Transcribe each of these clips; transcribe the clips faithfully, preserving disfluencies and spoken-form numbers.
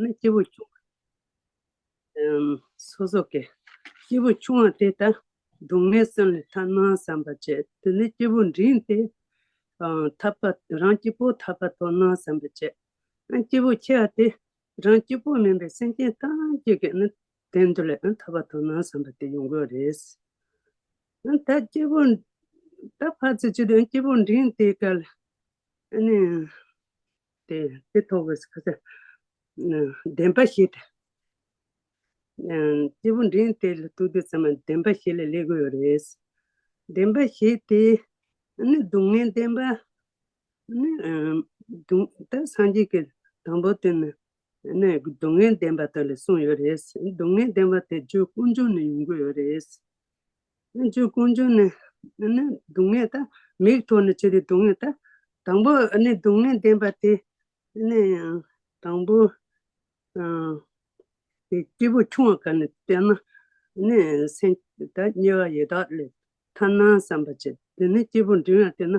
ནི་སྐྱེས་བུ་ཆུང་སོ་སོ་གི་སྐྱེས་བུ་ཆུང་བ་དེ་ད་སྡུག་བསྔལ་གསུམ་ལས་ཐར་ན་བསམ་པ་བྱེད། དེ་ནས་སྐྱེས་བུ་འབྲིང་དེ་ཐར་པ་རང་སྐྱིད་པོ་ཐར་པ་ཐོབ་ན་བསམ་པ་བྱེད། སྐྱེས་བུ་ཆེ་བ་དེ་རང་སྐྱིད་པོ་མིན་པའི་སེམས་ཅན་ཐམས་ཅད་ཀྱི་ནི་དོན་དུ་ལས་ཐར་པ་ཐོབ་ན་བསམ་པ་དེ་ཡོང་གི་རེད། ད་སྐྱེས་བུ་ད་ཕར་ཚུར་བྱེད་དུས་སྐྱེས་བུ་འབྲིང་དེ་ག་ལ་ནི་དེ་དེ་ཐོག་གི་ཁ་ས་བདེན་པ་བཞི་དེ། སྐྱེས་བུ་འབྲིང་དེ་ལ་ཐུག་དུས་ཙམ་པ་བདེན་པ་བཞི་ལ་སླེབས་དགོས་ཡོད་རེད། བདེན་པ་བཞི་དེ་ནི་སྡུག་བསྔལ་བདེན་པ་ནི་སྡུག་ད་སངས་རྒྱས་ཀྱི་དང་པོ་དེ་ནི་ནི་སྡུག་བསྔལ་བདེན་པ་དེ་ལ་གསུངས་ཡོད་རེད། སྡུག་བསྔལ་བདེན་པ་དེ་རྒྱུ་ཀུན་འབྱུང་ནས་ཡོང་གི་ཡོད་རེད། རྒྱུ་ཀུན་འབྱུང་ནི་ནི་སྡུག་བསྔལ་ད་མིག་ཐོག་ནས་བྱེད་དུས་སྡུག་བསྔལ་ད་དང་པོ་ནི་སྡུག་བསྔལ་བདེན་པ་དེ་ནི་དང་པོ་དེ་སྐྱེས་བུ་ཆུང་བ་ག་ནས་བལྟས་ན་ནི་སེམས་ད་དམྱལ་བ་ཡི་དྭགས་ལས་ཐར་ན་བསམ་པ་བྱེད། དེ་ནི་སྐྱེས་བུ་འབྲིང་བ་བལྟས་ན་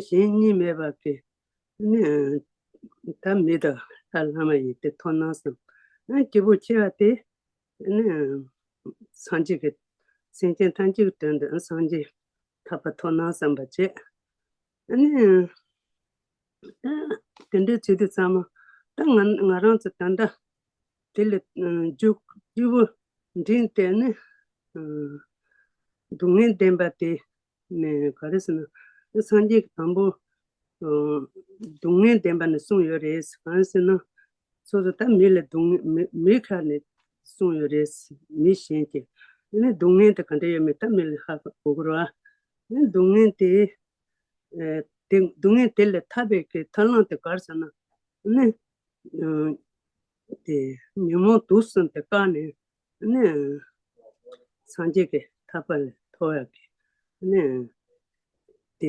གཞན་གཉིས་མེད་པ་གི་ནི་ད་མི་དང་ད་ལྷ་མ་ཡིན་དེ་ཐོབ་ན་བསམ། སྐྱེས་བུ་ཆེ་བ་དེ་ནི་སངས་རྒྱས་ཀྱི་སེམས་ཅན་ཐམས་ཅད་ཀྱི་དོན་དུ་སངས་རྒྱས་ཐར་པ་ཐོབ་ན་བསམ་པ་བྱེད། ནི་ད་དེ་འདྲའི་བྱེད་དུས་ཙམ་པ་ད་ང་ང་རང་ཚོ་ད་ལྟ་དེ་ལས་རྒྱུ་སྐྱེས་བུ་འབྲིང་དེ་ནི་སྡུག་བསྔལ་བདེན་པ་དེ་ནས་ག་རེ་ཟེར་ན། སངས་རྒྱས་ཀྱི་དང་པོ་སྡུག་བསྔལ་བདེན་པ་ནས་གསུངས་ཡོད་རེད། གང་ཟེར་ན། སོ་སོ་ད་མི་ལ་སྡུག་བསྔལ་མི་མི་ཁ་ནས་གསུངས་ཡོད་རེད། མི་གཞན་གྱི་ནི་སྡུག་བསྔལ་དེ་ག་འདྲ་ཡོད་མེད་ད་མི་ལ་ཧ་གོ་དགོས་རེད་བ། ནི་སྡུག་བསྔལ་དེ་དེ་སྡུག་བསྔལ་དེ་ལས་ཐར་པའི་གི་ཐར་ལམ་དེ་ག་རེ་ཟེར་ན། ནི་དེ་ཉོན་མོངས་དུག་གསུམ་དེ་བཀག་ནས་ནི་སངས་རྒྱས་ཀྱི་ཐར་པ་ལ་ཐོབ་ཡག་གི་ནི་དེ་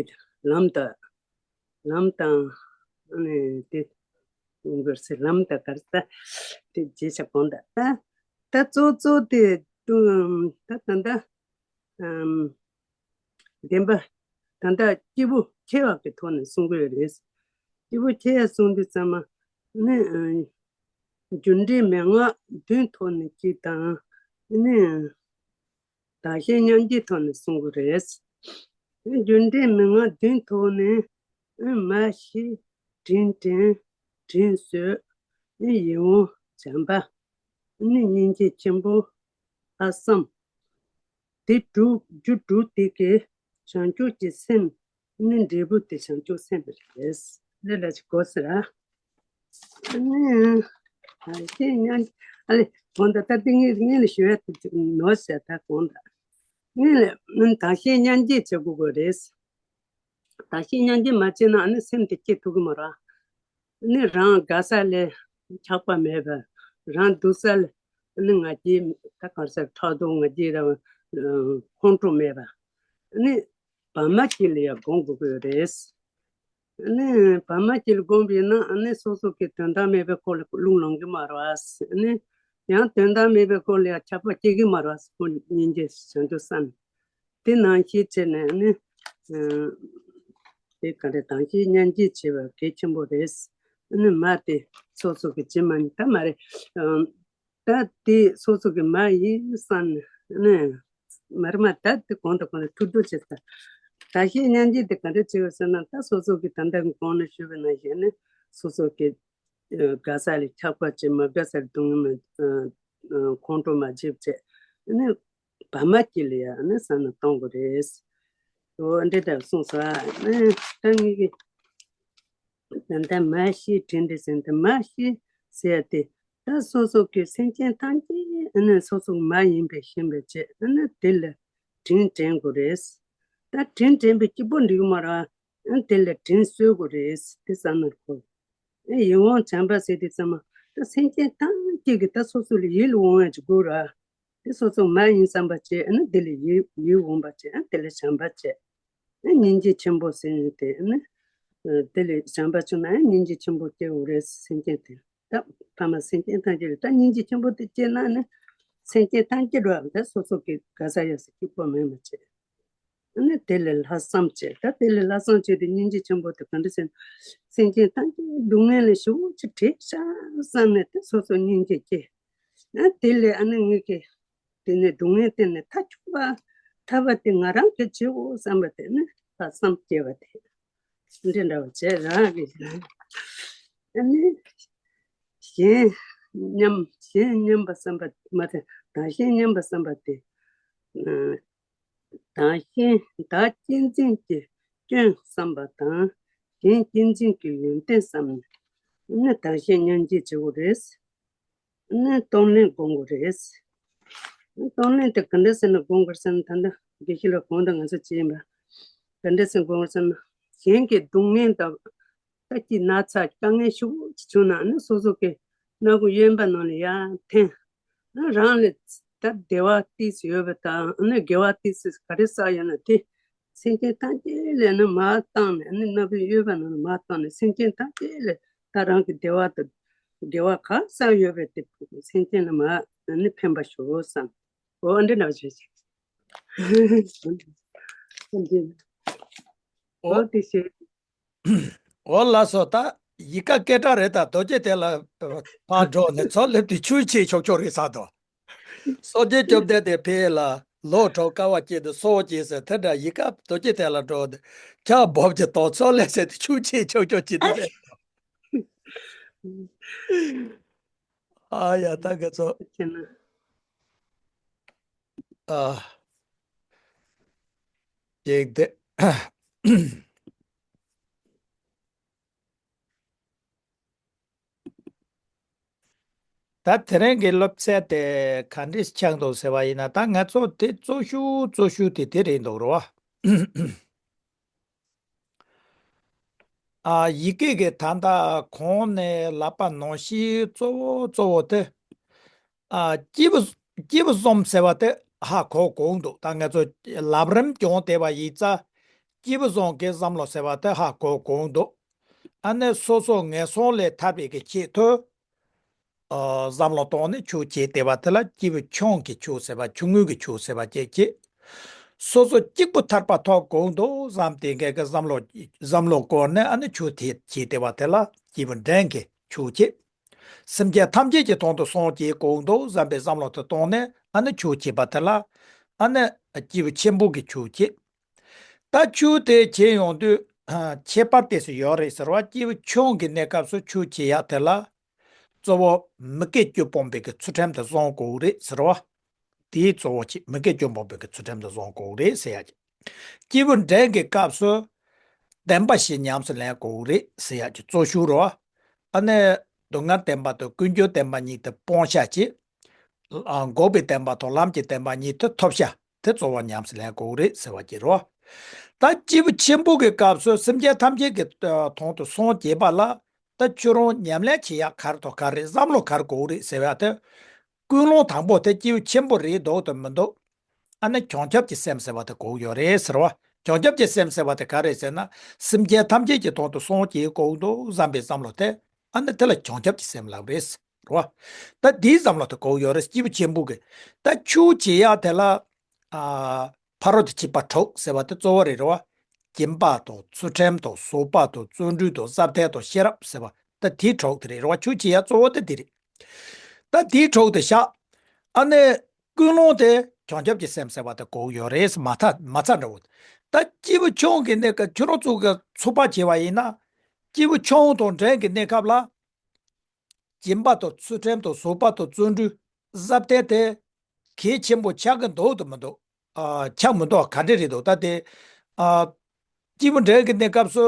ལམ་དང་ལམ་དང་ནི་དེ་ཡོང་གི་སེ་ལམ་དང་ག་རེ་ད་དེ་རྗེས་ཆ་གོང་དང་ད་ད་གཙོ་གཙོ་དེ་ད་ད་ད་བདེན་པ་ད་ལྟ་སྐྱེས་བུ་ཆེ་བ་གི་ཐོག་ནས་གསུང་གི་ཡོད་རེད། སྐྱེས་བུ་ཆེ་ཡ་གསུང་དུས་ཙམ་པ་ནི་རྒྱུ་འབྲས་མན་ངག་བདུན་ཐོག་ནས་གཅིག་དང་ནི་བདག་གཞན་མཉམ་བརྗེའི་ཐོག་ནས་གསུང་གི་རེད། རྒྱུ་འབྲས་མན་ངག་བདུན་ཐོག་ནས་མ་ཤི་དྲིན་དྲན་དྲིན་གཟོ་ཡིད་འོང་བྱམས་པ་ནི་སྙིང་རྗེ་ཆེན་པོ་ལྷག་བསམ། དེ་དྲུག་རྒྱུ་དྲུག་དེ་གའི་བྱང་ཆུབ་ཀྱི་སེམས་ནི་འབྲས་བུ་དེ་བྱང་ཆུབ་སེམས་རེད། འདི་ལ་ཅིག་གོ་ཟེར་ཨ། ནི་བདག་གཞན་མཉམ་ཨ་ལེ་གོང་དུ་ད་ལྟ་ངས་ངས་ལ་ཞུ་ཡ་དེ་ཅིག་ནོར་ཟེར་ད་གོང་དུ་ངས་ལ་ནི་བདག་གཞན་མཉམ་བརྗེ་བྱེད་དགོས་དགོས་རེད། བདག་གཞན་མཉམ་བརྗེ་མ་བྱས་ན་ཨ་ནི་སེམས་དེ་སྐྱིད་ཐུབ་ཀྱི་མ་རེད། ནི་རང་དགའ་ས་ལས་ཆགས་པ་མེད་པ། རང་སྡུག་ས་ལས་ནི་ང་རྒྱལ་ད་གང་ཟེར་ཕྲག་དོག་ང་རྒྱལ་རང་ཁོང་ཁྲོ་མེད་པ། ནི་བར་མ་སྐྱིད་ལ་ཡང་སྒོམ་དགོས་ཀྱི་ཡོད་རེད། ནི་བར་མ་སྐྱིད་ལ་སྒོམ་པས་ན་ནི་སོ་སོ་གི་དོན་དག་མེད་པའི་སྐོར་ལ་རླུང་ལངས་ཀྱི་མ་རེད་བ། ནི་ཡང་དོན་དག་མེད་པའི་སྐོར་ལ་ཡང་ཆགས་པ་སྐྱེ་གི་མ་རེད་བ། སྙིང་རྗེ་བྱང་ཆུབ་སེམས། དེ་ནང་བཞིན་བྱས་ནས་ནི། དེ་ག་རེ་བདག་གཞན་མཉམ་བརྗེ་བྱེད་པ་གལ་ཆེན་པོ་རེད། ནི་མ་དེ་སོ་སོ་གི་ཇི་མ་ཉིད་ད་མ་རེད། ད་དེ་སོ་སོ་གི་མ་ཡིན་བསམ་ནས་ནི། མ་རེད་མ་ད་དེ་གོང་དང་གོང་ལ་ཐུག་འགྲོ་བྱེད་ད། བདག་གཞན་མཉམ་བརྗེ་དེ་ག་འདྲ་བྱེད་པ་ཟེར་ན་ད་སོ་སོ་གི་ད་ལྟ་གི་གོང་ནས་ཞུས་པ་ནང་བཞིན་ནི་སོ་སོ་གི་དགའ་ས་ལས་ཆགས་པ་བྱེད་མ་དགའ་སར་སྡུག་བསྔལ་མ་ཁོང་ཁྲོ་མ་བྱེད་བྱེད་ནི། བར་མ་སྐྱིད་ལ་ཡང་ནི་བསམ་བློ་གཏོང་དགོས་རེད། འོ་འདྲ་འདྲ་གསུངས་སོ། ནི་ད་ངེད་ཀྱི་ད་ལྟ་མ་ཤི་དྲིན་དྲན་ཟེར་ཏེ་མ་ཤི་ཟེར་ཏེ་ད་སོ་སོ་གི་སེམས་ཅན་ཐམས་ཅད་ནི་སོ་སོ་མ་ཡིན་པའི་ཤེས་པའི་ཆེད་ནི་དེ་ལ་དྲིན་དྲན་དགོས་རེད། ད་དྲིན་དྲན་པའི་སྐྱིད་པོ་འགྲིག་གི་མ་རེད། དེ་ལ་དྲིན་གཟོ་དགོས་རེད་དེ་བསམ་བློ་འཁོར། ཡིད་འོང་བྱམས་པ་ཟེར་དུས་ཙམ་པ་ད་སེམས་ཅན་ཐམས་ཅད་ཀྱི་ད་སོ་སོ་ལ་ཡིད་ལ་འོང་བ་ཅིག་དགོས་ར། དེ་སོ་སོ་མ་ཡིན་བསམ་པ་བྱས་ཨ་ནི་དེ་ལ་ཡིད་ཡིད་འོང་བ་བྱས་ཨ་དེ་ལ་བྱམས་པ་བྱས། ཨ་སྙིང་རྗེ་ཆེན་པོ་ཟེར་ནས་དེ་ཨ་ནི་དེ་ལ་བྱམས་པ་བྱུང་ན་ཨ་སྙིང་རྗེ་ཆེན་པོ་སྐྱེ་འོ་རེད། སེམས་ཅན་དེ་ད་ཕ་མ་སེམས་ཅན་ཐམས་ཅད་ལ་ད་སྙིང་རྗེ་ཆེན་པོ་དེ་སྐྱེས་ན་ནི་སེམས་ཅན་ཐམས་ཅད་ར་ད་སོ་སོ་གི་དགའ་ས་ཡོད་ས་སྐྱིད་པོ་མེད་མ་བྱས། ཨ་ནི་དེ་ལས་ལྷག་བསམ་བྱས། ད་དེ་ལས་ལྷག་བསམ་བྱས་ཏེ་སྙིང་རྗེ་ཆེན་པོ་དེ་ག་འདྲ་ཟེར་ན། སེམས་ཅན་ཐམས་ཅད་སྡུག་བསྔལ་ལས་ཞེ་པོ་ཅིག་བྲལ་ཤག་བསམ་ནས་དེ་སོ་སོ་སྙིང་རྗེ་སྐྱེས། ཨ་དེ་ལས་ཨ་ནི་ངེད་ཀྱིས་དེ་ནས་སྡུག་བསྔལ་དེ་ནས་ཐར་ཆོག་པ། ཐར་པ་དེ་ང་རང་གིས་བྱེད་དགོས་བསམ་པ་དེ་ནི་ལྷག་བསམ་སྐྱེས་པ་དེ། འདི་འདྲ་བ་བྱས་རང་གིས་བྱས། ཨ་ནི་གཞན་མཉམ། གཞན་མཉམ་པ་བསམ་པ་མ་རེད། བདག་གཞན་མཉམ་པ་བསམ་པ་དེ། ཨ་བདག་གཞན། བདག་གཅེས་འཛིན་གྱི་སྐྱོན་བསམ་པ་དང་། གཞན་གཅེས་འཛིན་གྱི་ཡོན་ཏན་བསམ་ནས་ནི་བདག་གཞན་མཉམ་བརྗེ་བྱེད་དགོས་རེད། ནི་གཏོང་ལེན་སྒོམ་དགོས་རེད། གཏོང་ལེན་དེ་ག་འདྲ་ཟེར་ན་སྒོམ་དགོས་ཟེར་ན། ད་ལྟ་དགེ་བཤེས་ལགས་གོང་དུ་ང་ཚོ་བྱས་ཡིན་པ། ག་འདྲ་ཟེར་ན་སྒོམ་དགོས་ཟེར་ན། གཞན་གྱི་སྡུག་བསྔལ་དང་། ད་ཅི་ན་ཚ་དཀའ་ངལ་ཞེ་པོ་ཅིག་བྱུང་ན་ནི་སོ་སོ་གི་སྣ་ཁུག་གཡོན་པ་ནང་ལ་ཡར་འཐེན། རང་ལ་ད་བདེ་བ་ཏོག་ཙམ་ཡོད་པ་དང་། ཨ་ནི་དགེ་བ་ཏོག་ཙམ་ག་རེ་བསགས་ཡོད་ན་དེ་སེམས་ཅན་ཐམས་ཅད་ལ་ནི་མར་བཏང་ནས། ཨ་ནི་སྣ་ཁུག་གཡོན་པ་ནང་ལ་མར་བཏང་ནས། སེམས་ཅན་ཐམས་ཅད་ལ་ད་རང་གི་བདེ་བ་དང་དགེ་བ་ག་བསགས་ཡོད་པ་དེ་སེམས་ཅན་ལ་མར་ཨ་ནི་ཕན་པ་ཞུ་བསམ། འོ་འདི་འདྲ་བྱས་ཤིག་འོ་འདི་ཞིག་འོ་ལགས་སོ། ད་ཡི་གེ་སྐད་གྲགས་རེད། ད་རྡོ་རྗེ་གདན་ལ་ཕར་འགྲོ་ནས་མཚོ་ལེབ་དེ་ཆུ་ཕྱིས་ཆོག་ཆོག་རེད་ཟེར་དོ། སངས་རྒྱས་བཅོམ་ལྡན་འདས་ཕེབས་ལ་ལོ་དྲུག་དཀའ་བ་སྤྱད་དེ་སྲོག་བཅད་ཟེར། དེ་འདྲ་ཡི་གེ་རྡོ་རྗེ་གདན་ལ་འགྲོ་ནས་ཆར་འབབ་ཀྱི་དང་མཚོ་ལེབ་ཟེར་དེ་ཆུ་ཕྱིས་ཆོག་ཆོག་བྱེད་དེ་རེད། ཨ་ཡ། ད་ང་ཚོ། ཨ། ཅིག་དེ། ད་དེ་རིང་གི་སློབ་ཚན་དེ་ག་འདྲས་ཆགས་འདུག་ཟེར་བ་ཡིན་ན། ད་ང་ཚོ་དེ་གཙོ་ཤོས་གཙོ་ཤོས་དེ་དེ་རེད་འདུག་རེད་བ། ཨ། ཡི་གེ་གི་ད་ལྟ་གོང་ནས་ལབ་པ་ནང་བཞིན་གཙོ་བོ་གཙོ་བོ་དེ། ཨ། སྐྱེས་བུ། སྐྱེས་བུ་གསུམ་ཟེར་བ་དེ་ཧ་གོ་དགོས་འདུག་ད་ང་ཚོ་ལམ་རིམ་སྦྱངས་བསྡད་པ་ཡིན་ཙང་། སྐྱེས་བུ་གསུམ་གྱི་བསམ་བློ་ཟེར་བ་དེ་ཧ་གོ་དགོས་འདུག་ཨ་ནི་སོ་སོ་ངན་སོང་ལས་ཐར་བའི་གི་ཆེད་དུ། ཨ། བསམ་བློ་བཏང་ནས་ཆོས་བྱས་བསྡད་པ་དེ་ལ་སྐྱེས་བུ་ཆུང་གི་ཆོས་ཟེར་བ། ཆུང་ངུ་གི་ཆོས་ཟེར་བ་བྱས་བྱས། སོ་སོ་གཅིག་པུ་ཐར་པ་ཐོབ་དགོས་འདུག་བསམ་སྟེ་འགའ་གི་བསམ་བློ། བསམ་བློ་བསྐོར་ནས་ཨ་ནི་ཆོས་དེ་བྱས་བསྡད་པ་དེ་ལ་སྐྱེས་བུ་འབྲིང་གི་ཆོས་བྱས། སེམས་ཅན་ཐམས་ཅད་ཀྱི་དོན་དུ་སངས་རྒྱས་དགོས་འདུག་བསམ་པའི་བསམ་བློ་དེ་བཏང་ནས་ཨ་ནི་ཆོས་བྱས་པ་དེ་ལ་ཨ་ནི་སྐྱེས་བུ་ཆེན་པོ་གི་ཆོས་བྱས། ད་ཆོས་དེ་བྱེད་ཡོང་དུས་ཁྱད་པར་དེ་ཚོ་ཡོད་རེད་ཟེར་བ། སྐྱེས་བུ་ཆུང་གི་གནས་སྐབས་སུ་ཆོས་བྱེད་ཡག་དེ་ལ་གཙོ་བོ་མི་དགེ་བཅུ་སྤོང་བའི་གི་ཚུལ་ཁྲིམས་དེ་བཟུང་དགོས་རེད་ཟེར་བ། དེའི་གཙོ་བོ་ཆེ། མི་དགེ་བཅུ་སྤོང་བའི་གི་ཚུལ་ཁྲིམས་དེ་བཟུང་དགོས་རེད་ཟེར་ཡག་གི། སྐྱེས་བུ་འབྲིང་གི་སྐབས་སུ་བདེན་པ་བཞི་ཉམས་སུ་ལེན་དགོས་རེད་ཟེར་ཡག་གི་གཙོ་ཤོས་རེད་བ། ཨ་ནི་སྡུག་བསྔལ་བདེན་པ་དང་ཀུན་འབྱུང་བདེན་པ་གཉིས་དེ་སྤོང་བྱ་བྱེད། ཨ། འགོག་པའི་བདེན་པ་དང་ལམ་གྱི་བདེན་པ་གཉིས་དེ་ཐོབ་བྱ་དེ་གཙོ་བོ་ཉམས་སུ་ལེན་དགོས་རེད་ཟེར་བ་གྱི་རེད་བ། ད་སྐྱེས་བུ་ཆེན་པོ་གི་སྐབས་སུ་སེམས་ཅན་ཐམས་ཅད་ཀྱི་དོན་དུ་སངས་རྒྱས་པ་ལ་ད་ཁྱོད་རང་ཉམས་ལེན་བྱེད་ཡག་ག་རེ་དང་ག་རེ། བསམ་བློ་ག་རེ་དགོས་རེད་ཟེར་བ་དེ། ཀུན་སློང་དང་པོ་དེ་སྐྱེས་བུ་ཆེན་པོ་རེད་འདུག་དང་མི་འདུག་ཨ་ནི་བྱང་ཆུབ་ཀྱི་སེམས་ཟེར་བ་དེ་དགོས་ཡོད་རེད་ཟེར་བ། བྱང་ཆུབ་ཀྱི་སེམས་ཟེར་བ་དེ་ག་རེ་ཟེར་ན། སེམས་ཅན་ཐམས་ཅད་ཀྱི་དོན་དུ་སངས་རྒྱས་དགོས་འདུག་བསམ་པའི་བསམ་བློ་དེ། ཨ་ནི་དེ་ལ་བྱང་ཆུབ་ཀྱི་སེམས་ལབ་རེད་ཟེར་བ། ད་དེའི་བསམ་བློ་དེ་དགོས་ཡོད་རེད། སྐྱེས་བུ་ཆེན་པོ་གི། ད་ཆོས་བྱེད་ཡག་དེ་ལ། ཨ། ཕ་རོལ་ཏུ་ཕྱིན་པ་དྲུག་ཟེར་བ་དེ་གཙོ་བོ་རེད་རེད་བ། སྦྱིན་པ་དང་ཚུལ་ཁྲིམས་དང་ཟོག་པ་དང་བརྩོན་འགྲུས་དང་ཟབ་གཏེར་དང་ཤེས་རབ་ཟེར་བ། ད་དེ་དྲུག་དེ་རེད་རེད་བ། ཆོས་བྱེད་ཡག་གཙོ་བོ་དེ་དེ་རེད། ད་དེ་དྲུག་དེ་བཞག་ཨ་ནི་ཀུན་སློང་དེ་བྱང་ཆུབ་ཀྱི་སེམས་ཟེར་བ་དེ་དགོས་ཡོད་རེད། མ་ཐ། མ་ཚད་འདྲ་བོ། ད་སྐྱེས་བུ་ཆུང་གི་གནས་སྐབས་ཁྱོད་རང་ཚོ་གི་ཚོད་དཔག་བྱས་པ་ཡིན་ན། སྐྱེས་བུ་ཆུང་དང་འབྲིང་གི་གནས་སྐབས་ལ། སྦྱིན་པ་དང་ཚུལ་ཁྲིམས་དང་ཟོག་པ་དང་བརྩོན་འགྲུས། ཟབ་གཏེར་དེ་གལ་ཆེན་པོ་ཆགས་ཀྱི་འདུག་དང་མི་འདུག་ཨ། ཆགས་མི་འདུག་ག་འདྲ་རེད་འདུག་ད་དེ། ཨ། སྐྱེས་བུ་འབྲིང་གི་གནས་སྐབས་སུ།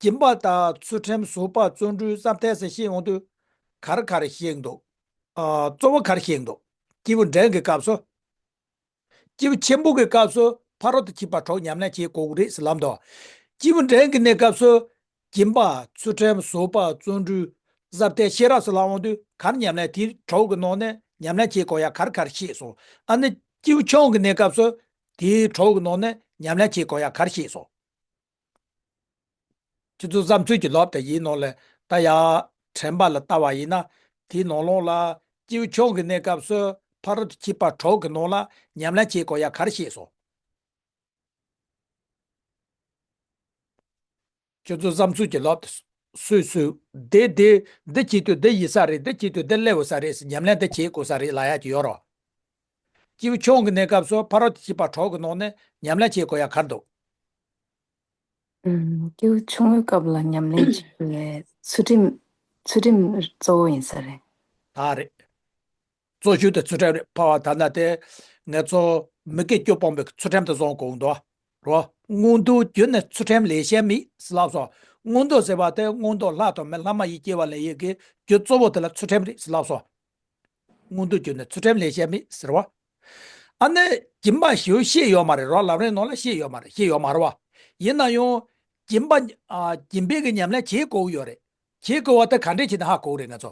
སྦྱིན་པ་དང་ཚུལ་ཁྲིམས་ཟོག་པ་བརྩོན་འགྲུས་ཟབ་གཏེར་ཟེར་བཤད་ཡོང་དུས། ག་རེ་ག་རེ་བཤད་ཀྱི་འདུག་ཨ། གཙོ་བོ་ག་རེ་བཤད་ཀྱི་འདུག་སྐྱེས་བུ་འབྲིང་གི་སྐབས་སུ། སྐྱེས་བུ་ཆེན་པོ་གི་སྐབས་སུ་ཕ་རོལ་ཏུ་ཕྱིན་པ་དྲུག་ཉམས་ལེན་བྱེད་དགོས་ཀྱི་རེད་ཟེར་ལབ་འདུག་སྐྱེས་བུ་འབྲིང་གི་གནས་སྐབས་སུ་སྦྱིན་པ། ཚུལ་ཁྲིམས། ཟོག་པ། བརྩོན་འགྲུས། ཟབ་གཏེར། ཤེས་རབ་ཟེར་ལབ་འོང་དུས་ག་རེ་ཉམས་ལེན། དེ་དྲུག་གི་ནང་ནས་ཉམས་ལེན་བྱེད་དགོས་ཡག་ག་རེ་ག་རེ་བཤད་སོང་། ཨ་ནི་སྐྱེས་བུ་ཆུང་གི་གནས་སྐབས་སུ་དེ་དྲུག་གི་ནང་ནས་ཉམས་ལེན་བྱེད་དགོས་ཡག་ག་རེ་བཤད་སོང་། ཁྱེད་ཚོ་བསམ་ཚུལ་གྱི་ལོབ་དེ་ཡིན་ནོ་ལེ། ད་ཡ་དྲན་པ་ལ་ལྟ་བ་ཡིན་ན། དེའི་ནང་ལོགས་ལ་སྐྱེས་བུ་ཆུང་གི་གནས་སྐབས་སུ་ཕ་རོལ་ཏུ་ཕྱིན་པ་དྲུག་གི་ནང་ལ་ཉམས་ལེན་བྱེད་དགོས་ཡག་ག་རེ་བཤད་སོང་། ཁྱོད་ཚོ་བསམ་ཚུལ་གྱི་ལོག་སུས་སུས་འདི་འདི་འདི་བྱེད་དུས་འདི་ཡིན་ས་རེད། འདི་བྱེད་དུས་འདི་སླེབས་ས་རེད། ཉམས་ལེན་འདི་བྱེད་དགོས་ས་རེད་ལབ་ཡག་གི་ཡོད་རོ། སྐྱེས་བུ་ཆུང་ངུའི་གནས་སྐབས་སུ་ཕ་རོལ་ཏུ་ཕྱིན་པ་དྲུག་གི་ནང་ནས་ཉམས་ལེན་བྱེད་དགོས་ཡག་ག་རེ་འདུག་ཨུམ། སྐྱེས་བུ་ཆུང་ངུའི་སྐབས་ལ་ཉམས་ལེན་བྱེད་དགོས་པའི་ཚུལ་ཁྲིམས། ཚུལ་ཁྲིམས་གཙོ་བོ་ཡིན་ས་རེད། ད་རེད། གཙོ་ཆེ་དེ་ཚུལ་ཁྲིམས་རེད། ཕ་བ་ད་ན་དེ་ང་ཚོ་མི་དགེ་བཅུ་སྤོང་བའི་ཚུལ་ཁྲིམས་དེ་བཟུང་དགོས་འདུག་རོ། མངོན་མཐོའི་རྒྱུ་ནི་ཚུལ་ཁྲིམས་ལས་གཞན་མེད་ཟེར་ལབ་སོང་། མངོན་མཐོ་ཟེར་བ་དེ་མངོན་མཐོ་ལྷ་དང་མི་ལྷ་མ་ཡིན་སྐྱེ་བ་ལེན་ཡས་ཀྱི་རྒྱུ་གཙོ་བོ་དེ་ལ་ཚུལ་ཁྲིམས་རེད་ཟེར་ལབ་སོང་། མངོན་མཐོའི་རྒྱུ་ནི་ཚུལ་ཁྲིམས་ལས་གཞན་མེད་ཟེར་བ། ཨ་ནི་སྦྱིན་པ་ཞེས་བཤད་ཡོད་མ་རེད་རོ། ལམ་རིམ་ནང་ལ་བཤད་ཡོད་མ་རེད། བཤད་ཡོད་མ་རེད་བ། ཡིན་ན་ཡང་སྦྱིན་པ། ཨ། སྦྱིན་པའི་གི་ཉམས་ལེན་བྱེད་དགོས་ཡོད་རེད། བྱེད་དགོས་བ་དེ་ག་འདྲས་བྱས་ནས་ཧ་གོ་གི་རེད་ང་ཚོ།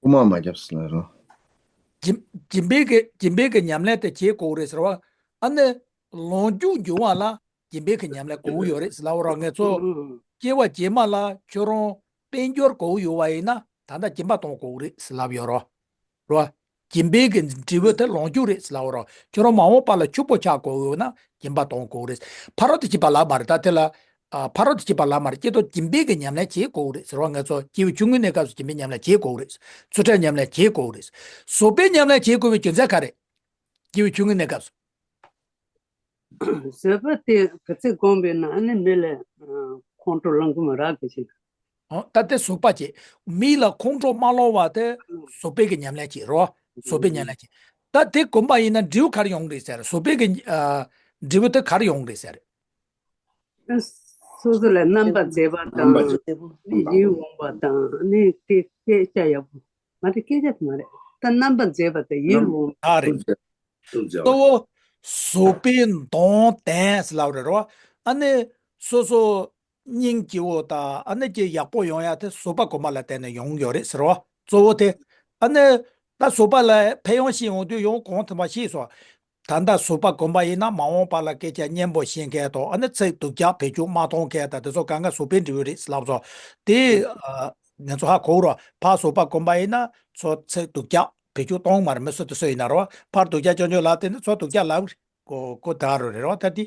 དབུ་མ་མ་བརྒྱབ་ཟེར་ན་རོ། སྦྱིན་སྦྱིན་པའི་གི་སྦྱིན་པའི་གི་ཉམས་ལེན་དེ་བྱེད་དགོས་རེད་ཟེར་བ། ཨ་ནི་ལོངས་སྤྱོད་འབྱུང་བ་ལ་སྦྱིན་པའི་གི་ཉམས་ལེན་དགོས་ཡོད་རེད་ཟེར་ལབ་རོགས། ང་ཚོ་སྐྱེ་བ་རྗེས་མ་ལ་ཁྱོད་རང་དཔལ་འབྱོར་དགོས་ཡོད་བ་ཡིན་ན་ད་ལྟ་སྦྱིན་པ་གཏོང་དགོས་རེད་ཟེར་ལབ་ཡོད་རོགས། རོ། སྦྱིན་པའི་གི་འབྲས་བུ་དེ་ལོངས་སྤྱོད་རེད་ཟེར་ལབ་རོགས། ཁྱོད་རང་མ་འོངས་པ་ལ་ཕྱུག་པོ་ཆགས་དགོས་ཡོད་ན་སྦྱིན་པ་གཏོང་དགོས་རེད། ཕ་རོལ་ཏུ་ཕྱིན་པ་ལབ་མ་རེད། ད་དེ་ལ་ཨ། ཕ་རོལ་ཏུ་ཕྱིན་པ་ལབ་མ་རེད། ཀྱེ་ཏོ་སྦྱིན་པའི་གི་ཉམས་ལེན་བྱེད་དགོས་རེད་ཟེར་བ། ང་ཚོ་སྐྱེས་བུ་ཆུང་ངུའི་གནས་སྐབས་སུ་སྦྱིན་པའི་ཉམས་ལེན་བྱེད་དགོས་རེད། ཚུལ་ཁྲིམས་ཉམས་ལེན་བྱེད་དགོས་རེད། བཟོད་པའི་ཉམས་ལེན་བྱེད་དགོས་པའི་རྒྱུ་མཚན་ག་རེད། སྐྱེས་བུ་ཆུང་ངུའི་གནས་སྐབས་སུ། བཟོད་པ་དེ་ག་ཚོད་སྒོམ་པས་ན་ཨ་ནི་མི་ལ་ཁོང་ཁྲོ་ལངས་གི་མ་རག་གི་ཞིག་ཨོ། ད་དེ་བཟོད་པ་བྱེད། མི་ལ་ཁོང་ཁྲོ་མ་ལངས་བ་དེ་བཟོད་པའི་གི་ཉམས་ལེན་བྱེད་རོ། བཟོད་པའི་ཉམས་ལེན་བྱེད། ད་དེ་སྒོམ་པ་ཡིན་ན་འབྲས་བུ་ག་རེ་ཡོང་གི་རེད་ཟེར། བཟོད་པའི་གི་ཨ། འབྲས་བུ་དེ་ག་རེ་ཡོང་གི་རེད་ཟེར། སོ་སོ་ལ་རྣམ་པར་མཛེས་པ་དང་། རྣམ་པར་མཛེས་པ་དང་། ཡིད་འོང་བ་དང་། ནི་དེ་སྐད་ཆ་ཡག་པོ་མ་རེད། སྐད་ཆ་དེ་མ་རེད། ད་རྣམ་པར་མཛེས་པ་དང་ཡིད་འོང་བ། ཨ་རེད། གཙོ་བོ་བཟོད་པའི་མདངས་ལྡན་ཟེར་ལབ་རེད་རོ། ཨ་ནི་སོ་སོ་སྙིང་རྗེ་བོ་དང་ཨ་ནི་ཀྱི་ཡག་པོ་ཡོང་ཡ་དེ་བཟོད་པ་སྒོམ་པ་ལ་བརྟེན་ནས་ཡོང་ཡོད་རེད་ཟེར་རོ། གཙོ་བོ་དེ། ཨ་ནི་ད་བཟོད་པ་ལ་ཕན་ཡོན་ཤེས་ཡོང་དུས་ཡང་གོང་དུ་མ་ཤེས་སོ། ད་ལྟ་བཟོད་པ་སྒོམ་པ་ཡིན་ན་མ་འོངས་པ་ལ་སྐད་ཆ་སྙན་པོ་བཤད་མཁན་དང་། ཨ་ནི་ཚིག་སྡུག་ཅག་བེད་སྤྱོད་མ་གཏོང་མཁན་དང་དེ་ཚོ་གང་ག་བཟོད་པའི་འབྲས་བུ་རེད་ལབ་སོང་། དེ་ཨ། ང་ཚོ་ཧ་གོ་རོགས། ཕར་བཟོད་པ་སྒོམ་པ་ཡིན་ན་ཚོ་ཚིག་སྡུག་ཅག་བེད་སྤྱོད་གཏོང་མ་རེད། མི་སུ་དེ་སུ་ཡིན་ན་རོགས། ཕར་སྡུག་ཅག་སྐྱོན་བརྗོད་ལབ་དེ་ནི་ཚོ་སྡུག་ཅག་ལབ་གོ་གོ་ད་རུ་རེད་རོགས། ད་དེ་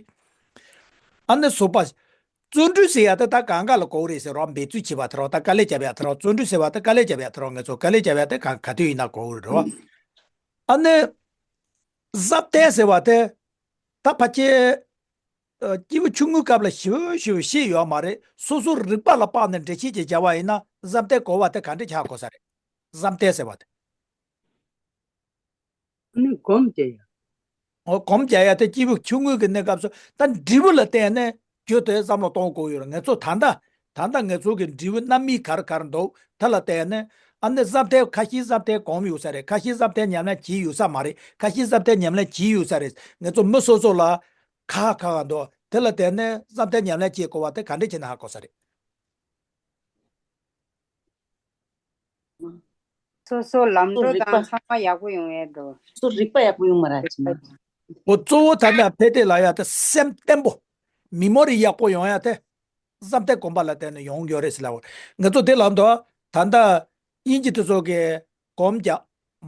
ཨ་ནི་བཟོད་པ། བརྩོན་འགྲུས་ཟེར་ཡ་དེ་ད་གང་ག་ལ་གོ་རེད་ཟེར་རོགས། འབད་རྩོལ་བྱེད་པ་དེ་རོགས། ད་དཀའ་ལས་རྒྱབ་ཡ་དེ་རོགས། བརྩོན་འགྲུས་ཟེར་བ་དེ་དཀའ་ལས་རྒྱབ་ཡ་དེ་རོགས། ང་ཚོ་དཀའ་ལས་རྒྱབ་ཡ་དེ་ག་ག་དུས་ཡིན་ན་གོ་རེད་རོགས། ཨ་ནི། བཟབ་ལྟས་ཟེར་བ་དེ། ད་ཕལ་ཆེར། ཨ། སྐྱེས་བུ་ཆུང་ངུའི་སྐབས་ལ་ཞེ་པོ་ཞེ་པོ་ཤེས་ཡོད་མ་རེད། སོ་སོའི་རིག་པ་ལ་དཔག་ནས་འགྲེལ་བཤད་ཅིག་བྱ་བ་ཡིན་ན་བཟབ་ལྟས་གོ་བ་དེ་ག་འདྲས་ཆགས་དགོས་ས་རེད། བཟབ་ལྟས་ཟེར་བ་དེ། ཨ་ནི་སྒོམ་བྱེད་ཡ། འོ། སྒོམ་བྱེད་ཡ་དེ་སྐྱེས་བུ་ཆུང་ངུའི་གི་གནས་སྐབས་སུ་ད་འབྲས་བུ་ལ་བརྟེན་ནས་རྒྱུ་དེ་བསམ་བློ་གཏོང་དགོས་ཡོད་རེད། ང་ཚོ་ད་ལྟ་ད་ལྟ་ང་ཚོ་གི་འབྲས་བུ་རྣམ་སྨིན་ག་རེ་ག་རེ་འདུག་དེ་ལ་བརྟེན་ནས། ཨ་ནི་བཟབ་ལྟས་ཁ་ཤས་བཟབ་ལྟས་སྒོམ་ཡོད་ས་རེད། ཁ་ཤས་བཟབ་ལྟས་ཉམས་ལེན་བྱས་ཡོད་ས་མ་རེད། ཁ་ཤས་བཟབ་ལྟས་ཉམས་ལེན་བྱས་ཡོད་ས་རེད། ང་ཚོ་མི་སོ་སོ་ལ་ཁག་ཁག་འདུག་དེ་ལ་བརྟེན་ནས་བཟབ་ལྟས་ཉམས་ལེན་བྱེད་དགོས་པ་དེ་ག་འདྲས་བྱས་ན་ཧ་གོ་ས་རེད། སོ་སོ་ལམ་འགྲོ་དང་ཚང་མ་ཡག་པོ་ཡོང་ཡས་འགྲོ། སོ་རིག་པ་ཡག་པོ་ཡོང་མ་རག་ཅིག་ན། འོ། གཙོ་བོ་ད་ལྟ་ཕལ་ཆེར་ལ་ཡ་དེ་སེམས་བརྟན་པོ། མི་མོ་རི་ཡག་པོ་ཡོང་ཡ་དེ། བཟབ་ལྟས་སྒོམ་པ་ལ་བརྟེན་ནས་ཡོང་ཡོད་རེད་ཟེར་ལབ། ང་ཚོ་དེ་ལབ་འདུག་ད་ལྟ་དབྱིན་ཇི་དེ་ཚོ་གིས་སྒོམ་རྒྱག་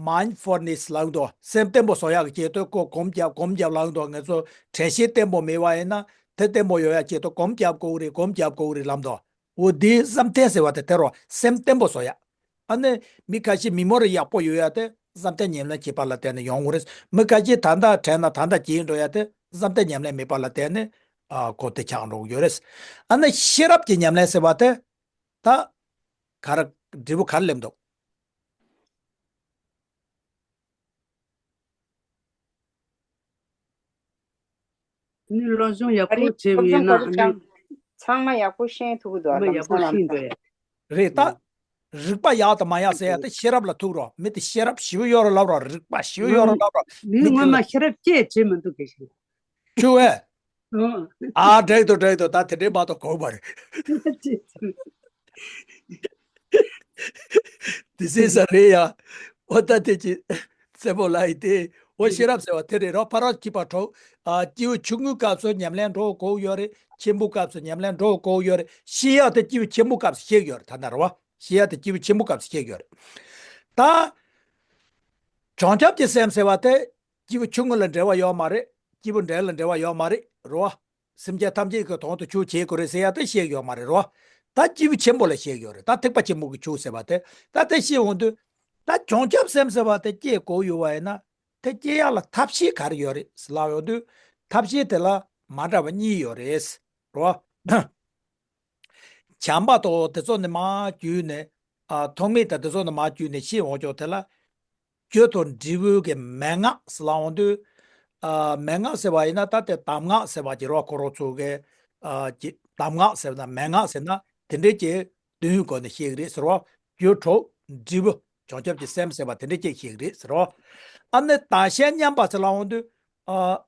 མའིན་ཌ་ཕུལ་ནེ་སི་ལབ་འདུག་སེམས་བརྟན་པོ་བཟོ་ཡག་གི་ཆེད་དུ་ཁོ་སྒོམ་རྒྱབ་སྒོམ་རྒྱབ་ལབ་འདུག་ང་ཚོ་དྲན་ཤེས་བརྟན་པོ་མེད་པ་ཡིན་ན་དེ་བརྟན་པོ་ཡོང་ཡག་ཆེད་དུ་སྒོམ་རྒྱབ་དགོས་རེད། སྒོམ་རྒྱབ་དགོས་རེད་ལབ་འདུག་འོ། དེ་བཟབ་ལྟས་ཟེར་བ་དེ་དེ་རོ། སེམས་བརྟན་པོ་བཟོ་ཡག་ཨ་ནི་མི་ཁ་ཤས་མི་མོ་རི་ཡག་པོ་ཡོད་ཡག་དེ་བཟབ་ལྟས་ཉམས་ལེན་བྱེད་པ་ལ་བརྟེན་ནས་ཡོང་གི་རེད། མི་ཁ་ཤས་ད་ལྟ་དྲན་ན་ད་ལྟ་བརྗེད་འགྲོ་ཡག་དེ་བཟབ་ལྟས་ཉམས་ལེན་མེད་པ་ལ་བརྟེན་ནས། ཨ། ཁོ་དེ་ཆགས་འགྲོ་གི་ཡོད་རེད། ཨ་ནི་ཤེས་རབ་ཀྱི་ཉམས་ལེན་ཟེར་བ་དེ། ད་ག་རེ་འབྲས་བུ་ག་རེ་སླེབས་འདུག་ནི་སློབ་སྦྱོང་ཡག་པོ་བྱས་པ་ཡིན་ན་ཨ་ནི། ཚང་མ་ཡག་པོ་ཤེས་ཐུབ་ཀྱི་འདུག་ཚང་མ་ཡག་པོ་ཤེས་འདུག་རེད་ད། རིག་པ་ཡག་དང་མ་ཡག་ཟེར་ཡ་དེ་ཤེས་རབ་ལ་ཐུག་རོགས། མི་དེ་ཤེས་རབ་ཞེ་པོ་ཡོད་རེད་ལབ་རོགས། རིག་པ་ཞེ་པོ་ཡོད་རེད་ལབ་རོགས། མི་དེ་ལ། མི་ངོ་མ་ཤེས་རབ་སྐྱེས་བྱེད་མི་འདུག་གལ་སྲིད། ཆུ་བས། ཨོ། ཨ། འགྲིག་འདུག་འགྲིག་འདུག་ད་དེ་འདྲའི་མ་གཏོགས་གོ་བ་རེད། དེ་སྲིད་ས་རེད་ཡ། འོ། ད་དེ་ཅི། སེ་མོ་ལ་ཡི་དེ། འོ། ཤེས་རབ་ཟེར་བ་དེ་རེད་རོ། ཕ་རོལ་ཕྱིན་པ་དྲུག་ཨ། སྐྱེས་བུ་ཆུང་ངུའི་སྐབས་སུ་ཉམས་ལེན་འགྲོ་དགོས་ཡོད་རེད། ཆེན་པོའི་སྐབས་སུ་ཉམས་ལེན་འགྲོ་དགོས་ཡོད་རེད། ཤེས་ཡག་དེ་སྐྱེས་བུ་ཆེན་པོའི་སྐབས་སུ་ཤེས་ཡོད་རེད། ད་ན་རོ། ཤེས་ཡག་དེ་སྐྱེས་བུ་ཆེན་པོའི་སྐབས་སུ་ཤེས་ཡོད་རེད། ད། བྱང་ཆུབ་ཀྱི་སེམས་ཟེར་བ་དེ། སྐྱེས་བུ་ཆུང་ངུ་ལ་འབྲེལ་བ་ཡོད་མ་རེད། སྐྱེས་བུ་འབྲིང་ལ་འབྲེལ་བ་ཡོད་མ་རེད་རོ། སེམས་ཅན་ཐམས་ཅད་ཀྱི་དོན་དུ་ཆོས་བྱེད་དགོས་རེད་ཟེར་ཡ་དེ་བཤད་ཡོད་མ་རེད་རོ། ད་སྐྱེས་བུ་ཆེན་པོ་ལ་བཤད་ཡོད་རེད། ད་ཐེག་པ་ཆེན་པོ་གི་ཆོས་ཟེར་བ་དེ། ད་དེ་བཤད་འོང་དུས། ད་བྱང་ཆུབ་སེམས་ཟེར་བ་དེ་སྐྱེ་དགོས་ཡོད་བ་ཡིན་ན། དེ་སྐྱེ་ཡག་ལ་ཐབས་ཤེས་ག་རེ་ཡོད་རེད་ཟེར་ལབ་ཡོང་དུས། ཐབས་ཤེས་དེ་ལ་མ་འདྲ་བ་གཉིས་ཡོད་རེད་རོ། བྱམས་པ་དང་དེ་ཚོ་ནས་མར་བརྒྱུད་ནས། ཨ། ཐོགས་མེད་དང་དེ་ཚོ་ནས་མར་བརྒྱུད་ནས་ཤེས་འོང་ཀྱང་དེ་ལ། རྒྱུ་དང་འབྲས་བུ་གི་མན་ངག་ཟེར་ལབ་འོང་དུས། ཨ། མན་ངག་ཟེར་བ་ཡིན་ན་ད་དེ་གདམས་ངག་ཟེར་བ་ཅིག་རོ། ཁོ་རང་ཚོ་གི། ཨ། ཅིག་གདམས་ངག་ཟེར་ན་མན་ངག་ཟེར་ན་དེ་འདྲའི་ཅིག་དོན་སྒོ་ནས་བཤད་ཀྱི་རེད་ཟེར་བ། རྒྱུ་དང་འབྲས་བུ། བྱང་ཆུབ་ཀྱི་སེམས་ཟེར་བ་དེ་འདྲའི་ཅིག་བཤད་ཀྱི་རེད་ཟེར་བ། ཨ་ནི་བདག་གཞན་མཉམ་པ་ཟེར་ལབ་འོང་དུས། ཨ།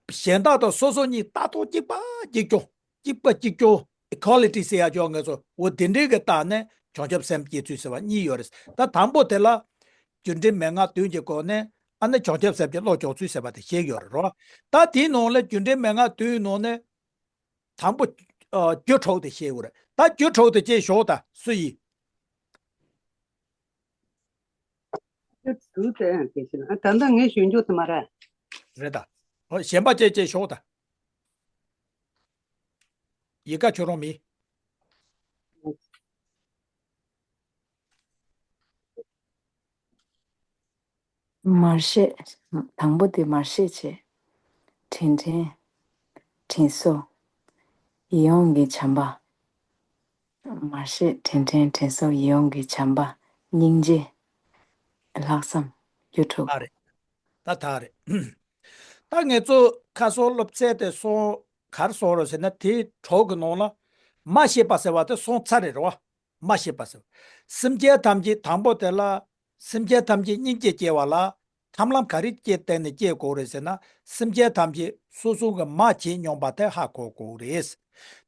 གཞན་དག་དང་སོ་སོ་གཉིས་ལྟ་སྟངས་གཅིག་པ་གཅིག་རྐྱང་། གཅིག་པ་གཅིག་རྐྱང་། ཨི་ཀོ་ལི་ཊི་ཟེར་ཡ་ཅིག་ཡོད། ངེད་ཚོ་འོ་དེ་འདྲའི་གི་སྟེང་ནས་བྱང་ཆུབ་སེམས་སྐྱེ་ཚུལ་ཟེར་བ་གཉིས་ཡོད་རེད། ད་དང་པོ་དེ་ལ་རྒྱུ་འབྲས་མན་ངག་བདུན་གྱི་སྒོ་ནས། ཨ་ནི་བྱང་ཆུབ་སེམས་ཀྱི་བློ་སྐྱོང་ཚུལ་ཟེར་བ་དེ་བཤད་ཡོད་རེད་རོ། ད་དེའི་ནང་ལ་རྒྱུ་འབྲས་མན་ངག་བདུན་ནང་ནས་དང་པོ། ཨ། རྒྱུ་དྲུག་དེ་བཤད་ཡོད་རེད། ད་རྒྱུ་དྲུག་དེ་ཅིག་ཞོག་ད་སུ་ཡིན། ཁྱོད་དུས་དེ་ཡང་དེ་བཞིན། ཨ། ད་ལྟ་ངས་ཞུ་རྒྱུ་དེ་མ་རེད། རེད་ད། ཨོ། གཞན་པ་ཅིག་ཅིག་ཞོག་ད། ཡི་ག་ཁྱོད་རང་མིན། མར་ཤེས། དང་པོ་དེ་མར་ཤེས་བྱས། དྲིན་དྲན། དྲིན་གཟོ། ཡིད་འོང་གི་བྱམས་པ། མར་ཤེས། དྲིན་དྲན། དྲིན་གཟོ། ཡིད་འོང་གི་བྱམས་པ། སྙིང་རྗེ། ལྷག་བསམ། རྒྱུ་དྲུག་ད་རེད། ད་ད་རེད། ད་ངེད་ཚོ་ཁ་སང་སློབ་ཚན་དེ་སོང་། ག་རེ་སོང་རེད་ཟེར་ན། དེ་དྲུག་གི་ནང་ལ་མ་ཤེས་པ་ཟེར་བ་དེ་སོང་ཚར་རེད་རོ། མ་ཤེས་པ་ཟེར་བ། སེམས་ཅན་ཐམས་ཅད། དང་པོ་དེ་ལ་སེམས་ཅན་ཐམས་ཅད་སྙིང་རྗེ་སྐྱེ་བ་ལ་ཐབས་ལམ་ག་རེ་སྐྱེ་བསྟན་ནས་སྐྱེ་དགོས་རེད་ཟེར་ན། སེམས་ཅན་ཐམས་ཅད་སོ་སོ་གི་མ་བྱས་མྱོང་པ་དེ་ཧ་གོ་དགོས་རེད།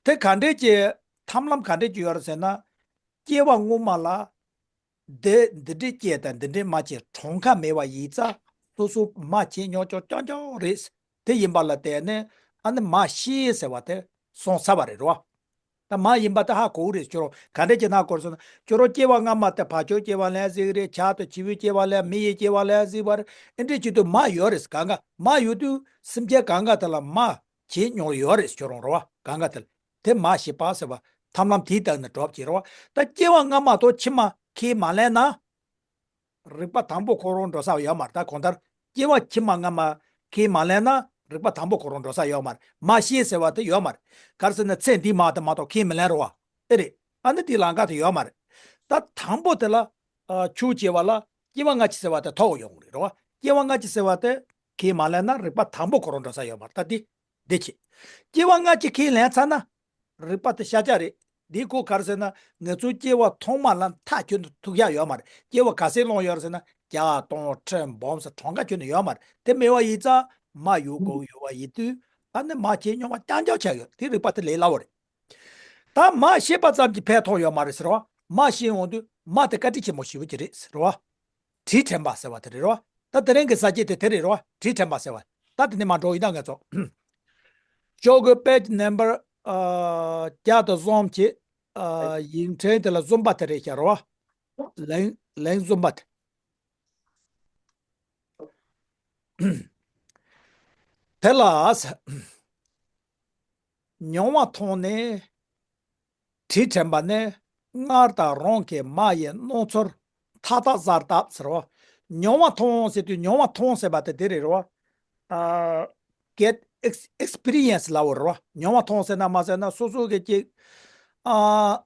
དེ་ག་འདྲས་ཀྱི་ཐབས་ལམ་ག་འདྲས་ཀྱི་ཡོད་རེད་ཟེར་ན། སྐྱེ་བ་སྔོན་མ་ལ་འདི་འདི་འདྲས་སྐྱེས་དང་འདི་འདྲས་མ་སྐྱེས་གྲངས་ཀ་མེད་པ་ཡིན་ཙང་། སོ་སོ་མ་བྱས་མྱོང་ཅོག་ཅོག་ཅོག་རེད། དེ་ཡིན་པ་ལ་བརྟེན་ནས་ཨ་ནི་མ་ཤེས་ཟེར་བ་དེ་སོང་ཚར་བ་རེད་རོ། ད་མ་ཡིན་པ་དེ་ཧ་གོ་གི་རེད། ཁྱོད་རང་ག་འདྲས་ཀྱི་ཧ་གོ་རེད་ཟེར་ན། ཁྱོད་རང་སྐྱེ་བ་སྔ་མ་དེ་ཕར་ཕྱོགས་སྐྱེ་བ་ལེན་ཟིག་རེད། ཆགས་དང་འཆི་བའི་སྐྱེ་བ་ལེན། མི་ཡི་སྐྱེ་བ་ལེན་ཟིག་པ་རེད། ཨེ་འདྲས་བྱེད་དུས་མ་ཡོད་རེད། གང་ག་མ་ཡོད་དུས་སེམས་ཅན་གང་ག་དེ་ལ་མ་བྱས་མྱོང་ཡོད་རེད། ཁྱོད་རང་རོ། གང་ག་དེ་ལ། དེ་མ་ཤེས་པ་ཟེར་བ་ཐབས་ལམ་དེའི་སྟེང་ནས་གྲུབ་ཀྱི་རེད་བ། ད་སྐྱེ་བ་སྔ་མ་དང་ཕྱི་མ་ཁས་མ་ལེན་ན། རིག་པ་དང་པོ་ཁོ་རང་འགྲོ་ས་ཡོད་མ་རེད། ད་གང་ལྟར་སྐྱེ་བ་ཕྱི་མ་སྔ་མ་ཁས་མ་ལེན་ན་རིག་པ་དང་པོ་ཁོ་རང་འགྲོ་ས་ཡོད་མ་རེད། མ་ཤེས་ཟེར་བ་དེ་ཡོད་མ་རེད། ག་རེ་ཟེར་ན་ཚེ་འདིའི་མ་དེ་མ་གཏོགས་ཁས་མི་ལེན་རེད་བ། ཨེ་རེད། ཨ་ནི་དེའི་ལམ་ཁ་དེ་ཡོད་མ་རེད། ད་དང་པོ་དེ་ལ། ཨ། ཆོས་བྱེད་པ་ལ་སྐྱེ་བ་སྔ་ཕྱི་ཟེར་བ་དེ་ཐོགས་ཡོང་གི་རེད་བ། སྐྱེ་བ་སྔ་ཕྱི་ཟེར་བ་དེ་ཁས་མ་ལེན་ན་རིག་པ་དང་པོ་ཁོ་རང་འགྲོ་ས་ཡོད་མ་རེད། ད་དེ། འདི་བྱེད། སྐྱེ་བ་སྔ་ཕྱི་ཁས་ལེན་ཚར་ན། རིག་པ་དེ་ཤར་ཆག་རེད། འདི་ཁོ་ག་རེ་ཟེར་ན། ང་ཚོའི་སྐྱེ་བ་ཐོག་མ་ལ་མཐའ་ཁྱོན་དུ་ཐུག་ཡག་ཡོད་མ་རེད། སྐྱེ་བ་ག་ཚད་སློང་ཡོད་རེད་ཟེར་ན། བརྒྱ་སྟོང་ཁྲི་འབུམ་ཚོ་གྲངས་ཀ་ཁྱོན་དུ་ཡོད་མ་རེད། དེ་མེད་པ་ཡིན་ཙང་མ་ཡོད་དགོས་ཡོད་པ་ཡིན་དུས། ཨ་ནི་མ་བྱས་མྱོང་བ་རྐྱང་རྐྱང་ཆགས་ཡོད། དེ་རིག་པ་དེ་ལས་སླ་བོ་རེད། ད་མ་ཤེས་པ་ཙམ་གྱིས་ཕན་ཐོགས་ཡོད་མ་རེད་ཟེར་བ། མ་ཤེས་འོང་དུས་མ་དེ་བཀའ་དྲིན་ཆེན་པོ་ཞེ་པོ་ཅིག་རེད་ཟེར་བ། དྲིན་དྲན་པ་ཟེར་བ་དེ་རེད་རོ། ད་དེ་རིང་གི་ས་བཅད་དེ་དེ་རེད་རོ། དྲིན་དྲན་པ་ཟེར་བ། ད་དེ་ནས་མར་འགྲོ་ཡིན་ད་ང་ཚོ། ཅོག་གི་པེ་ཇི་ནམ་བར། ཨ། བརྒྱ་དང་གསུམ་གྱི། ཨ། ཡིག་ཕྲེང་དེ་ལ་གསུམ་པ་དེ་རེད་ཤག་རོ། ལན་ལན་གསུམ་པ་དེ། དེ་ལ། མྱོང་བ་མཐོང་ནས། དྲིན་དྲན་པ་ནི། སྔར་དང་རང་གི་མ་ཡི་སྣང་ཚུལ་མཐའ་དག་གསལ་བཏབ་ཟེར་བ། མྱོང་བ་མཐོང་ཟེར་དུས་མྱོང་བ་མཐོང་ཟེར་བ་དེ་དེ་རེད་རོ། ཨ། get ex- experience ལབ་པ་རོ། མྱོང་བ་མཐོང་ཟེར་ན་མ་ཟེར་ན་སོ་སོ་གི་ཅིག་ཨ།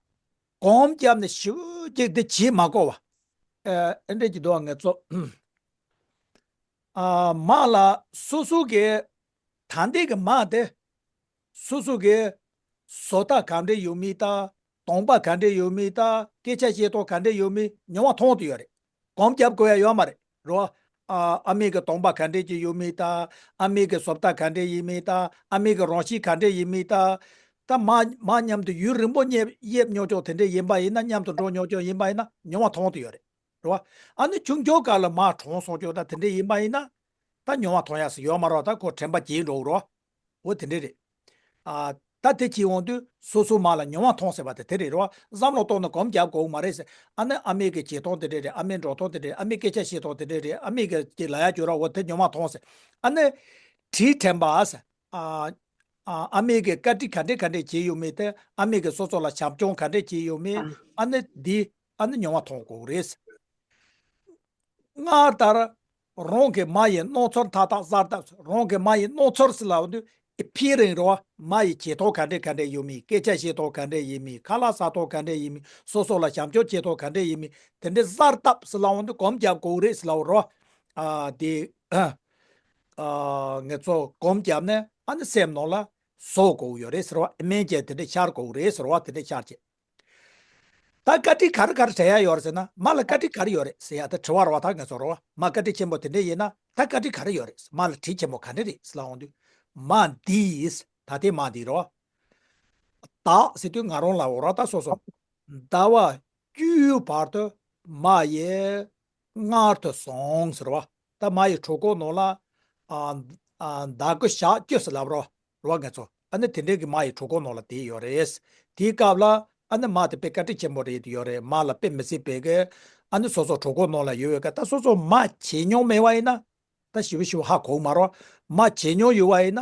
གོམ་བརྒྱབ་ནས་ཞིབ་ཅིག་འདི་བྱེད་མ་དགོས་པ། ཨ། ཨེ་འདྲས་ཀྱི་འདུག་ང་ཚོ། ཨ། མ་ལ་སོ་སོ་གི་ད་ལྟའི་གི་མ་དེ། སོ་སོ་གི་བཟོ་ལྟ་ག་འདྲས་ཡོད་མེད་དང་། གདོང་པ་ག་འདྲས་ཡོད་མེད་དང་། སྐད་ཆ་བཤད་སྟངས་ག་འདྲས་ཡོད་མེད་མྱོང་བ་མཐོང་དུ་ཡོད་རེད། གོམ་རྒྱབ་དགོས་ཡ་ཡོད་མ་རེད་རོ། ཨ། ཨ་མའི་གི་གདོང་པ་ག་འདྲས་ཀྱི་ཡོད་མེད་དང་། ཨ་མའི་གི་བཟོ་ལྟ་ག་འདྲས་ཡིན་མེད་དང་། ཨ་མའི་གི་རང་གཤིས་ག་འདྲས་ཡིན་མེད་དང་། ད་མ་མ་མཉམ་དུ་ཡུན་རིང་པོ་གཉིད་གཡེབ་མྱོང་ཀྱང་དེ་འདྲས་ཡིན་པ་ཡིན་ན། མཉམ་དུ་འགྲོ་མྱོང་ཀྱང་ཡིན་པ་ཡིན་ན་མྱོང་བ་མཐོང་དུ་ཡོད་རེད། རེད་བ། ཨ་ནི་ཆུང་ཆུང་སྐབས་ལ་མ་གྲོངས་སོང་ཀྱང་ད་དེ་འདྲས་ཡིན་པ་ཡིན་ན། ད་མྱོང་བ་མཐོང་ཡག་སུ་ཡོད་མ་རེད་བ། ད་ཁོ་དྲན་པ་བརྗེད་འགྲོ་གི་རེད་བ། འོ་དེ་འདྲས་རེད། ཨ། ད་དེ་བྱེད་འོང་དུས་སོ་སོའི་མ་ལ་མྱོང་བ་མཐོང་ཟེར་བ་དེ་དེ་རེད་རོ། བསམ་བློ་གཏོང་ན་གོམས་རྒྱབ་དགོས་མ་རེད་ཟེར། ཨ་ནི་ཨ་མའི་གི་བྱེད་སྟངས་དེ་འདྲ་རེད། ཨ་མའི་འགྲོ་སྟངས་དེ་འདྲ་རེད། ཨ་མའི་སྐད་ཆ་བཤད་སྟངས་དེ་འདྲ་རེད། ཨ་མའི་གི་ཅིག་ལབ་ཡ་བྱོས་ར་འོ་དེ་མྱོང་བ་མཐོང་ཟེར། ཨ་ནི་དྲིན་དྲན་པ་ཟེར། ཨ་ཨ་ཨ་མའི་གི་བཀའ་དྲིན་ག་འདྲས་ག་འདྲས་བྱས་ཡོད་མེད་དེ། ཨ་མའི་གི་སོ་སོ་ལ་བྱམས་སྐྱོང་ག་འདྲས་བྱས་ཡོད་མེད། ཨ་ནི་འདི་ཨ་ནི་མྱོང་བ་མཐོང་དགོས་རེད། སྔར་ལྟར་རང་གི་མ་ཡི་སྣང་ཚུལ་མཐའ་དག་གསལ་བཏབ། རང་གི་མ་ཡི་སྣང་ཚུལ་ཟེར་ལབ་དུས་ཨི་ཕི་རིང་རོ། མ་ཡི་བྱེད་སྟངས་ག་འདྲས་ག་འདྲས་ཡོད་མེད། སྐད་ཆ་བཤད་སྟངས་ག་འདྲས་ཡིན་མིན། ཁ་ལག་ཟ་སྟངས་ག་འདྲས་ཡིན་མིན། སོ་སོ་ལ་བྱམས་སྐྱོང་བྱེད་སྟངས་ག་འདྲས་ཡིན་མིན། དེ་འདྲས་གསལ་བཏབ་ཟེར་ལབ་དུས་གོམས་རྒྱབ་དགོས་རེད་ཟེར་ལབ་རོ། ཨ་དེ་ཨ་ངེད་ཚོ་གོམས་བརྒྱབ་ནས་ཨ་ནི་སེམས་ནང་ལ་བཟོ་དགོས་ཡོད་རེད་ཟེར་བ། སྨན་གྱི་དེ་འདྲས་ཤར་དགོས་རེད་ཟེར་བ། དེ་འདྲས་ཤར་བྱས། ད་བཀའ་དྲིན་ག་རེ་ག་རེ་དྲན་ཡ་ཡོད་རེད་ཟེར་ན། མ་ལ་བཀའ་དྲིན་ག་རེ་ཡོད་རེད་ཟེར་ཡ་ད་དྲི་བ་རེད་བ། ད་ང་ཚོ་རེད་བ། མ་བཀའ་དྲིན་ཆེན་པོ་དེ་འདྲས་ཡིན་ན་ད་བཀའ་དྲིན་ག་རེ་ཡོད་རེད། མ་ལ་དྲིན་ཆེན་པོ་ག་འདྲས་རེད་ཟེར་ལབ་འོང་དུས། མ་འདིས་ད་ལྟའི་མ་འདི་རེད་བ། ད་ཟེར་དུས་ང་རང་ལ་འོ་ར་ད་སོ་སོ། ཟླ་བ་བཅུའི་བར་དུ་མ་ཡི་མངལ་དུ་སོང་ཟེར་བ། ད་མ་ཡི་གྲོད་ཁོག་ནང་ལ་ཨ་ཨ་ཟླ་དགུ་ཞག་བཅུ་ཟེར་ལབ་རོ། རོ་ང་ཚོ་ཨ་ནི་དེ་འདྲའི་གི་མ་ཡི་གྲོད་ཁོག་ནང་ལ་དེ་ཡོད་རེད། དེའི་སྐབས་ལ་ཨ་ནི་མ་དེ་དཔེ་བཀའ་དྲིན་ཆེན་པོ་རེད་ཡོད་རེད། མ་ལ་དཔེ་མི་སྲིད་པའི་གི་ཨ་ནི་སོ་སོ་གྲོད་ཁོག་ནང་ལ་ཡོད་པའི་སྐབས། ད་སོ་སོ་མ་བྱེད་མྱོང་མེད་པ་ཡིན་ན་ད་ཞིབ་ཞིབ་ཧ་གོ་མ་རོ། མ་བྱེད་མྱོང་ཡོད་པ་ཡིན་ན་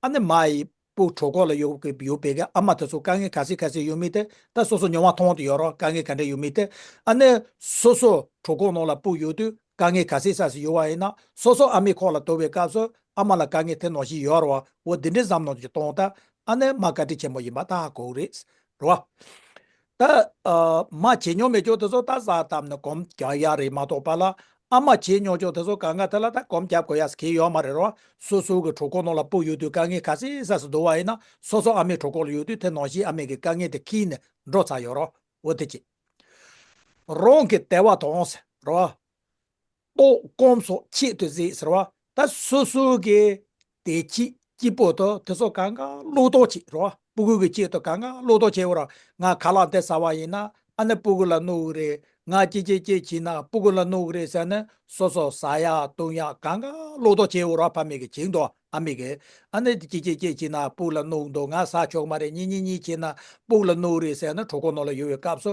ཨ་ནི་མ་ཡི་སྤུ་གྲོད་ཁོག་ལ་ཡོད་ཡོད་པའི་གི་ཨ་མ་དེ་ཚོ་དཀའ་ངལ་ག་ཚད་ག་ཚད་ཡོད་མེད་དེ་ད་སོ་སོ་མྱོང་བ་མཐོང་དུ་ཡོད་རོ། དཀའ་ངལ་ག་འདྲ་ཡོད་མེད་དེ། ཨ་ནི་སོ་སོ་གྲོད་ཁོག་ནང་ལ་སྤུ་ཡོད་དུས་དཀའ་ངལ་ག་ཚད་ས་སུ་ཡོད་པ་ཡིན་ན་སོ་སོ་ཨ་མའི་ཁོག་ལ་དོར་བའི་སྐབས་སུ་ཨ་མ་ལ་དཀའ་ངལ་དེ་ནང་བཞིན་ཡོད་རོ། འོ་འདི་འདྲའི་བསམ་བློ་ཅིག་གཏོང་ད་ཨ་ནི་མ་བཀའ་དྲིན་ཆེན་པོ་ཡིན་པ་ད་ཧ་གོ་གི་རེད་རོ། ད་ཨ་མ་བྱེད་མྱོང་མེད་ཅོག་དེ་ཚོ་ད་ཟ་བཏབ་ནས་གོམས་རྒྱག་ཡ་རེད་མ་གཏོགས་པ་ལ། ཨ་མ་བྱེད་མྱོང་ཅོག་དེ་ཚོ་གང་ག་དེ་ལ་ད་གོམས་རྒྱབ་དགོས་ཡ་གལ་ཡོད་མ་རེད་རོ། སོ་སོ་གི་གྲོད་ཁོག་ནང་ལ་སྤུ་ཡོད་དུས་དཀའ་ངལ་ག་ཚད་ས་སུ་འདུག་པ་ཡིན་ན་སོ་སོ་ཨ་མའི་གྲོད་ཁོག་ལ་ཡོད་དུས་དེ་ནང་བཞིན་ཨ་མའི་གི་དཀའ་ངལ་དེ་ཁྱེར་ནས་འགྲོ་ཚར་ཡོད་རོ། འོ་དེ་ཅི། རང་གི་བདེ་བ་དང་ཟེར་རོ། ལྟོགས་སྐོམ་སོགས་ཆེད་དུ་གཟིགས་ཟེར་བ། ད་སོ་སོ་གི་བདེ་སྐྱིད་སྐྱིད་པོ་དང་དེ་ཚོ་གང་ག་བློས་གཏོང་བྱེད་རོ། སྤུ་གུ་གི་ཆེད་དུ་གང་ག་བློས་གཏོང་བྱེད་འོ་ར། ང་ཁ་ལག་འདི་ཟ་བ་ཡིན་ན་ཨ་ནི་སྤུ་གུ་ལ་གནོད་གི་རེད། ང་ཅི་ཅི་ཅི་བྱས་ན་སྤུ་གུ་ལ་གནོད་གི་རེད་ཟེར་ནས་སོ་སོ་ཟ་ཡ་བཏུང་ཡ་གང་ག་བློས་གཏོང་བྱེད་འོ་ར། ཕ་མེས་གི་བྱིངས་དོ་ཨ་མེས་གི་ཨ་ནི་ཅི་ཅི་ཅི་བྱས་ན་སྤུ་གུ་ལ་གནོད་འདུག་ང་ཟ་ཆོག་མ་རེད། གཉིད་གཉིད་གཉིད་བྱས་ན་སྤུ་གུ་ལ་གནོད་གི་རེད་ཟེར་ནས་གྲོད་ཁོག་ནང་ལ་ཡོད་པའི་སྐབས་སུ།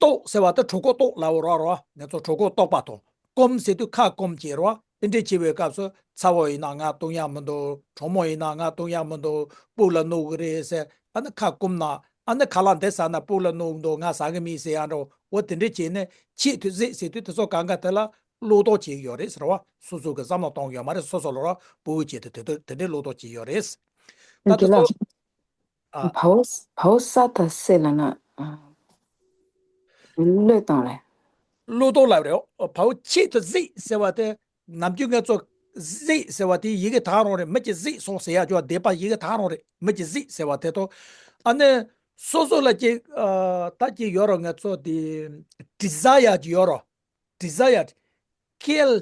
ལྟོགས་ཟེར་བ་དེ་གྲོད་ཁོག་ལྟོགས་ལབ་འོ་ར་རོ། ང་ཚོ་གྲོད་ཁོག་ལྟོགས་པ་དང་། སྐོམ་ཟེར་དུས་ཁ་སྐོམ་བྱེད་རོ། དེ་འདྲས་བྱེད་པའི་སྐབས་སུ་ཚ་བོ་ཡིན་ན་ང་བཏུང་ཡག་མི་འདུག་གྲང་མོ་ཡིན་ན་ང་བཏུང་ཡག་མི་འདུག་སྤུ་གུ་ལ་གནོད་གི་རེད་ཟེར། ཨ་ནི་ཁ་སྐོམ་ན་ཨ་ནི་ཁ་ལག་འདི་ཟ་ན་སྤུ་གུ་ལ་གནོད་གི་འདུག་ང་ཟ་གི་མིན་ཟེར་ཡ་འགྲོ། འོ་དེ་འདྲས་བྱས་ནས་ཆེད་དུ་གཟིགས་ཟེར་དུས་དེ་ཚོ་གང་ག་དེ་ལ་བློས་གཏོང་བྱེད་ཀྱི་ཡོད་རེད་ཟེར་བ། སོ་སོ་གི་བསམ་བློ་གཏོང་གི་ཡོད་མ་རེད། སོ་སོ་ལ་རོ་སྤུ་གུ་ཆེད་དུ་དེ་དེ་དེ་འདྲས་བློས་གཏོང་བྱེད་ཀྱི་ཡོད་རེད། ད་དེ་ཚོ་ཨ། བའོ་བའོ་ས་ད་སེ་ལ་ན་ཨ། བློས་བཏང་རེད། བློས་གཏོང་ལབ་རེད། བའོ་ཆེད་དུ་གཟིགས་ཟེར་བ་དེ་ནམ་རྒྱུན་ང་ཚོ་གཟིགས་ཟེར་བ་དེ་ཡི་གེ་དག་རང་རེད། མི་གཅིག་གཟིགས་སོང་ཟེར་ཡ་ཅོ་བདེ་པ་ཡི་གེ་དག་རང་རེད། མི་གཅིག་གཟིགས་ཟེར་བ་དེ་དོ། ཨ་ནི་སོ་སོ་ལ་ཅིག་ཨ་ད་ཅིག་ཡོད་རོ། ང་ཚོ་དེ་ཌི་ཛ་ཡར་ཅིག་ཡོད་རོ། ཌི་ཛ་ཡར། ཁེལ་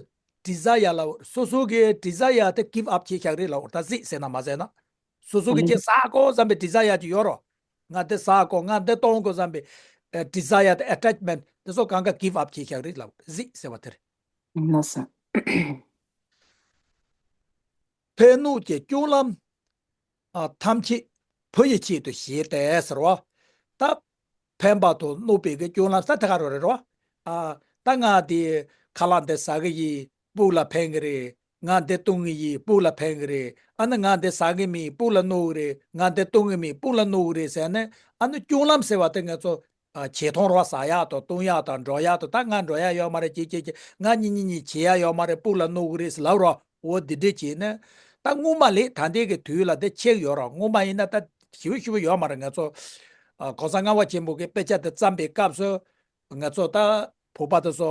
ཌི་ཛ་ཡར་ལ་སོ་སོ་གི་ཌི་ཛ་ཡར་དེ་གིབ་ཨབ་བྱེད་ཤག་རེད་ལ། ད་གཟིགས་ཟེར་ན་མ་ཟེར་ན། སོ་སོ་གི་ཅིག་ཟ་དགོས་བསམ་པའི་ཌི་ཛ་ཡར་ཅིག་ཡོད་རོ། ང་འདི་ཟ་དགོས། ང་འདི་གཏོང་དགོས་བསམ་པའི་ཨ་ཌི་ཛ་ཡར་དང་ཨ་ཊེཆ་མེན་ཊི་དེ་ཚོ་གང་ག་གིབ་ཨབ་བྱེད་ཤག་རེད་ལ། གཟིགས་ཟེར་བ་དེ་རེད། ལགས་སོ། ཕན་གནོད་ཀྱི་སྐྱོན་ལམ་ཨ་ཐམས་ཅད་བུ་ཡི་ཆེད་དུ་བྱས་ཏེ་ཟེར་བ། ད་ཕན་པ་དང་གནོད་པའི་གི་སྐྱོན་ལམ་ས་དེ་ག་རོ་རེད་རོ། ཨ་ད་ང་དེ་ཁ་ལག་འདི་ཟ་གི་ཡིན། སྤུ་གུ་ལ་ཕན་གི་རེད། ང་འདི་བཏུང་གི་ཡིན། སྤུ་གུ་ལ་ཕན་གི་རེད། ཨ་ནི་ང་འདི་ཟ་གི་མིན། སྤུ་གུ་ལ་གནོད་གི་རེད། ང་འདི་བཏུང་གི་མིན། སྤུ་གུ་ལ་གནོད་གི་རེད་ཟེར་ནས། ཨ་ནི་སྐྱོན་ལམ་ཟེར་བ་དེ་ང་ཚོ་ཨ་བྱེད་སྟངས་རོ། ཟ་ཡག་དང་བཏུང་ཡག་དང་འགྲོ་ཡག་དང་། ད་ང་འགྲོ་ཡག་ཡོད་མ་རེད། ཅི་ཅི་ཅི་ང་གཉིད་གཉིད་གཉིད་བྱེད་ཡག་ཡོད་མ་རེད། སྤུ་གུ་ལ་གནོད་གི་རེད་ཟེར་ལབ་རོ། འོ་འདི་འདྲས་བྱས་ནས་ད་སྔོན་མ་ལས་ད་ལྟའི་གི་དུས་ལ་འདི་ཆེ་ཡོད་རོ། སྔོན་མ་ཡིན་ན་ད་ཞིབ་ཞིབ་ཡོད་མ་རེད། ང་ཚོ་ཨ་གོང་ས་ལྔ་པ་ཆེན་པོ་གི་དཔེ་ཆ་དེ་བརྩམས་པའི་སྐབས་སུ་ང་ཚོ་ད་བོད་པ་དེ་ཚོ་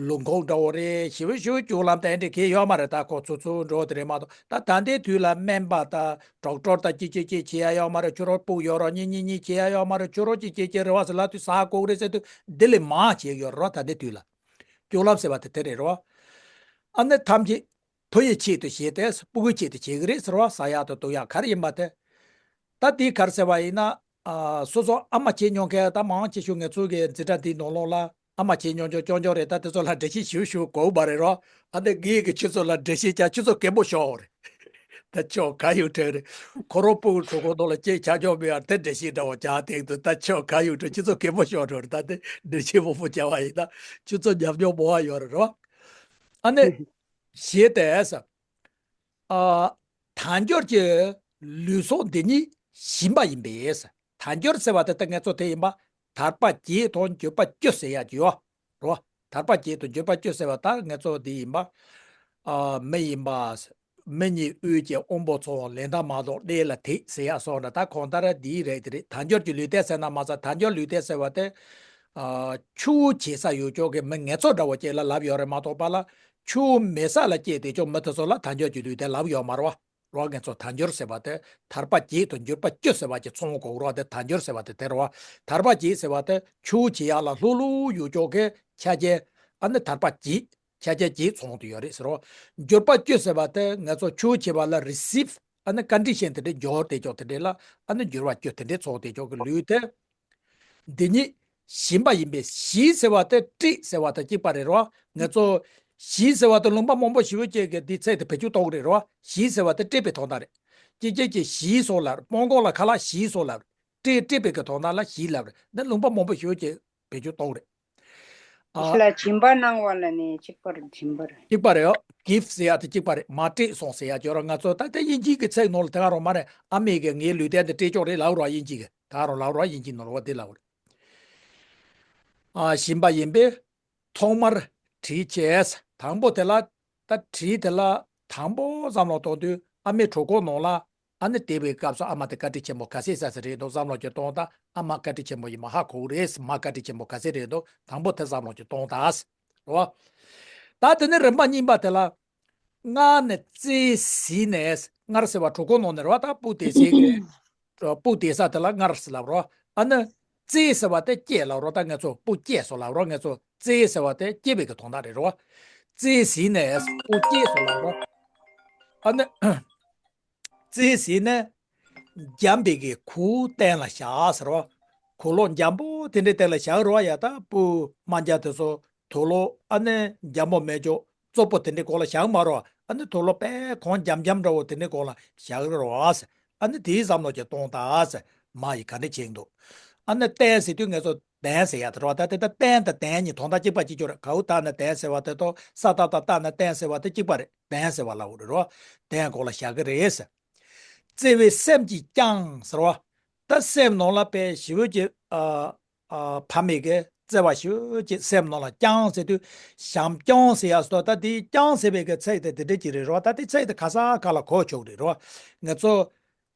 ལུང་ཁུངས་འདྲ་བོ་རེད། ཞིབ་ཞིབ་སྐྱོན་ལམ་དེ་འདྲས་གི་ཡོད་མ་རེད། ད་ཁོ་ཚོ་ཚོ་འགྲོ་དེ་རེད་མ་གཏོགས། ད་ད་ལྟའི་དུས་ལ་སྨན་པ་ད་ཌོག་ཊར་ད་ཅི་ཅི་ཅི་བྱེད་ཡ་ཡོད་མ་རེད། ཁྱོད་རང་སྤུ་གུ་ཡོད་རོ། གཉིད་གཉིད་གཉིད་བྱེད་ཡ་ཡོད་མ་རེད། ཁྱོད་རང་ཅི་ཅི་ཅི་རེད་བ་ཟེར་ལབ་དུས་ཟ་དགོས་རེད་ཟེར་དུས་འདི་ལས་མང་བྱེད་ཡོད་རོ། ད་ལྟའི་དུས་ལ་སྐྱོན་ལམ་ཟེར་བ་དེ་དེ་རེད་རོ། ཨ་ནི་ཐམས་ཅད་བུ་ཡི་ཆེད་དུ་བྱས་ཏེ་སྤུ་གུའི་ཆེད་དུ་བྱེད་ཀྱི་རེད་ཟེར་བ། ཟ་ཡག་དང་བཏུང་ཡག་ག་རེ་ཡིན་པ་དེ། ད་དེ་ག་རེ་ཟེར་བ་ཡིན་ན། ཨ་སོ་སོ་ཨ་མ་བྱེད་མྱོང་མཁན་ད་མང་ཆེ་ཤོས་ང་ཚོ་གི་འཛིན་གྲྭ་འདིའི་ནང་ལོགས་ལ་ཨ་མ་བྱེད་མྱོང་ཆོག་ཅོང་ཅོང་རེད། ད་དེ་ཚོ་ལ་འགྲེལ་བཤད་ཞུ་ཞུ་དགོས་པ་རེད་རོ། ཨ་ནི་ངེད་ཀྱི་ཁྱོད་ཚོ་ལ་འགྲེལ་བཤད་བྱ་ཁྱོད་ཚོ་སྐད་པོ་ཤོར་རེད། ད་ཆོ་ག་ཡོད་དྲན་རེད། ཁོ་རང་སྤུ་གུ་གྲོད་ཁོག་ནང་ལ་སྐྱེས་ཆགས་ཆོག་མེད་ཡ་དེ་འདྲ་ཞིག་འདྲ་བོ་ཅག་སྟེང་དུ་ད་ཆོ་ག་ཡོད་དྲན་ཁྱོད་ཚོ་གད་མོ་ཤོར་འགྲོ་རེད། ད་དེ་འདྲ་ཞིག་མང་པོ་བྱ་བ་ཡིན་ན་ཁྱོད་ཚོ་ཉམས་མྱོང་མང་བ་ཡོད་རེད་རོ། ཨ་ནི་ཞེས་ཏེ། ཨ། དལ་འབྱོར་གྱི་ལུས་སོགས་འདི་ཉིད་ཞིམ་པ་ཡིན་པས། དལ་འབྱོར་ཟེར་བ་དེ་ལྟ་ངེད་ཚོ་དེ་ཡིན་པ། དལ་བ་བརྒྱད་དང་འབྱོར་པ་བཅུ་ཟེར་ཡ་ཅིག་ཡོད་རོ། དལ་བ་བརྒྱད་དང་འབྱོར་པ་བཅུ་ཟེར་བ་ད་ངེད་ཚོ་འདི་ཡིན་པ། ཨ། མི་ཡིན་པ། མི་གཉིས་དབུལ་གྱི་དབང་པོ་ཚོགས། ལེན་དང་མ་ལོག་གནས་ལ་དད་ཟེར་ཡ་སོགས་ན་ད་གང་ལྟར་འདིའི་རེད་དེ་རེད། དལ་འབྱོར་གྱི་ལུས་རྟེན་ཟེར་ན་མ་ཚད་དལ་འབྱོར་ལུས་རྟེན་ཟེར་བ་དེ། ཨ། ཆུ་བོ་བྱེད་ས་ཡོད་ཅོག་གི་མི་ངེད་ཚོ་འདྲ་བོ་ཅིག་ལ་ལབ་ཡོད་རེད་མ་གཏོགས་པ་ལ། ཆུ་བོ་མེད་ས་ལ་སྐྱེས་དེ་ཅོག་མི་དེ་ཚོ་ལ་དལ་འབྱོར་གྱི་ལུས་རྟེན་ལབ་ཡོད་མ་རེད་བ། རོ། ངེད་ཚོ་དལ་འབྱོར་ཟེར་བ་དེ་དལ་བ་བརྒྱད་དང་འབྱོར་པ་བཅུ་ཟེར་བ་ཅིག་ཚང་དགོས་རོ། དེ་དལ་འབྱོར་ཟེར་བ་དེ་དེ་རོ། དལ་བ་བརྒྱད་ཟེར་བ་དེ་ཆུ་བོ་བྱེད་ཡག་ལ་ལྷུག་ལྷུག་ཡོད་ཅོག་གི་ཆ་རྐྱེན། ཨ་ནི་དལ་བ་བརྒྱད། ཆ་རྐྱེན་བརྒྱད་ཚང་དུ་ཡོད་རེད་ཟེར་རོ། འབྱོར་པ་བཅུ་ཟེར་བ་དེ་ངེད་ཚོ་ཆུ་བོ་བྱེད་པ་ལ་རི་སིབ་ཨ་ནི་ཀོན་ཌི་ཤན་དེ་འདྲ་འབྱོར་དེ་ཅོག་དེ་འདྲ་ལ་ཨ་ནི་འབྱོར་བ་བཅུ་དེ་འདྲ་ཚང་དེ་ཅོག་གི་ལུས་དེ། འདི་ཉིད་ཞིམ་པ་ཡིན་པས། ཞི་ཟེར་བ་དེ་སྤྲད་ཟེར་བ་དང་གཅིག་པ་རེད་རོ། ངེད་ཚོ་ཞི་ཟེར་བ་དེ་ལུང་པ་མང་པོ་ཞེ་པོ་ཅིག་གིས་འདི་ཚིག་དེ་བེད་སྤྱོད་གཏོང་གི་རེད་རོ། ཞི་ཟེར་བ་དེ་སྤྲད་པའི་དོན་དག་རེད། གཅིག་གཅིག་གིས་ཞི་སོང་ལབ། སྤང་གོང་ལ་ཁ་ལག་ཞི་སོང་ལབ། སྤྲད་སྤྲད་པའི་གི་དོན་དག་ལ་ཞི་ལབ་རེད། འདི་ལུང་པ་མང་པོ་ཞེ་པོ་ཅིག་བེད་སྤྱོད་གཏོང་གི་རེད། ཨ། ཞི་ལ་སྦྱིན་པ་གནང་བ་ལ་ནི་གཅིག་པ་རེད། སྦྱིན་པ་རེད། གཅིག་པ་རེད་ཡོ། གིབ་ཟེར་ཡ་དེ་གཅིག་པ་རེད། མར་སྤྲད་སོང་ཟེར་ཡ་ཅིག་ཡོད་རོ། ང་ཚོ་ད་ལྟ་དབྱིན་ཇིའི་གི་ཚིག་ནང་ལ་དེ་ག་རང་མ་རེད། ཨ་མས་གི་ངའི་ལུས་རྟེན་དེ་སྤྲད་ཆོག་རེད་ལབ་རོ། དབྱིན་ཇི་གི་དེ་ག་རང་ལབ་རོ། དབྱིན་ཇི་ནང་ལ་བ་དེ་ལབ་རེད། ཨ། ཞིམ་པ་ཡིན་པས། ཐོག་མར་དྲིས་ཆེ། དང་པོ་དེ་ལ། ད་དྲིས་དེ་ལ་དང་པོ་བསམ་བློ་གཏོང་དུས་ཨ་མའི་གྲོད་ཁོག་ནང་ལ། ཨ་ནི་དེ་བའི་སྐབས་སུ་ཨ་མ་དེ་བཀའ་དྲིན་ཆེན་པོ་ག་ཚད་ས་ས་རེད་འདུག་བསམ་བློ་ཅིག་གཏོང་ད། ཨ་མ་བཀའ་དྲིན་ཆེན་པོ་ཡིན་མ་ཧ་གོ་གི་རེད། མ་བཀའ་དྲིན་ཆེན་པོ་ག་ཚད་རེད་འདུག་དང་པོ་དེ་བསམ་བློ་ཅིག་གཏོང་ད། རེད་བ། ད་དེ་ནས་རིམ་པ་གཉིས་པ་དེ་ལ། སྔར་ནས་བཙས་ཟིན་ནས། སྔར་ཟེར་བ་གྲོད་ཁོག་ནང་ནས་རེད་བ། ད་སྤུ་དེ་ཟེར་གི་སྤུ་དེ་ས་དེ་ལ་སྔར་ཟེར་ལབ་རོ། ཨ་ནི་བཙས་ཟེར་བ་དེ་སྐྱེས་ལབ་རོ། ད་ངེད་ཚོ་སྤུ་སྐྱེས་སོང་ལབ་རོ། ངེད་ཚོ་བཙས་ཟེར་བ་དེ་སྐྱེས་པའི་གི་དོན་དག་རེད་རོ། བཙས་ཟིན་ནས་སྤུ་སྐྱེས་སོང་ལབ་རོ། ཨ་ནི་བཙས་ཟིན་ནས་འཇམ་པའི་གི་ཁུ་བོ་སྟན་ལ་བཞག་ཟེར་རོ། ཁུ་ལོ་འཇམ་པོ་དེ་འདྲའི་སྟན་ལ་བཞག་རོ། ཡ་ད་སྤུ་རྨ་བྱ་དེ་ཚོ་དུག་ལོག་ཨ་ནི་འཇམ་པོ་མེད་ཅོག་བཙོག་པོ་དེ་འདྲའི་སྒང་ལ་བཞག་མ་རོ། ཨ་ནི་དུག་ལོག་དཔེ་གོང་འཇམ་འཇམ་འདྲ་བོ་དེ་འདྲའི་སྒང་ལ་བཞག་རོ། ཨ་ནི་དེའི་བསམ་བློ་ཅིག་གཏོང་ད། མ་ཡིས་ག་འདྲ་བྱེད་འདུག་ཨ་ནི་སྟན་ཟེར་དུས་ངེད་ཚོ་གདན་ཟེར་ཡ་དེ་རེད་བ། ད་དེ་ད་སྟན་དང་གདན་གཉིས་དོན་དག་གཅིག་པ་གཅིག་རྐྱང་རེད། ག་བོ་བཏགས་ན་གདན་ཟེར་བ་དེ་དང་ས་བཏགས་སྟ་བཏགས་ན་སྟན་ཟེར་བ་དེ་གཅིག་པ་རེད། གདན་ཟེར་བ་ལབ་དགོས་རེད་རོ། གདན་སྒང་ལ་བཞག་གི་རེད་ཟེར། བརྩེ་བའི་སེམས་ཀྱིས་བསྐྱངས་ཟེར་བ། ད་སེམས་ནང་ལ་དཔེ་ཞེ་པོ་ཅིག་ཨ། ཨ། ཕ་མས་གི་བརྩེ་བ་ཞེ་པོ་ཅིག་སེམས་ནང་ལ་བསྐྱངས་ཟེར་དུས། བྱམས་སྐྱོང་ཟེར་ཡ་སོགས། ད་དེའི་བསྐྱངས་ཟེར་བའི་གི་ཚིག་དེ་དེ་འདྲ་ཅིག་རེད་རོ། ད་དེ་ཚིག་དེ་ག་ས་ག་ལ་གོ་ཆོག་རེད་རོ། ངེད་ཚོ་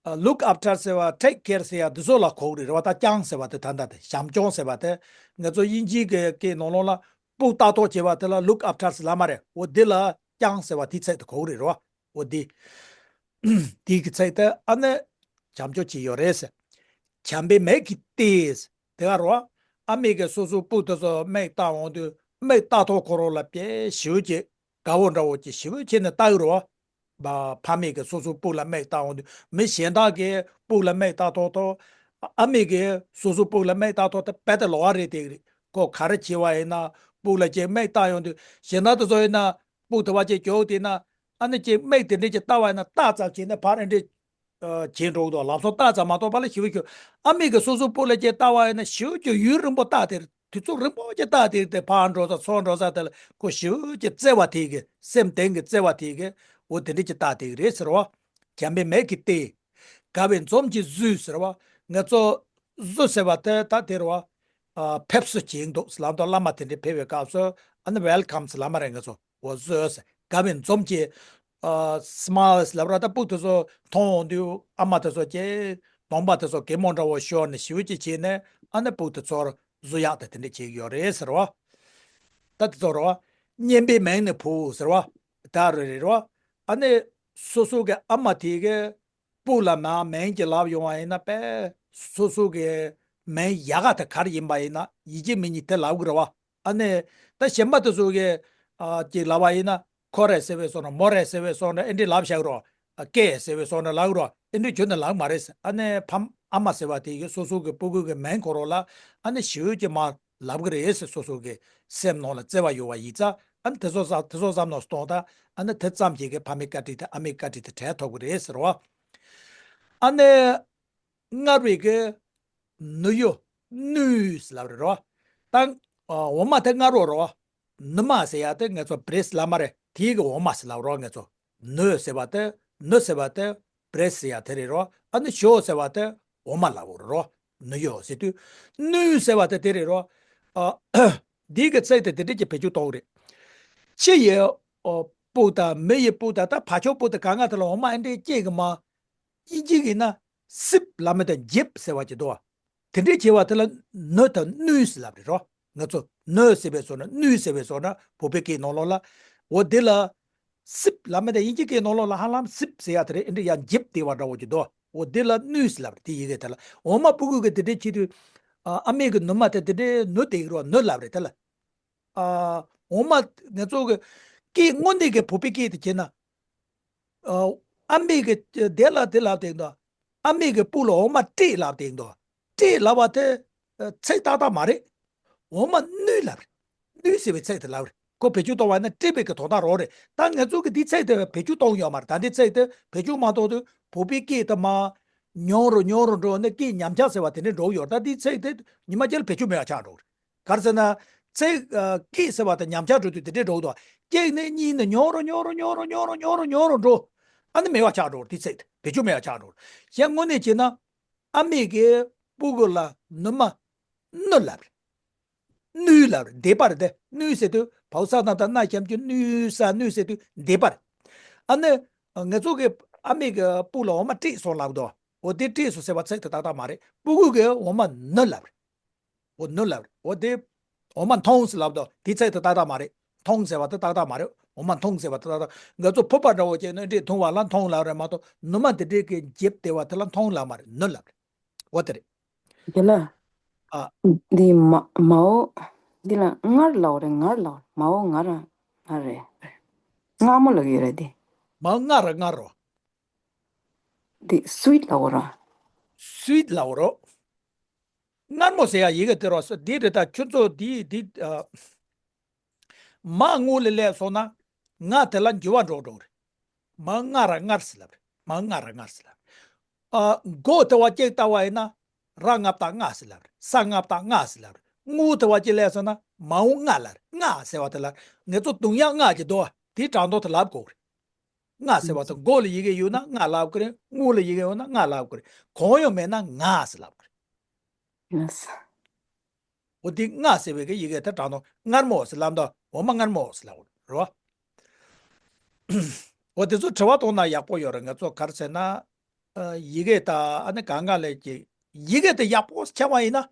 ཨ། ལུག་ཨབ་ཊར་ཟེར་བ། ཊེག་ཁེར་ཟེར་ཡ་འདི་ཚོ་ལ་གོ་གི་རེད་རོ། ད་བསྐྱངས་ཟེར་བ་དེ་ད་ད་དེ་བྱམས་སྐྱོང་ཟེར་བ་དེ། ངེད་ཚོ་དབྱིན་ཇིའི་གི་སྐད་ནང་ལོགས་ལ་སྤུ་ལྟ་རྟོག་བྱེད་པ་དེ་ལ་ལུག་ཨབ་ཊར་ཟེར་ལབ་མ་རེད། འོ་འདི་ལ་བསྐྱངས་ཟེར་བ་དེའི་ཚིག་དེ་གོ་གི་རེད་རོ། འོ་འདི། དེའི་གི་ཚིག་དེ་ཨ་ནི་བྱམས་སྐྱོང་བྱེད་ཡོད་རེད་ཟེར། བྱམས་པའི་མིག་གིས་བལྟས། དེ་ག་རོ། ཨ་མས་གི་སོ་སོའི་སྤུ་དེ་ཚོ་མིག་བལྟ་འོང་དུས་མིག་ལྟ་ཐོག་ཁོ་རང་ལ་དཔེ་ཞེ་པོ་ཅིག་དགའ་བོ་འདྲ་བོ་ཅིག་ཞེ་པོ་བྱས་ནས་ལྟ་གི་རོ། ཕ་མས་གི་སོ་སོའི་སྤུ་ལ་མིག་ལྟ་འོང་དུས། མི་གཞན་དག་གི་སྤུ་ལ་མིག་ལྟ་ཐོག་ཐོག་ཨ་མས་གི་སོ་སོའི་སྤུ་ལ་མིག་ལྟ་ཐོག་དེ་དཔེ་དེ་ལོགས་ཀ་རེད་དེ་གི་རེད། ཁོ་ག་རེ་བྱས་པ་ཡིན་ན་སྤུ་ལ་ཅིག་མིག་ལྟ་ཡོང་དུས། གཞན་དག་དེ་ཚོ་ཡིན་ན། སྤུ་དེ་བ་ཅིག་གྱོག་དེ་ན། ཨ་ནི་ཅིག་མིག་དེ་འདྲ་ཅིག་ལྟ་བ་ཡིན་ན་ལྟ་ཙམ་བྱས་ནས་ཕར་ཨེ་འདྲ་བྱེད་འགྲོ་གི་འདུག་ལམ་སང་ལྟ་ཙམ་མ་གཏོགས་པ་ལ་ཞེ་པོ་ཞིག་ཨ་མས་གི་སོ་སོའི་སྤུ་ལ་ཅིག་ལྟ་བ་ཡིན་ན་ཞེ་པོ་ཅིག་ཡུན་རིང་པོ་ལྟ་དེ། དུས་ཚོད་རིང་པོ་ཅིག་ལྟ་དེ་དེ་ཕར་འགྲོ་ས་ཚུར་འགྲོ་ས་དེ་ལ་ཁོ་ཞེ་པོ་ཅིག་བརྩེ་བ་དེ་གི་སེམས་གཏིང་གི་བརྩེ་བ་དེ་གི་འོ་དེ་འདྲ་ཅིག་ལྟ་དེ་གི་རེད་ཟེར་བ། བྱམས་པའི་མིག་གིས་བལྟས། དགའ་བའི་འཛུམ་གྱིས་བཟོས་ཟེར་བ། ང་ཚོ་བཟོ་ཟེར་བ་དེ་ད་དེ་རེད་བ། ཨ། ཕེབས་བསུ་བྱེད་འདུག་ལམ་དུ་བླ་མ་དེ་འདྲ་ཕེབས་པའི་སྐབས་སུ་ཨ་ནི་ཝེལ་ཀམ་ལབ་མ་རེད། ང་ཚོ་འོ་བཟོས་ཟེར། དགའ་བའི་འཛུམ་གྱིས། ཨ། སི་མའིལ་ལབ་ར། ད་སྤུ་དེ་ཚོ་མཐོང་འོང་དུས་ཨ་མ་དེ་ཚོ་ཀྱེ་གདོང་པ་དེ་ཚོ་གད་མོ་འདྲ་བོ་ཤོར་ནས་ཞེ་པོ་ཅིག་བྱས་ནས་ཨ་ནི་སྤུ་དེ་ཚོར་བཟོ་ཡག་དེ་དེ་འདྲ་བྱེད་ཀྱི་ཡོད་རེད་ཟེར་བ། ད་དེ་ཚོ་རེད་བ། སྙན་པའི་མིང་ནི་ཕུལ་ཟེར་བ། ད་རེད་རེད་བ། ཨ་ནི་སོ་སོ་གི་ཨ་མ་དེ་གི་སྤུ་ལ་མ་མིང་ཅིག་ལབ་ཡོང་བ་ཡིན་ན་དཔེ་སོ་སོ་གི་མིང་ཡག་ག་དེ་ག་རེ་ཡིན་པ་ཡིན་ན་ཡིན་གཅིག་མིན་གཉིས་དེ་ལབ་གི་རེད་བ། ཨ་ནི་ད་གཞན་པ་དེ་ཚོ་གི་ཨ་ཅིག་ལབ་པ་ཡིན་ན་ཁོ་རེད་ཟེར་བའི་བཟོ་འདྲ། མོ་རེད་ཟེར་བའི་བཟོ་འདྲ། ཨེ་འདྲས་ལབ་བཞག་གི་རེད་བ། ཨ། ཀེ་ཟེར་བའི་བཟོ་འདྲ་ལབ་གི་རེད་བ། ཨེ་འདྲས་ཁྱོན་ནས་ལབ་གི་མ་རེད་ཟེར། ཨ་ནི་ཕ་མ་ཨ་མ་ཟེར་བ་དེ་གི་སོ་སོ་གི་སྤུ་གུ་གི་མིང་ཁོ་རང་ལ་ཨ་ནི་ཞེ་པོ་ཅིག་མར་ལབ་གི་རེད་ཟེར། སོ་སོ་གི་སེམས་ནང་ལ་བརྩེ་བ་ཡོད་པ་ཡིན་ཙང་ ཨ་ནི་དེ་ཚོ་བསམ་དེ་ཚོ་བསམ་ནས་གཏོང་ད། ཨ་ནི་དེ་ཙམ་གྱིས་གི་ཕ་མའི་བཀའ་དྲིན་དེ་ཨ་མའི་བཀའ་དྲིན་དེ་དྲན་ཐུབ་ཀྱི་རེད་ཟེར་བ། ཨ་ནི་མངར་བའི་གི་ནུ་ཡོ་ནུ་ཟེར་ལབ་རེད་རོ། ད་འོ་མ་དེ་མངར་རོ་རོ། ནུ་མ་ཟེར་ཡ་དེ་ང་ཚོ་བྲེས་ལབ་མ་རེད། དེའི་གི་འོ་མ་ཟེར་ལབ་རོ། ང་ཚོ་ནུ་ཟེར་བ་དེ་ནུ་ཟེར་བ་དེ་བྲེས་ཟེར་ཡ་དེ་རེད་རོ། ཨ་ནི་ཞོ་ཟེར་བ་དེ་འོ་མ་ལབ་རོ། ནུ་ཡོ་ཟེར་དུས་ནུ་ཟེར་བ་དེ་དེ་རེད་རོ། ཨ་འདིའི་གི་ཚིག་དེ་དེ་འདྲས་ཀྱི་བེད་སྤྱོད་གཏོང་གི་རེད། ཁྱི་ཡི་ཨོ་སྤུ་དང་མི་ཡི་སྤུ་དང་ད་བ་ཕྱུགས་སྤུ་དང་ག་ང་དེ་ལ་འོ་མ་ཨེ་འདྲས་སྐྱེས་གི་མ། དབྱིན་ཇི་གི་ན་སིབ་ལབ་མི་དང་འཇིབ་ཟེར་བ་ཅིག་འདུག་བ། དེ་འདྲའི་བྱེད་པ་དེ་ལ་ནུ་དང་ནུས་ལབ་རེད་རོ། ང་ཚོ་ནུ་ཟེར་བའི་བཟོ་ན་ནུས་ཟེར་བའི་བཟོ་ན་བོད་པའི་སྐད་ནང་ལོགས་ལ། འོ་དེ་ལ་སིབ་ལབ་མི་དང་དབྱིན་ཇི་སྐད་ནང་ལོགས་ལ་ཧ་ལམ་སིབ་ཟེར་ཡ་དེ་རེད། ཨེ་འདྲ་ཡང་འཇིབ་བསྡད་པ་འདྲ་བོ་ཅིག་འདུག་འོ་དེ་ལ་ནུས་ལབ་རེད། དེ་ཡི་གེ་དེ་ལ་འོ་མ་སྤུ་གུ་གི་དེ་འདྲའི་ཆེད་དུ་ཨ་ཨ་མའི་གི་ནུ་མ་དེ་དེ་འདྲའི་ནུ་དེ་ཡི་རོ་ནུ་ལབ་རེད་དེ་ལ། ཨ་འོ་མ་ང་ཚོ་གི་སྐད་དངོས་གནས་ཀྱི་བོད་པའི་སྐད་དུ་བྱས་ན། ཨ་ཨ་མའི་གི་དེ་ལ་དེ་ལབ་དེ་འདུག་ཨ་མའི་གི་སྤུ་ལ་འོ་མ་སྤྲད་ལབ་དེ་འདུག་སྤྲད་ལབ་པ་དེ་ཚིག་ཏག་ཏག་མ་རེད། འོ་མ་བསྣུས་ལབ་རེད། བསྣུས་ཟེར་བའི་ཚིག་དེ་ལབ་རེད། ཁོ་བེད་སྤྱོད་གཏོང་བ་ན་སྤྲད་པའི་གི་དོན་དག་རོགས་རེད། ད་ང་ཚོ་གི་འདི་ཚིག་དེ་བེད་སྤྱོད་གཏོང་ཡོད་མ་རེད། ད་འདི་ཚིག་དེ་བེད་སྤྱོད་མ་གཏོང་དུས་བོད་པའི་སྐད་དུ་མ་ཉུང་རུ་ཉུང་རུ་འགྲོ་ནས་སྐད་ཉམས་ཆག་ཟེར་བ་དེ་འདྲ་འགྲོ་གི་ཡོད་རེད། ད་འདི་ཚིག་དེ་ཉི་མ་གཅིག་ལ་བེད་སྤྱོད་མེད་པ་ཆགས་འགྲོ་གི་རེད། ག་རེ་ཟེར་ན། ཚེ་ཨ་སྐད་ཟེར་བ་དང་ཉམས་ཆག་འགྲོ་དུས་དེ་འདྲས་འགྲོ་གི་འདུག་གཅིག་ནས་གཉིས་ནས་ཉུང་རུ་ཉུང་རུ་ཉུང་རུ་ཉུང་རུ་ཉུང་རུ་ཉུང་རུ་འགྲོ། ཨ་ནི་མེད་པ་ཆགས་འགྲོ་དེ་ཚེ་བེད་སྤྱོད་མེད་པ་ཆགས་འགྲོ། གཞན་དངོས་གནས་བྱས་ན་ཨ་མས་ཀྱི་སྤུ་གུ་ལ་ནུ་མ་ནུ་ལབ་རེད། ནུས་ལབ་རེད། འདེབས་པ་རེད་དེ། ནུས་ཟེར་དུས་བའུ་ས་ན་ད་ན་ཞབས་ཀྱུ་ནུས་ས་ནུས་ཟེར་དུས་འདེབས་པ་རེད། ཨ་ནི་ང་ཚོ་གི་ཨ་མས་ཀྱི་སྤུ་ལ་འོ་མ་སྤྲད་སོང་ལབ་འདུག་འོ་དེ་སྤྲད་སོང་ཟེར་བ་ཚིག་དེ་ཏག་ཏག་མ་རེད། སྤུ་གུ་གི་འོ་མ་ནུ་ལབ་རེད། འོ་ནུ་ལབ་རེད། འོ་དེ་འོ་མ་འཐུང་ཟེར་ལབ་དོ། དེ་ཚིག་དེ་ཏག་ཏག་མ་རེད། འཐུང་ཟེར་བ་དེ་ཏག་ཏག་མ་རེད། འོ་མ་འཐུང་ཟེར་བ་དེ་ཏག་ཏག་ང་ཚོ་ཕོར་པ་འདྲ་བོ་བྱས་ནས་འདྲེ་འཐུང་བ་ལ་འཐུང་ལབ་རེད་མ་གཏོགས་ནུ་མ་དེ་འདྲས་ཀྱི་འཇིབ་བསྡད་པ་དེ་ལ་འཐུང་ལབ་མ་རེད། ནུ་ལབ་རེད། འོ་དེ་རེད། དེ་ལ། ཨ། འདི་མ་མའོ། འདི་ལ་མངར་ལབ་རེད། མངར་ལབ་མའོ་མངར་ར་མངར་རེད། མངར་མོ་ལབ་ཡོད་རེད་འདི། མའོ་མངར་ར་མངར་རོ། འདི་སུའིཊ་ལབ་ར། སུའིཊ་ལབ་རོ། མངར་མོ་ཟེར་ཡ་ཡི་གེ་དེ་རོ། འདི་རེད། ད་ཁྱོད་ཚོ་འདི་འདི་ཨ། མ་དངུལ་ལས་སླེབས་སོང་ན་ང་དེ་ལ་འགྱུར་བ་འགྲོ་འགྲོ་རེད། མ་མངར་ར་མངར་ཟེར་ལབ་རེད། མ་མངར་ར་མངར་ཟེར་ལབ་རེད། ཨ་མགོ་དེ་བ་གཅིག་ལྟ་བ་ཡིན་ན་ར་ལྔ་བཏགས་ལྔ་ཟེར་ལབ་རེད། ས་ལྔ་བཏགས་ལྔ་ཟེར་ལབ་རེད། དངུལ་དེ་བ་གཅིག་སླེབས་སོང་ན་མའོ་མངའ་ལབ་རེད། མངའ་ཟེར་བ་དེ་ལ་ང་ཚོ་དུང་ཡ་མངའ་གྱི་དོ་དེའི་དྲང་དོན་དེ་ལབ་དགོས་རེད། མངའ་ཟེར་བ་དེ་མགོ་ལ་ཡི་གེ་ཡོད་ན་མངའ་ལབ་དགོས་རེད། དངུལ་ལ་ཡི་གེ་ཡོད་ན་མངའ་ལབ་དགོས་རེད། གང་ཡང་མེད་ན་མངའ་ཟེར་ལབ་དགོས་རེད། ལགས་སོ། འོ་དེ་མངའ་ཟེར་བའི་གི་ཡི་གེ་དེ་དྲང་དོན་མངར་མོ་ཟེར་ལབ་དོ། འོ་མ་མངར་མོ་ཟེར་ལབ་རེད་བ། འོ་དེ་ཚོ་དྲི་བ་གཏོང་ན་ཡག་པོ་ཡོད་རེད། ང་ཚོ་ག་རེ་ཟེར་ན། ཨ་ཡི་གེ་དང་ཨ་ནི་གང་ག་ལས་ཀྱི་ཡི་གེ་དེ་ཡག་པོ་འཆང་བ་ཡིན་ན་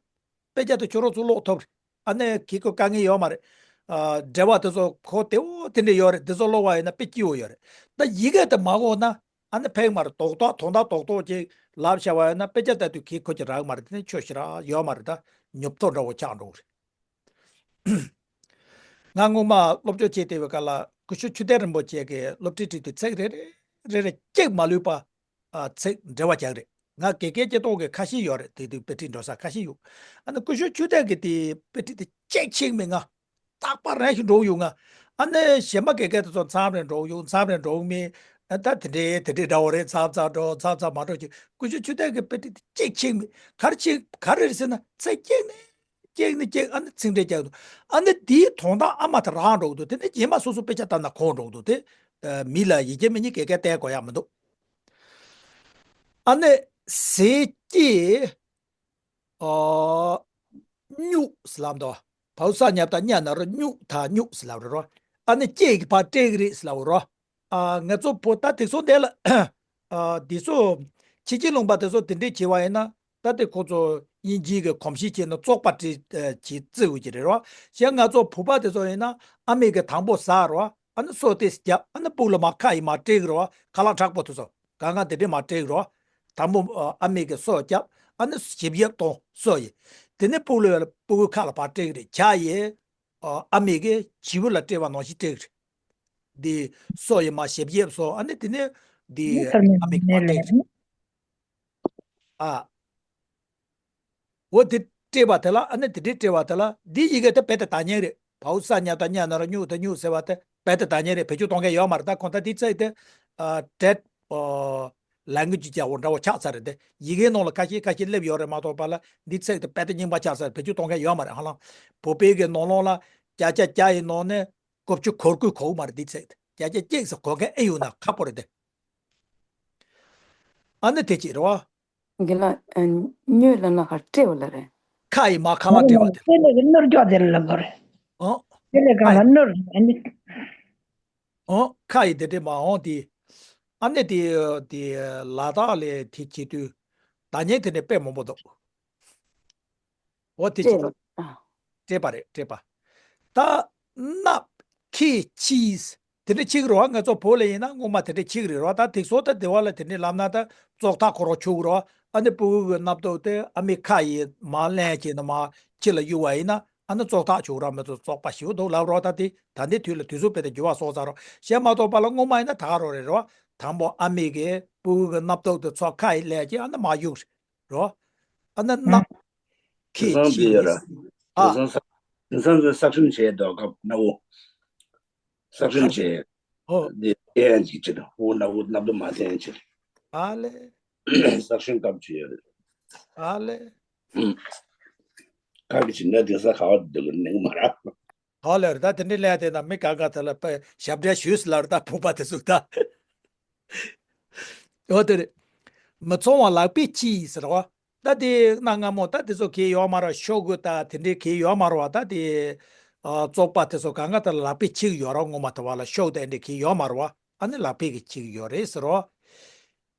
དཔེ་ཆ་དེ་ཁྱོད་རང་ཚོ་ཀློག་ཐུབ་རེད། ཨ་ནི་གི་ཁོ་དཀའ་ངལ་ཡོད་མ་རེད། ཨ་འགྲེལ་པ་དེ་ཚོ་གོ་བདེ་བོ་དེ་འདྲ་ཡོད་རེད། དེ་ཚོ་ཀློག་པ་ཡིན་ན་དཔེ་སྐྱིད་པོ་ཡོད་རེད། ད་ཡི་གེ་དེ་མ་གོ་ན། ཨ་ནི་ཕེབས་མ་རེད། རྡོག་རྡོག་དོན་དག་རྡོག་རྡོག་ཅིག་ལབ་བྱ་བ་ཡིན་ན་དཔེ་ཆ་ལྟ་དུས་གི་ཁོ་ཅིག་རག་མ་རེད། དེ་ནི་ཆོས་ཞེ་དྲག་ཡོད་མ་རེད། ད་ཉོབ་ཏོ་འདྲ་བོ་ཆགས་འགྲོ་གི་རེད། ང་སྔོན་མ་སློབ་སྦྱོང་བྱེད་བསྡད་པའི་སྐབས་ལ་སྐུ་ཞབས་ཆོས་དར་རིན་པོ་ཆེ་གིས་སློབ་ཁྲིད་ཁྲིད་དུས་ཚིག་རེ་རེ་རེ་རེ་གཅིག་མ་ལུས་པ་ཨ་ཚིག་འགྲེལ་པ་རྒྱག་རེད། ང་དགེ་རྒན་སྐྱིད་གྲོང་གི་ཁ་ཤས་ཡོད་རེད། དེ་དུས་དཔེ་ཁྲིད་འགྲོ་ས་ཁ་ཤས་ཡོད། ཨ་ནི་སྐུ་ཞབས་ཆོས་དར་གི་དེ་དཔེ་ཁྲིད་དེ་གཅིག་ཆིག་མེད་ང་རྟག་པར་རང་ཞིག་འགྲོ་ཡོང་ང་། ཨ་ནི་གཞན་པ་དགེ་རྒན་དེ་ཚོ་མཚམས་རེ་འགྲོ་ཡོང་། མཚམས་རེ་འགྲོ་མེད། ཨ་ད་དེ་འདྲའི་དེ་འདྲའི་འདྲ་བོ་རེད། མཚམས་མཚམས་འགྲོ། མཚམས་མཚམས་མ་འགྲོ་ཅིག་སྐུ་ཞབས་ཆོས་དར་གི་དཔེ་ཁྲིད་དེ་གཅིག་ཆིག་མེད། ག་རེ་ཆིག་ག་རེ་རེད་ཟེར་ན་ཚིག་གཅིག་ནས་གཅིག་ནས་གཅིག་ཨ་ནི་ཚིག་འགྲེལ་རྒྱག་འདུག་ཨ་ནི་དེའི་དོན་དག་ཨ་མ་དེ་རག་འགྲོ་གི་འདུག་དེ་ནས་རྗེས་མ་སོ་སོ་དཔེ་ཆ་ལྟ་ན་གོ་འགྲོ་གི་འདུག་དེ་ཨ་མི་ལ་ཡིན་གཅིག་མིན་གཅིག་དགེ་རྒན་བསྟེན་དགོས་ཡག་མི་འདུག་ཨ་ནི་ཟས་སྐྱེས། ཨོ། སྨྱུག་ཟེར་ལབ་འདུག་བའོ་ས་ཉ་བཏགས་སྨྱ་ན་རོ་སྨྱུག་ད་སྨྱུག་ཟེར་ལབ་རེད་རོ། ཨ་ནི་སྐྱེས་ཀྱི་ཕར་སྤྲད་ཀྱི་རེད་ཟེར་ལབ་རོ། ཨ་ང་ཚོ་བོད་ད་དེ་ཚོ་འདས་ལ། ཨ་དེ་ཚོ་ཕྱི་རྒྱལ་ལུང་པ་དེ་ཚོ་དེ་འདྲས་བྱས་པ་ཡིན་ན་ད་ལྟ་ཁོ་ཚོ་དབྱིན་ཇིའི་གི་གོམས་གཤིས་བྱས་ན་བཙོག་པ་སྤྲད་ཨ་བྱེད་བརྩི་འོས་ཀྱི་རེད་རོ། གཞན་ང་ཚོ་བོད་པ་དེ་ཚོ་ཡིན་ན་ཨ་མའི་གི་དང་པོ་ཟ་རོ། ཨ་ནི་སོ་དེ་རྒྱབ། ཨ་ནི་སྤུ་གུ་ལ་མར་ཁ་ཡིས་མར་སྤྲད་ཀྱི་རོ། ཁ་ལག་མཁྲེགས་པོ་དེ་ཚོ། གང་ག་དེ་འདྲས་མར་སྤྲད་རོ། དང་པོ་ཨ་མའི་གི་སོ་རྒྱབ། ཨ་ནི་ཞིབ་གཡེབ་གཏོང་སོ་ཡི། དེ་ནས་སྤུ་གུ་ལ་སྤུ་གུའི་ཁ་ལ་ཕར་སྤྲད་ཀྱི་རེད། ཇ་ཡི་ཨ་མའི་གི་བྱིའུ་ལ་སྤྲད་པ་ནང་བཞིན་སྤྲད་ཀྱི་རེད། འདི་སོ་ཡི་མར་ཞིབ་གཡེབ་སོ། ཨ་ནི་དེ་ནས་འདི་ཨ་མའི་གི་ཕར་སྤྲད་ཀྱི་རེད། ཨ། འོ་དེ་སྤྲད་པ་དེ་ལ། ཨ་ནི་དེ་འདྲས་སྤྲད་པ་དེ་ལ་འདི་ཡི་གེ་དེ་རྦད་དེ་དག་སྙན་རེད། བའུ་ས་ཉ་ད་ཉ་ན་ར་སྨྱུག་ད་སྨྱུག་ཟེར་བ་དེ་རྦད་དེ་ད་ཉེ་རེད། བེད་སྤྱོད་གཏོང་མཁན་ཡོད་མ་རེད། ད་ཁོ་ད་དེ་ཚིག་དེ་ཨ་dead language ཀྱི་འོ་འདྲ་བོ་ཆགས་ཚར་རེད་དེ། ཡི་གེའི་ནང་ལ་ཁ་ཤས་ཁ་ཤས་སླེབས་ཡོད་རེད་མ་གཏོགས་པ་ལ་འདི་ཚིག་དེ་རྦད་དེ་རྙིང་པ་ཆགས་ཚར། བེད་སྤྱོད་གཏོང་མཁན་ཡོད་མ་རེད། ཧ་ལམ་བོད་པའི་གི་ནང་ལོགས་ལ་བརྒྱ་ཆ་བརྒྱ་ཡི་ནང་ནས་དགུ་བཅུ་གོ་དགུ་གོ་མ་རེད། འདི་ཚིག་དེ་བརྒྱ་ཆ་གཅིག་ཙམ་གོ་མཁན་ཨེ་ཡོད་ན་ཁག་པོ་རེད་དེ། ཨ་ནི་དེ་ཅི་རེད་བ། གི་ལ་སྨྱོས་ལ་ན་ཁ་སྤྲེའུ་ལ་རེད། ཁ་ཡི་མ་ཁ་ལ་སྤྲེའུ་དེ། དེ་ལས་ཀྱི་སྣུར་སྐྱོག་དེ་ལ་ལབ་དགོས་རེད། ཨོ། དེ་ལས་གང་ལ་སྣུར་ཨ་ནི། ཨོ་ཁ་ཡི་དེ་འདྲས་མ་འོང་དེ། ཨ་ནི་དེ་དེ་ལ་དྭགས་ལས་དེ་བྱེད་དུས་ད་ཉེ་དེ་ནས་དཔེ་མང་པོ་འདུག་འོ་དེ་བྱེད་དུས། སྤྲེལ་པ་རེད་སྤྲེལ་པ། ད་སྣབས་ཁྱི་ཕྱིས། དེ་འདྲ་ཆིག་རོ། ང་ཚོ་བོད་ལ་ཡིན་ན་སྔོན་མ་དེ་འདྲ་ཆིག་རེད་རོ། ད་དེ་སོ་ད་དེ་བ་ལ་དེ་འདྲ་ལབ་ན་ད་བཙོག་ཐག་ཁོ་རོ་ཆུག་རོ། ཨ་ནི་ཕྲུ་གུ་གི་སྣབས་ཏོག་དེ་ཨ་མའི་ཁ་ཡི་མར་ལེན་བྱས་ནས་མར་ཕྱི་ལ་གཡུག་པ་ཡིན་ན་ཨ་ནི་བཙོག་ཐག་ཆུག་རོ། མི་ཚོ་བཙོག་པ་ཞིག་འདུག་ལབ་རོ། ད་དེ་ད་ལྟའི་དུས་ལ་དུས་ཚོད་དཔེ་དེ་འགྱུར་བ་སོང་ཚར་རོ། བྱས་མ་གཏོགས་པ་ལ་སྔོན་མ་ཡིན་ན་ད་ག་རོ་རེད་རོ། དང་པོ་ཨ་མའི་གི་ཕྲུ་གུ་གི་སྣབས་ཏོག་དེ་ཚོ་ཁ་ཡི་ལེན་བྱས་ཨ་ནི་མར་གཡུག་རོ། ཨ་ནི་སྣབས་ཁྱི་ཕྱིས། ཨ། དེང་སང་དེ་སང་སག་ཧྲིམ་བྱས་འདུག་སྐབས་ན་འོ། སག་ཧྲིམ་བྱས། ཨོ། འདི་ཨེ་ཡང་ཅིག་བྱེད་དང་འོ་ན་འོ་སྣབས་དུ་མ་འཐེན་ཅིག་ཨ་ལེ། སག་ཧྲིམ་སྐབས་ཅིག་ཡོད་རེད། ཨ་ལེ། ཁ་གི་ཅིག་ན་དེང་སང་ག་བ་འདུག་གི་ནས་མ་ར། ཨ་ལེ་རེད། ད་དེ་འདྲའི་ལས་དེ་ན་མི་ག་ག་དེ་ལ་ཞབས་འདྲེན་ཞུས་ལ་རེད། ད་ཕུག་པ་དེ་ཟུག་ད། ཨོ་དེ་རེད། མི་ཚང་བ་ལག་པས་ཁྱི་ཟེར་བ། ད་དེ་གནའ་སྔ་མོ་ད་དེ་ཚོ་གས་ཡོད་མ་རེད། ཤོག་གུ་ད་དེ་འདྲའི་གས་ཡོད་མ་རེད་བ། ད་དེ་ཨ་བཙོག་པ་དེ་ཚོ་གང་ག་ད་ལག་པས་ཁྱི་ཡོད་ར། ངོ་མ་ད་བ་ལ་ཤོག་དེ་འདྲའི་གས་ཡོད་མ་རེད་བ། ཨ་ནི་ལག་པས་གི་ཁྱི་ཡོད་རེད་ཟེར་བ།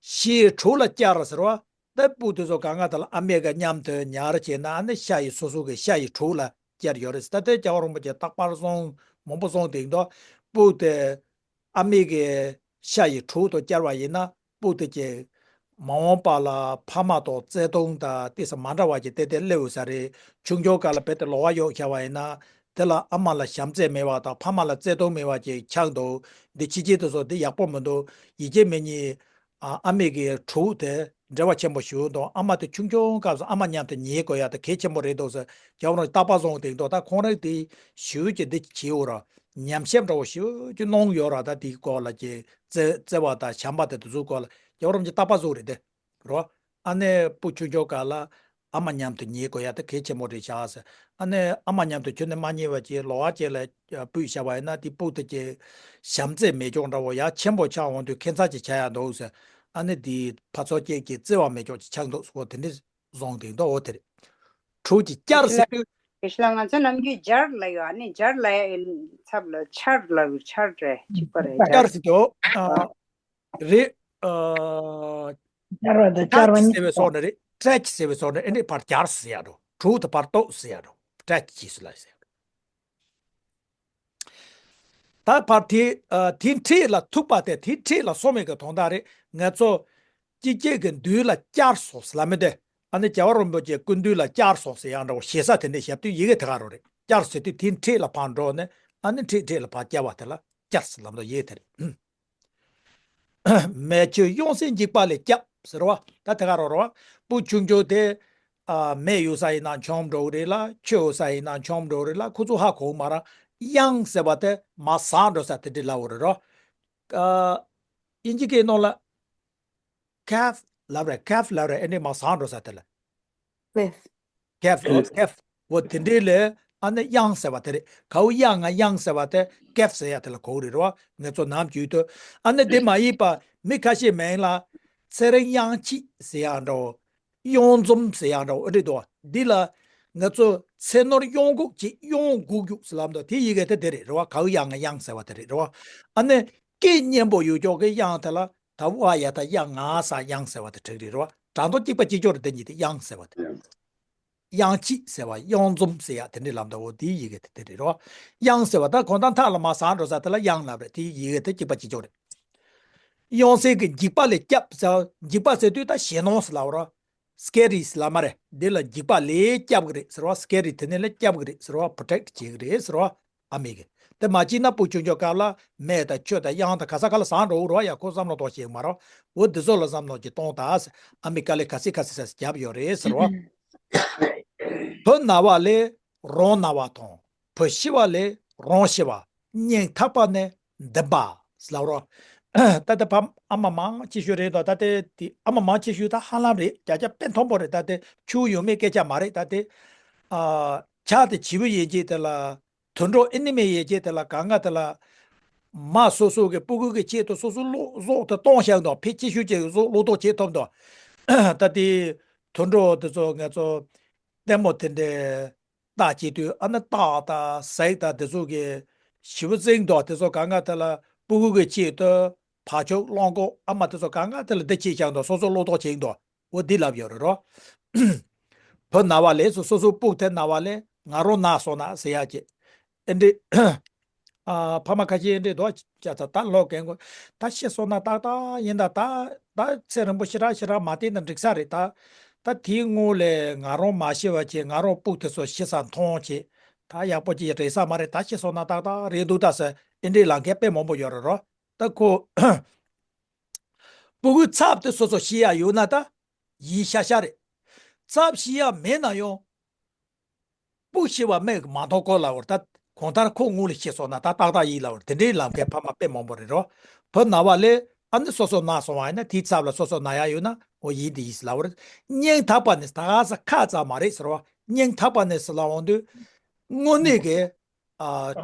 ཤ་ཡི་གྲོགས་ལ་བསྐྱར་ཟེར་བ། ད་ཕྲུ་གུ་དེ་ཚོ་གང་ག་ད་ལ་ཨ་མའི་ག་མཉམ་དུ་ཉར་བྱས་ན་ཨ་ནི་ཤ་ཡི་སོ་སོ་གི་ཤ་ཡི་གྲོགས་ལ་བསྐྱར་ཡོད་རེད་ཟེར། ད་དེ་རྒྱལ་བ་རིན་པོ་ཆེ་རྟག་པར་གསུང་མང་པོ་གསུང་དེ་འདུག་ཕྲུ་གུ་དེ། ཨ་མའི་གི་ཤ་ཡི་གྲོགས་དང་བསྐྱར་བ་ཡིན་ན་ཕྲུ་གུ་དེ་གི་མ་འོངས་པ་ལ་ཕ་མ་དང་བརྩེ་དུང་དང་དེ་ཚོ་མ་འདྲ་བ་ཅིག་དེ་དེ་སླེབས་ཡོད་ས་རེད། ཆུང་ཆུང་སྐབས་ལ་རྦད་དེ་ལོག་པ་གཡུགས་བཞག་པ་ཡིན་ན་དེ་ལ་ཨ་མ་ལ་བྱམས་བརྩེ་མེད་པ་དང་ཕ་མ་ལ་བརྩེ་དུང་མེད་པ་ཅིག་ཆགས་འདུག་འདི་ཕྱི་རྒྱལ་དེ་ཚོ་འདི་ཡག་པོ་མི་འདུག་ཡིད་ཆེས་མེད་ཉིད། ཨ་ཨ་མའི་གི་གྲོགས་དེ་འབྲེལ་བ་ཆེན་པོ་ཞིག་འདུག་ཨ་མ་དེ་ཆུང་ཆུང་སྐབས་སུ་ཨ་མ་མཉམ་དུ་ཉལ་དགོས་ཡ་དེ་གལ་ཆེན་པོ་རེད་འདུག་ཟེར་རྒྱལ་བ་རིན་པོ་ཆེ་རྟག་པར་གསུང་དེ་འདུག་ད་ཁོང་རང་དེ་ཞེ་པོ་ཅིག་འདི་བྱེད་འོ་ར། ཉམས་ཞིབ་འདྲ་བོ་ཞེ་པོ་ཅིག་གནང་ཡོད་ར། ད་དེའི་སྐོར་ལ་ཅིག་བརྩེ་བརྩེ་བ་དང་བྱམས་པ་དེ་དེ་ཚོའི་སྐོར་ལ་རྒྱལ་བ་རིན་པོ་ཆེ་རྟག་པར་གསུང་རེད་དེ། རོ། ཨ་ནི་ཕྲུ་གུ་ཆུང་ཆུང་སྐབས་ལ་ཨ་མ་མཉམ་དུ་ཉལ་དགོས་ཡ་དེ་གལ་ཆེན་པོ་རེད་ཤག་ཟེར། ཨ་ནི་ཨ་མ་མཉམ་དུ་ཁྱོད་ནི་མ་ཉལ་བ་ཅིག་ལོག་པ་ཅིག་ལ་སྤུད་བཞག་པ་ཡིན་ན་དེ་ཕྲུ་གུ་དེ་ཅིག་བྱམས་བརྩེ་མེད་ཀྱོག་འདྲ་བོ་ཡ་ཆེན་པོ་ཆགས་འོང་དུས་ཁྱད་མཚར་ཅིག་ཆགས་ཡ་འདུག་ཟེར། ཨ་ནི་དེ་ཕར་ཚུར་ཅིག་གི་བརྩེ་བ་མེད་ཀྱོག་ཅིག་ཆགས་འདུག་ཟེར་བ་དེ་འདྲ་གསུང་དེ་འདུག་འོ་དེ་རེད། ཕྲུ་གུ་ཅིག་བསྐྱར་ཟེར་དུས། ཁྱེད་ལ་ང་ཚོ་ནམ་རྒྱུན་སྦྱར་ལབ་ཡོད། ཨ་ནི་སྦྱར་ལབ་ཡ་ཡིན་ཚབ་ལ་ཆར་ལབ་ཡོད། ཆར་རེད་གཅིག་པ་རེད་སྦྱར་སྦྱར། ཟེར་དུས། ཨ། རེད། ཨ། སྦྱར་བ་དང་སྦྱར་བ་ཊྲེཆ་ཟེར་བའི་སོགས་ནི་རེད། ཊྲེཆ་ཟེར་བའི་སོགས་ནི་ཨེ་འདྲས་ཕར་སྦྱར་ཟེར་ཡ་འགྲོ། ཕྲུ་གུ་དེ་ཕར་གཏོགས་ཟེར་ཡ་འགྲོ། ཊྲེཆ་ཅེས་སུ་ལ་ཟེར་ཡ་འགྲོ། ད་ཕར་དེ་ཨ་དེ་འཕྲེད་ལ་ཐུག་པ་དེ་དེ་འཕྲེད་ལ་སོང་བའི་གི་དོན་དག་རེད། ང་ཚོ་གཅིག་བརྒྱད་ཀྱི་མདུན་ལ་བསྐྱར་སོང་ཟེར་ལབ་མི་འདུག་ཨ་ནི་རྒྱལ་བ་རིན་པོ་ཆེའི་སྐུ་མདུན་ལ་བསྐྱར་སོང་ཟེར་ཡ་འདྲ་བོ་ཞེ་ས་དེ་འདྲས་བཞག་དུས་ཡི་གེ་དེ་ག་རང་རེད། བསྐྱར་ཟེར་དུས་དེ་འཕྲེད་ལ་ཕར་འགྲོ་ནས་ཨ་ནི་འཕྲེད་འཕྲེད་ལ་ཕར་བསྐྱར་བ་དེ་ལ་བསྐྱར་ཟེར་ལབ་མདོག་ཡི་གེ་དེ་རེད། མེ་ཆུ་གཡང་སའི་འཇིགས་པ་ལས་བསྐྱབས་ཟེར་བ། ད་དེ་ག་རང་རེད་བ། ཕྲུ་གུ་ཆུང་ཆུང་དེ་ཨ་མེ་གཡུག་ས་ཡིན་ན་མཆོངས་འགྲོ་གི་རེད་ལ། ཆུ་གཡུག་ས་ཡིན་ན་མཆོངས་འགྲོ་གི་རེད་ལ། ཁོ་ཚོ་ཧ་གོ་གི་མ་རེད། གཡང་ཟེར་བ་དེ་མར་ཟག་འགྲོ་ས་དེ་འདྲ་ལབ་ཡོད་རེད་རོ། ཨ་དབྱིན་ཇི་སྐད་ནང་ལ་ཁེབ་ལབ་རེད། ཁེབ་ལབ་རེད། ཨེ་འདྲས་མར་ཟག་འགྲོ་ས་དེ་ལ། ལེབ། ཁེབ་ཨོ་ཁེབ་ཨོ་དེ་འདྲས་ལས་ཨ་ནི་གཡང་ཟེར་བ་དེ་རེད། གའུ་གཡང་ང་གཡང་ཟེར་བ་དེ་ཁེབ་ཟེར་ཡ་དེ་ལ་གོ་གི་རེད་རོ། ང་ཚོ་ནམ་རྒྱུན་དུ་ཨ་ནི་དེ་མ་ཡིན་པ་མི་ཁ་ཤས་མིང་ལ་ཚེ་རིང་གཡང་སྐྱིད་ཟེར་ཡ་འདྲ་བོ། གཡང་འཛོམས་ཟེར་ཡ་འདྲ་བོ་ཨེ་འདྲས་འདུག་བ། འདི་ལ་ང་ཚོ་ཚེ་ནོར་གཡང་འགུགས་ཀྱི་གཡང་འགུགས་རྒྱུགས་ཟེར་ལབ་འདུག་དེ་ཡི་གེ་དེ་དེ་རེད་རོ། གའུ་གཡང་ང་གཡང་ཟེར་བ་དེ་རེད་རོ། ཨ་ནི་སྐད་སྙན་པོ་ཡོད་ཀྱོག་གི་གཡང་དེ་ལ་ད་བ་ཡ་ད་གཡང་ང་ས་གཡང་ཟེར་བ་དེ་འགྲིག་རེད་རོ། སྒྲ་མདོག་གཅིག་པ་གཅིག་ཀྱོག་རེད། དེ་གཉིས་དེ་གཡང་ཟེར་བ་དེ། གཡང་སྐྱིད་ཟེར་བ་གཡང་འཛོམས་ཟེར་ཡ་དེ་འདྲས་ལབ་འདུག་འོ་དེའི་ཡི་གེ་དེ་དེ་རེད་རོ། གཡང་ཟེར་བ་ད་གང་ལྟར་མཐའ་ལ་མར་ཟག་འགྲོ་ས་དེ་ལ་གཡང་ལབ་རེད། དེའི་ཡི་གེ་དེ་གཅིག་པ་གཅིག་ཀྱོག་རེད། གཡང་སའི་གི་འཇིགས་པ་ལས་བསྐྱབས་ཟེར། འཇིགས་པ་ཟེར་དུས་ད་ཞེད་སྣང་ཟེར་ལབ་རོ། སི་ཀེ་རི་ཟེར་ལབ་མ་རེད། འདི་ལ་འཇིགས་པ་ལས་བསྐྱབས་གི་རེད་ཟེར་བ། སི་ཀེ་རི་དེ་ནས་ལས་བསྐྱབས་གི་རེད་ཟེར་བ། པྲོ་ཊེག་བྱེད་གི་རེད་ཟེར་བ། ཨ་མའི་གི། དེ་མ་བྱས་ན་ཕྲུ་གུ་ཆུང་ཆུང་སྐབས་ལ་མེ་དང་ཆུ་དང་གཡང་དང་ག་ས་ག་ལ་ཟག་འགྲོ་གི་རེད་བ། ཡ་ཁོ་བསམ་བློ་གཏོང་ཤེས་མ་རེད། འོ་འདི་ཚོ་ལ་བསམ་བློ་ཅིག་གཏོང་དང་ཟེར། ཨ་མའི་དཀའ་ལས་ག་ཚོད་ག་ཚོད་ཟེར་བརྒྱབ་ཡོད་རེད་ཟེར་བ། བུ་ན་བ་ལས་རང་ན་བ་དང་ བུ་ཤི་བ་ལས་རང་ཤི་བ། སྙིང་ཐག་པ་ནས་འདུན་པ་ཟེར་ལབ་རོ། ད་ལྟ་ཕ་ཨ་མ་མང་ཆེ་ཤོས་རེད་དོ། ད་ལྟ་དེ་ཨ་མ་མང་ཆེ་ཤོས་ད་ཧ་ལམ་རེད། བརྒྱ་ཆ་དཔེ་མཐོན་པོ་རེད། ད་ལྟ་ཁྱོན་ཡོད་མེད་སྐད་ཆ་མ་རེད། ད་ལྟ་ཨ་ཆགས་དེ་བྱིས་པ་ཡན་ཆད་དེ་ལ། དུད་འགྲོ་ཨེ་ནི་མེ་ཡན་ཆད་དེ་ལ་གང་ག་དེ་ལ། མ་སོ་སོ་གི་སྤུ་གུ་གི་ཆེད་དུ་སོ་སོ་བློ་བཟོ་དེ་གཏོང་བཞག་འདུག་ཕལ་ཆེ་ཤོས་ཀྱི་བཟོ་བློ་ཐོག་བྱེད་ཐུབ་འདུག་ད་དེ་དུད་འགྲོ་དེ་ཚོ་ང་ཚོ་ལྟད་མོ་དེ་འདྲའི་ལྟ་བྱེད་དུས། ཨ་ནི་སྟག་དང་གཟིག་དང་དེ་ཚོ་གི་བྱིས་པ་རྩེད་འདུག་དེ་ཚོ་གང་ག་དེ་ལ་སྤུ་གུ་གི་ཆེད་དུ་བག་ཆགས་བླང་དགོས། ཨ་མ་དེ་ཚོ་གང་ག་དེ་ལ་འདི་བྱེད་བཞག་འདུག་སོ་སོ་བློ་ཐོག་བྱེད་འདུག་འོ་འདི་ལབ་ཡོད་རེད་རོ། བུ་ན་བ་ལས་སོ་སོ་སོ་སྤུ་གུ་དེ་ན་བ་ལས་ང་རང་ན་སོང་ན་ཟེར་ཡག་གི་ཨེ་འདྲི། ཨ་ཕ་མ་ཁ་ཤས་ཨེ་འདྲི་འདུག་ཅག་ད་ལོ་རྒན་གོ་ད་ཤི་སོང་ན་ཏག་ཏག་ཡིན། ད་ད་ད་ཚེ་རིང་པོ་ཞེ་དྲག་ཞེ་དྲག་མ་བསྡད་ན་འགྲིག་ས་རེད། ད་ད་དེའི་སྔོན་ལས་ང་རང་མ་ཤི་བ་བྱས། ང་རང་སྤུ་གུ་དེ་ཚོ་ཤི་ས་མཐོང་བྱས། ད་ཡག་པོ་ཅིག་རེད་ས་མ་རེད། ད་ཤི་སོང་ན་ཏག་ཏག་རེད་འདུག་ད་ཟེར་ཨེ་འདྲི་ལབ་མཁན་དཔེ་མང་པོ་ཡོད་རེད་རོ། ད་ཁོ་སྤུ་གུ་ཚབ་དེ་སོ་སོ་ཤི་ཡག་ཡོད་ན་ད་ཡིན་ཤག་ཤག་རེད། ཚབ་ཤི་ཡག་མེད་ན་ཡང་སྤུ་གུ་ཤི་བ་མིག་གིས་མ་མཐོང་གོ་ལབ་པ་རེད། ད་གང་ལྟར་ཁོ་སྔོན་ལ་ཤི་སོང་ན་ད་ཏག་ཏག་ཡིན་ལབ་པ་རེད། དེ་འདྲའི་ལབ་མཁན་ཕ་མ་དཔེ་མང་པོ་རེད་རོ། བུ་ན་བ་ལས་ཨ་ནི་སོ་སོ་ན་སོང་བ་ཡིན་ན། དེའི་ཚབ་ལ་སོ་སོ་ན་ཡག་ཡོད་ན་འོ་ཡིན་དེ་ཡིན་ཟེར་ལབ་པ་རེད། སྙིང་ཐག་པ་ནས་ད་ག་ས་ཁ་ཙམ་མ་རེད་ཟེར་བ། སྙིང་ཐག་པ་ནས་ཟེར་ལབ་འོང་དུས་དངོས་གནས་ཀྱི་ཨ།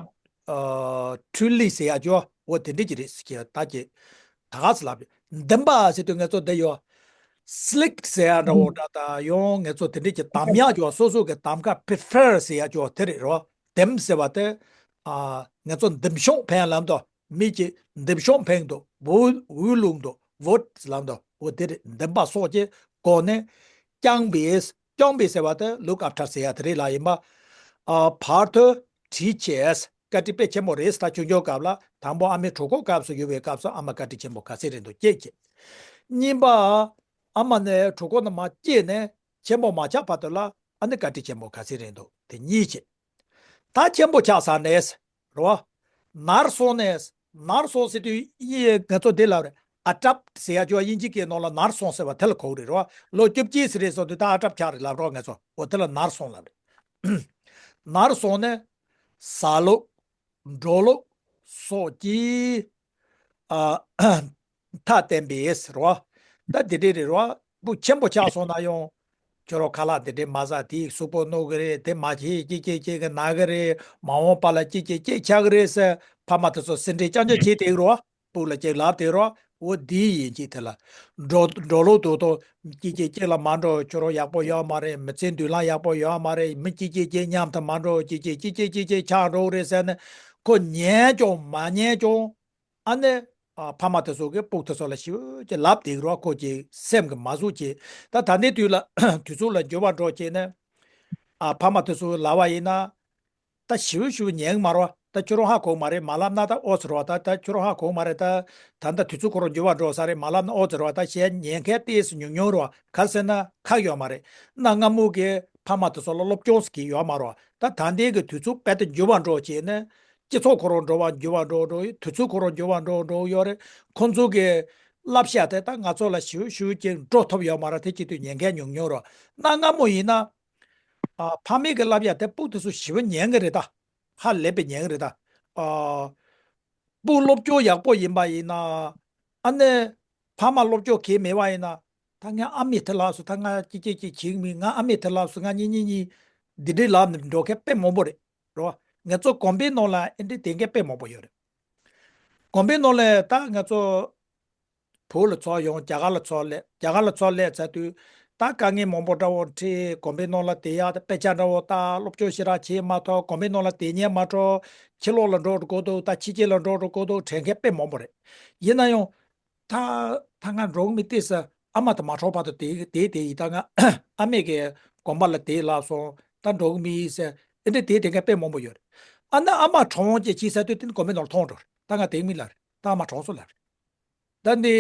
ཨ། ཁྲུ་ལི་ཟེར་ཡག་ཅོ་འོ་དེ་འདྲ་ཅིག་རེད་ཟེར་གྱི་ད་ཀྱི་ད་ག་ཟེར་ལབ་པས། འདུན་པ་ཟེར་དུས་ང་ཚོ་འདི་ཡོད། སི་ལེག་ཊི་ཟེར་ཡག་འདྲ་བོ་འདྲ་ད་ཡང་ང་ཚོ་དེ་འདྲ་ཅིག་གདམ་ཡག་ཅོ་སོ་སོ་གི་གདམ་ག་པི་རི་ཕེར་ཟེར་ཡག་ཅོ་དེ་རེད་རོ། འདུན་ཟེར་བ་དེ་ཨ་ང་ཚོ་འདུན་ཤོག་འཕེན་ལབ་འདུག་མི་གཅིག་འདུན་ཤོག་འཕེན་འདུག་བོ་འུ་ལུང་འདུག་བོ་ཊི་ལབ་འདུག་འོ་དེ་རེད། འདུན་པ་སོགས་ཀྱི་སྒོ་ནས་བསྐྱངས་པས། བསྐྱངས་པས་ཟེར་བ་དེ་ལུག་ཨབ་ཊར་ཟེར་ཡག་དེ་རེད་ལ་ཡིན་པ། ཨ། བར་དུ་དྲིས་བྱས། བཀའ་དྲིན་དཔེ་ཆེན་པོ་རེད། ད་ཆུང་ཆུང་སྐབས་ལ་དང་པོ་ཨ་མའི་གྲོད་ཁོག་སྐབས་སུ་ཡོད་པའི་སྐབས་སུ་ཨ་མ་བཀའ་དྲིན་ཆེན་པོ་ག་ཚད་རེད་འདུག་སྐྱེས་ཀྱི། གཉིས་པ། ཨ་མ་ནས་གྲོད་ཁོག་ནས་མར་སྐྱེས་ནས་ཆེན་པོ་མ་ཆགས་བར་དུ་ལ་ཨ་ནི་བཀའ་དྲིན་ཆེན་པོ་ག་ཚད་རེད་འདུག་དེ་གཉིས་བྱས། ད་ཆེན་པོ་ཆགས་ཚར་ནས། རེད་བ། ནར་སོང་ནས། ནར་སོང་ཟེར་དུས་ཡིན། ང་ཚོ་འདི་ལབ་རེད། ཨ་ཊབ་ཟེར་ཡག་ཅོ་དབྱིན་ཇི་སྐད་ནང་ལ་ནར་སོང་ཟེར་བ་དེ་ལ་གོ་གི་རེད་རོ། ལོ་བཅུ་གཅིག་ཟེར་རེད་སོང་དུས་ད་ཨ་ཊབ་ཆགས་རེད་ལབ་རོ། ང་ཚོ་འོ་དེ་ལ་ནར་སོང་ལབ་རེད། ནར་སོང་ནས་ཟ་ལུགས། འགྲོ་ལུགས་སོགས་ཀྱིས་ཨ་མཐའ་བརྟེན་པས་རོ། ད་དེ་འདྲ་རེད་རོ། སྤུ་གུ་ཆེན་པོ་ཆགས་སོང་ན་ཡང་། ཁྱོད་རང་ཁ་ལག་དེ་འདྲའི་མ་ཟ། དེ་གཟུགས་པོ་རྣོ་གི་རེད། དེ་མ་བྱེད། ཅི་ཅི་ཅི་གི་ན་གི་རེད། མ་འོངས་པ་ལ་ཅི་ཅི་ཅི་ཆགས་གི་རེད་ཟེར་ཕ་མ་དེ་ཚོ་སེམས་ཁྲལ་རྐྱང་རྐྱང་བྱེད་བསྡད་ཀྱི་རེད་བ། སྤུ་གུ་ལ་ཅིག་ལབ་བསྡད་རོ། འོ་དེ་ཡིན་གཅིག་དེ་ལ། འགྲོ་འགྲོ་ལུགས་དེ་ཚོ་ཅི་ཅི་ཅི་ལ་མ་འགྲོ། ཁྱོད་རང་ཡག་པོ་ཡོད་མ་རེད། མི་ཚེ་མདུན་ལམ་ཡག་པོ་ཡོད་མ་རེད། མི་ཅི་ཅི་ཅི་མཉམ་དུ་མ་འགྲོ། ཅི་ཅི་ཅི་ཅི་ཅི་ཅི་ཆགས་འགྲོ་གི་རེད་ཟེར་ནས་ཁོ་ཉན་ཀྱང་མ་ཉན་ཀྱང་། ཨ་ནི། ཨ། ཕ་མ་དེ་ཚོ་གིས་སྤུ་གུ་དེ་ཚོ་ལ་ཞེ་པོ་ཅིག་ལབ་བསྡད་ཀྱི་རེད་བ། ཁོ་ཅིག་སེམས་ཀྱིས་མ་བཟོད་ཅིག་ད་ད་ལྟའི་དུས་ལ་དུས་ཚོད་ལ་འགྱུར་བ་འགྲོ་བྱས་ནས། ཨ། ཕ་མ་དེ་ཚོ་ལབ་པ་ཡིན་ན། ད་ཞེ་པོ་ཞེ་པོ་ཉན་གི་མ་རེད་བ། ད་ཁྱོད་རང་ཧ་གོ་གི་མ་རེད། མ་ལབ་ན་ད་ཨོ་ཙི་རེད་བ། ད་ད་ཁྱོད་རང་ཧ་གོ་གི་མ་རེད། ད་ད་ལྟ་དུས་ཚོད་ཁོ་རང་འགྱུར་བ་འགྲོ་ས་རེད། མ་ལབ་ན་ཨོ་ཙི་རེད་བ། ད་གཞན་ཉན་མཁན་ཏོག་ཙམ་ཉུང་ཉུང་རེད་བ། ག་རེ་ཟེར་ན་ཁག་ཡོད་མ་རེད། གནའ་སྔ་མོ་གི་ཕ་མ་དེ་ཚོ་ལ་སློབ་སྦྱོང་ཟེར་གྱི་ཡོད་མ་རེད་བ། ད་ད་ལྟའི་གི་དུས་ཚོད་རྦད་དེ་འགྱུར་བ་འགྲོ་བྱས་ནས། སྤྱི་ཚོགས་ཁོ་རང་འགྲོ་བ་འགྱུར་བ་འགྲོ་འགྲོ་ཡོད། དུས་ཚོད་ཁོ་རང་འགྱུར་བ་འགྲོ་འགྲོ་ཡོད་རེད། ཁོང་ཚོ་གི་བསླབ་བྱ་དེ་ད་ང་ཚོ་ལ་ཞེ་པོ་ཞེ་པོ་ཅིག་འགྲོ་ཐུབ་ཡོད་མ་རེད། དེ་བྱེད་དུས་ཉན་མཁན་ཉུང་ཉུང་རེད། གནའ་སྔ་མོ་ཡིན་ན། ཨ། ཕ་མའི་གི་བསླབ་བྱ་དེ་སྤུ་གུ་དེ་ཚོ་ཞེ་པོ་ཉན་གི་རེད་ད། ཧ་ལས་པའི་ཉན་གི་རེད་ད། ཨ། སྤུ་གུ་སློབ་སྦྱོང་ཡག་པོ་ཡིན་པ་ཡིན་ན། ཨ་ནི། ཕ་མ་སློབ་སྦྱོང་གང་མེད་པ་ཡིན་ན། ད་ངའི་ཨ་མས་དེ་ལབ་སོང་། ད་ང་ཅི་ཅི་ཅི་བྱེད་ཀྱི་མིན། ང་ཨ་མས་དེ་ལབ་སོང་། ང་གཉིས་གཉིས་གཉིས། འདི་འདྲའི་ལབ་ནས་འགྲོ་མཁན་དཔེ་མང་པོ་རེད། རེད་བ། ང་ཚོ་དགོན་པའི་ནང་ལ་ཨེ་འདྲའི་བསྡད་མཁན་དཔེ་མང་པོ་ཡོད་རེད། དགོན་པའི་ནང་ལ་ད་ང་ཚོ་བོད་ལ་ཚུར་ཡོང་། རྒྱ་གར་ལ་ཚུར་སླེབས། རྒྱ་གར་ལ་ཚུར་སླེབས་ཚར་དུས་ད་དཀའ་ངལ་མང་པོ་འདྲ་བོ་འཕྲད། དགོན་པའི་ནང་ལ་བསྡད་ཡག་དཔེ་ཆ་འདྲ་བོ་ལྟ། སློབ་སྦྱོང་ཞེ་དྲག་བྱེད་མ་ཐུབ། དགོན་པའི་ནང་ལ་བསྡད་ཉན་མ་འགྲོ། ཕྱི་ལོགས་ལ་འགྲོ་དགོས་འདུག་ད་ཕྱི་རྒྱལ་ལ་འགྲོ་དགོས་འདུག་དྲན་མཁན་དཔེ་མང་པོ་རེད། ཡིན་ན་ཡང་། ད་ད་ང་འགྲོ་གི་མི་ཏོག་ཙམ། ཨ་མ་དང་མ་གྲོགས་བར་དུ་བསྡད་བསྡད་བསྡད་ཡིན། ད་ང་ཨ་མས་ཀྱི་དགོན་པ་ལ་བསྡད་ལབ་སོང་། ད་འགྲོ་གི་མི་ཡིན་ཟེར་ཨེ་འདྲ་བསྡད་བསྡད་མཁན་དཔེ་མང་པོ་ཡོད་རེད། ཨ་ནི་ཨ་མ་གྲོངས་བྱས་ཕྱིན་ཚར་དུས་དེ་ནི་དགོན་པའི་ནང་ལ་ཐོན་འགྲོ་རེད། ད་ང་བསྡད་མི་ལ་རེད། ད་ཨ་མ་གྲོངས་སོང་ལ་རེད། ད་འདི།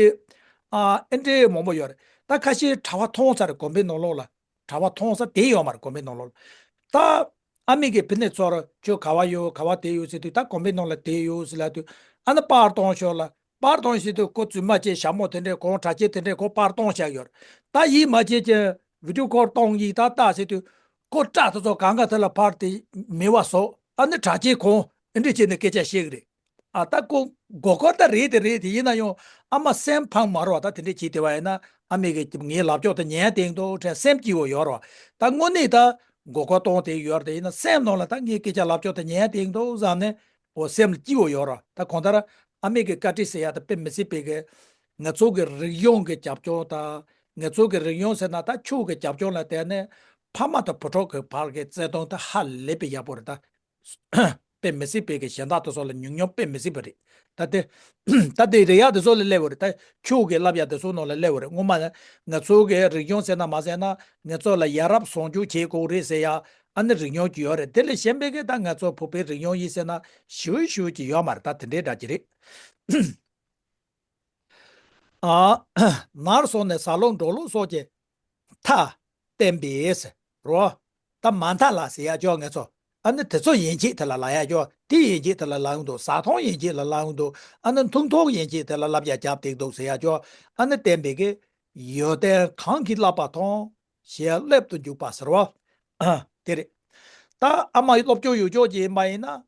ཨ། ཨེ་འདྲའི་མང་པོ་ཡོད་རེད། ད་ཁ་ཤས་གྲྭ་པ་མཐོང་ཚར་རེད། དགོན་པའི་ནང་ལོགས་ལ། གྲྭ་པ་མཐོང་ས་དེ་ཡོད་མ་རེད། དགོན་པའི་ནང་ལོགས་ལ། ད་ཨ་མས་ཀྱི་ཕི་ནས་ཚོར་ཁྱོད་ག་པར་ཡོད། ག་པར་བསྡད་ཡོད་ཟེར་དུས། ད་དགོན་པའི་ནང་ལ་བསྡད་ཡོད་ཟེར་ལབ་དུས། ཨ་ནི་པར་གཏོང་ཤོག་ལ། པར་གཏོང་ཟེར་དུས་ཁོ་རྫུན་མ་བྱས། ཞྭ་མོ་དེ་འདྲས་གོང་དྲ་ཆས་དེ་འདྲས་ཁོ་པར་གཏོང་བཞག་ཡོད་རེད། ད་ཡིད་མ་ཆེས་ཀྱི་བི་ཌིའོ་ཀོལ་གཏོང་ཡིག་ད་ལྟ་ཟེར་དུས། ཁོ་སྐྲ་དེ་ཚོ་གང་ག་དེ་ལ་ཕར་དེ་མེ་བ་བཟོ། ཨ་ནི་དྲག་ཆེན་ཁོང་འདི་འདྲ་བྱས་ནས་སྐད་ཆ་བཤད་གི་རེད། ཨ་ད་ཁོ་མགོ་སྐོར་ད་རེད་དེ་རེད་དེ། ཡིན་ན་ཡང་ཨ་མ་སེམས་ཕམ་མ་རེད་བ། ད་དེ་འདྲ་བྱས་དེ་བ་ཡིན་ན་ཨ་མས་གི་ངའི་ལབ་ཕྱོགས་དེ་ཉན་བསྡད་འདུག་དྲན་སེམས་སྐྱིད་པོ་ཡོད་རེད་བ། ད་དངོས་གནས་ད་མགོ་སྐོར་གཏོང་དེ་ཡོད་རེད་དེ། ཡིན་ན་སེམས་ནང་ལ་ད་ངའི་སྐད་ཆ་ལབ་ཕྱོགས་དེ་ཉན་བསྡད་འདུག་བསམ་ནས་འོ་སེམས་ལ་སྐྱིད་པོ་ཡོད་རེད་བ། ད་གང་ལྟར་ཨ་མས་གི་བཀའ་དྲིན་ཟེར་ཡ་ད་དཔེ་མི་སྲིད་པའི་གི་ང་ཚོ་གི་རིག་གཞུང་གི་རྒྱབ་ལྗོངས་དང་། ང་ཚོ་གི་རིག་གཞུང་ཟེར་ན་ད་ཆོས་ཀྱི་རྒྱབ་ལྗོངས་ལ་བལྟས་ནས་ཕ་མ་དང་བུ་ཕྲུག་གི་བར་གྱི་བརྩེ་དུང་དེ་ཧ་ལས་པའི་ཡག་པོ་རེད། ད་དཔེ་མི་སྲིད་པའི་གི་གཞན་དག་དེ་ཚོ་ལ་ཉུང་ཉུང་དཔེ་མི་སྲིད་པ་རེད། ད་དེ་ད་དེ་རེད་ཡ། དེ་ཚོ་ལ་སླེབས་པ་རེད། ད་ཆོས་ཀྱི་བསླབ་ཡ་དེ་ཚོ་ནང་ལ་སླེབས་པ་རེད། སྔོན་མ་ང་ཚོ་གི་རིག་གཞུང་ཟེར་ན་མ་ཟེར་ན་ང་ཚོ་ལ་ཡ་རབས་བཟང་སྤྱོད་བྱེད་དགོས་རེད་ཟེར་ཡ་ཨ་ནི་རིག་གཞུང་ཅིག་ཡོད་རེད། དེ་ལས་གཞན་པའི་གི་ད་ང་ཚོ་བོད་པའི་རིག་གཞུང་ཡིན་ཟེར་ན་ཞུ་ཞུ་ཅིག་ཡོད་མ་རེད། ད་དེ་འདྲའི་འདྲ་ཅིག་རེད། ཨ། ནར་སོང་ནས་ཟ་ལོག་འགྲོ་ལོག་སོགས་ཀྱི་མཐའ་བསྟན་པས་རོ། ད་མ་མཐའ་ལ་ཟེར་ཡ་ཅོག་ང་ཚོ་ཨ་ནི་དེ་ཚོ་ཡན་ཆད་དེ་ལ་ལབ་ཡ་ཅོག་དེ་ཡན་ཆད་དེ་ལ་ལབ་ཡོང་འདུག་ཟ་འཐུང་ཡན་ཆད་ལ་ལབ་ཡོང་འདུག་ཨ་ནི་འཐུང་འཐུང་ཡན་ཆད་དེ་ལ་ལབ་ཡ་རྒྱབ་བསྡད་འདུག་ཟེར་ཡ་ཅོག་ཨ་ནི་བསྟན་པའི་གི་ཡོན་ཏན་གང་གིས་བསླབ་པ་མཐོང་། ཞེས་སློབ་ཏུ་འཇུག་པ་ཟེར་བ། དེ་རེད། ད་ཨ་མ་ཡི་སློབ་སྦྱོང་ཡོད་ཅོག་ཅིག་ཡིན་པ་ཡིན་ན།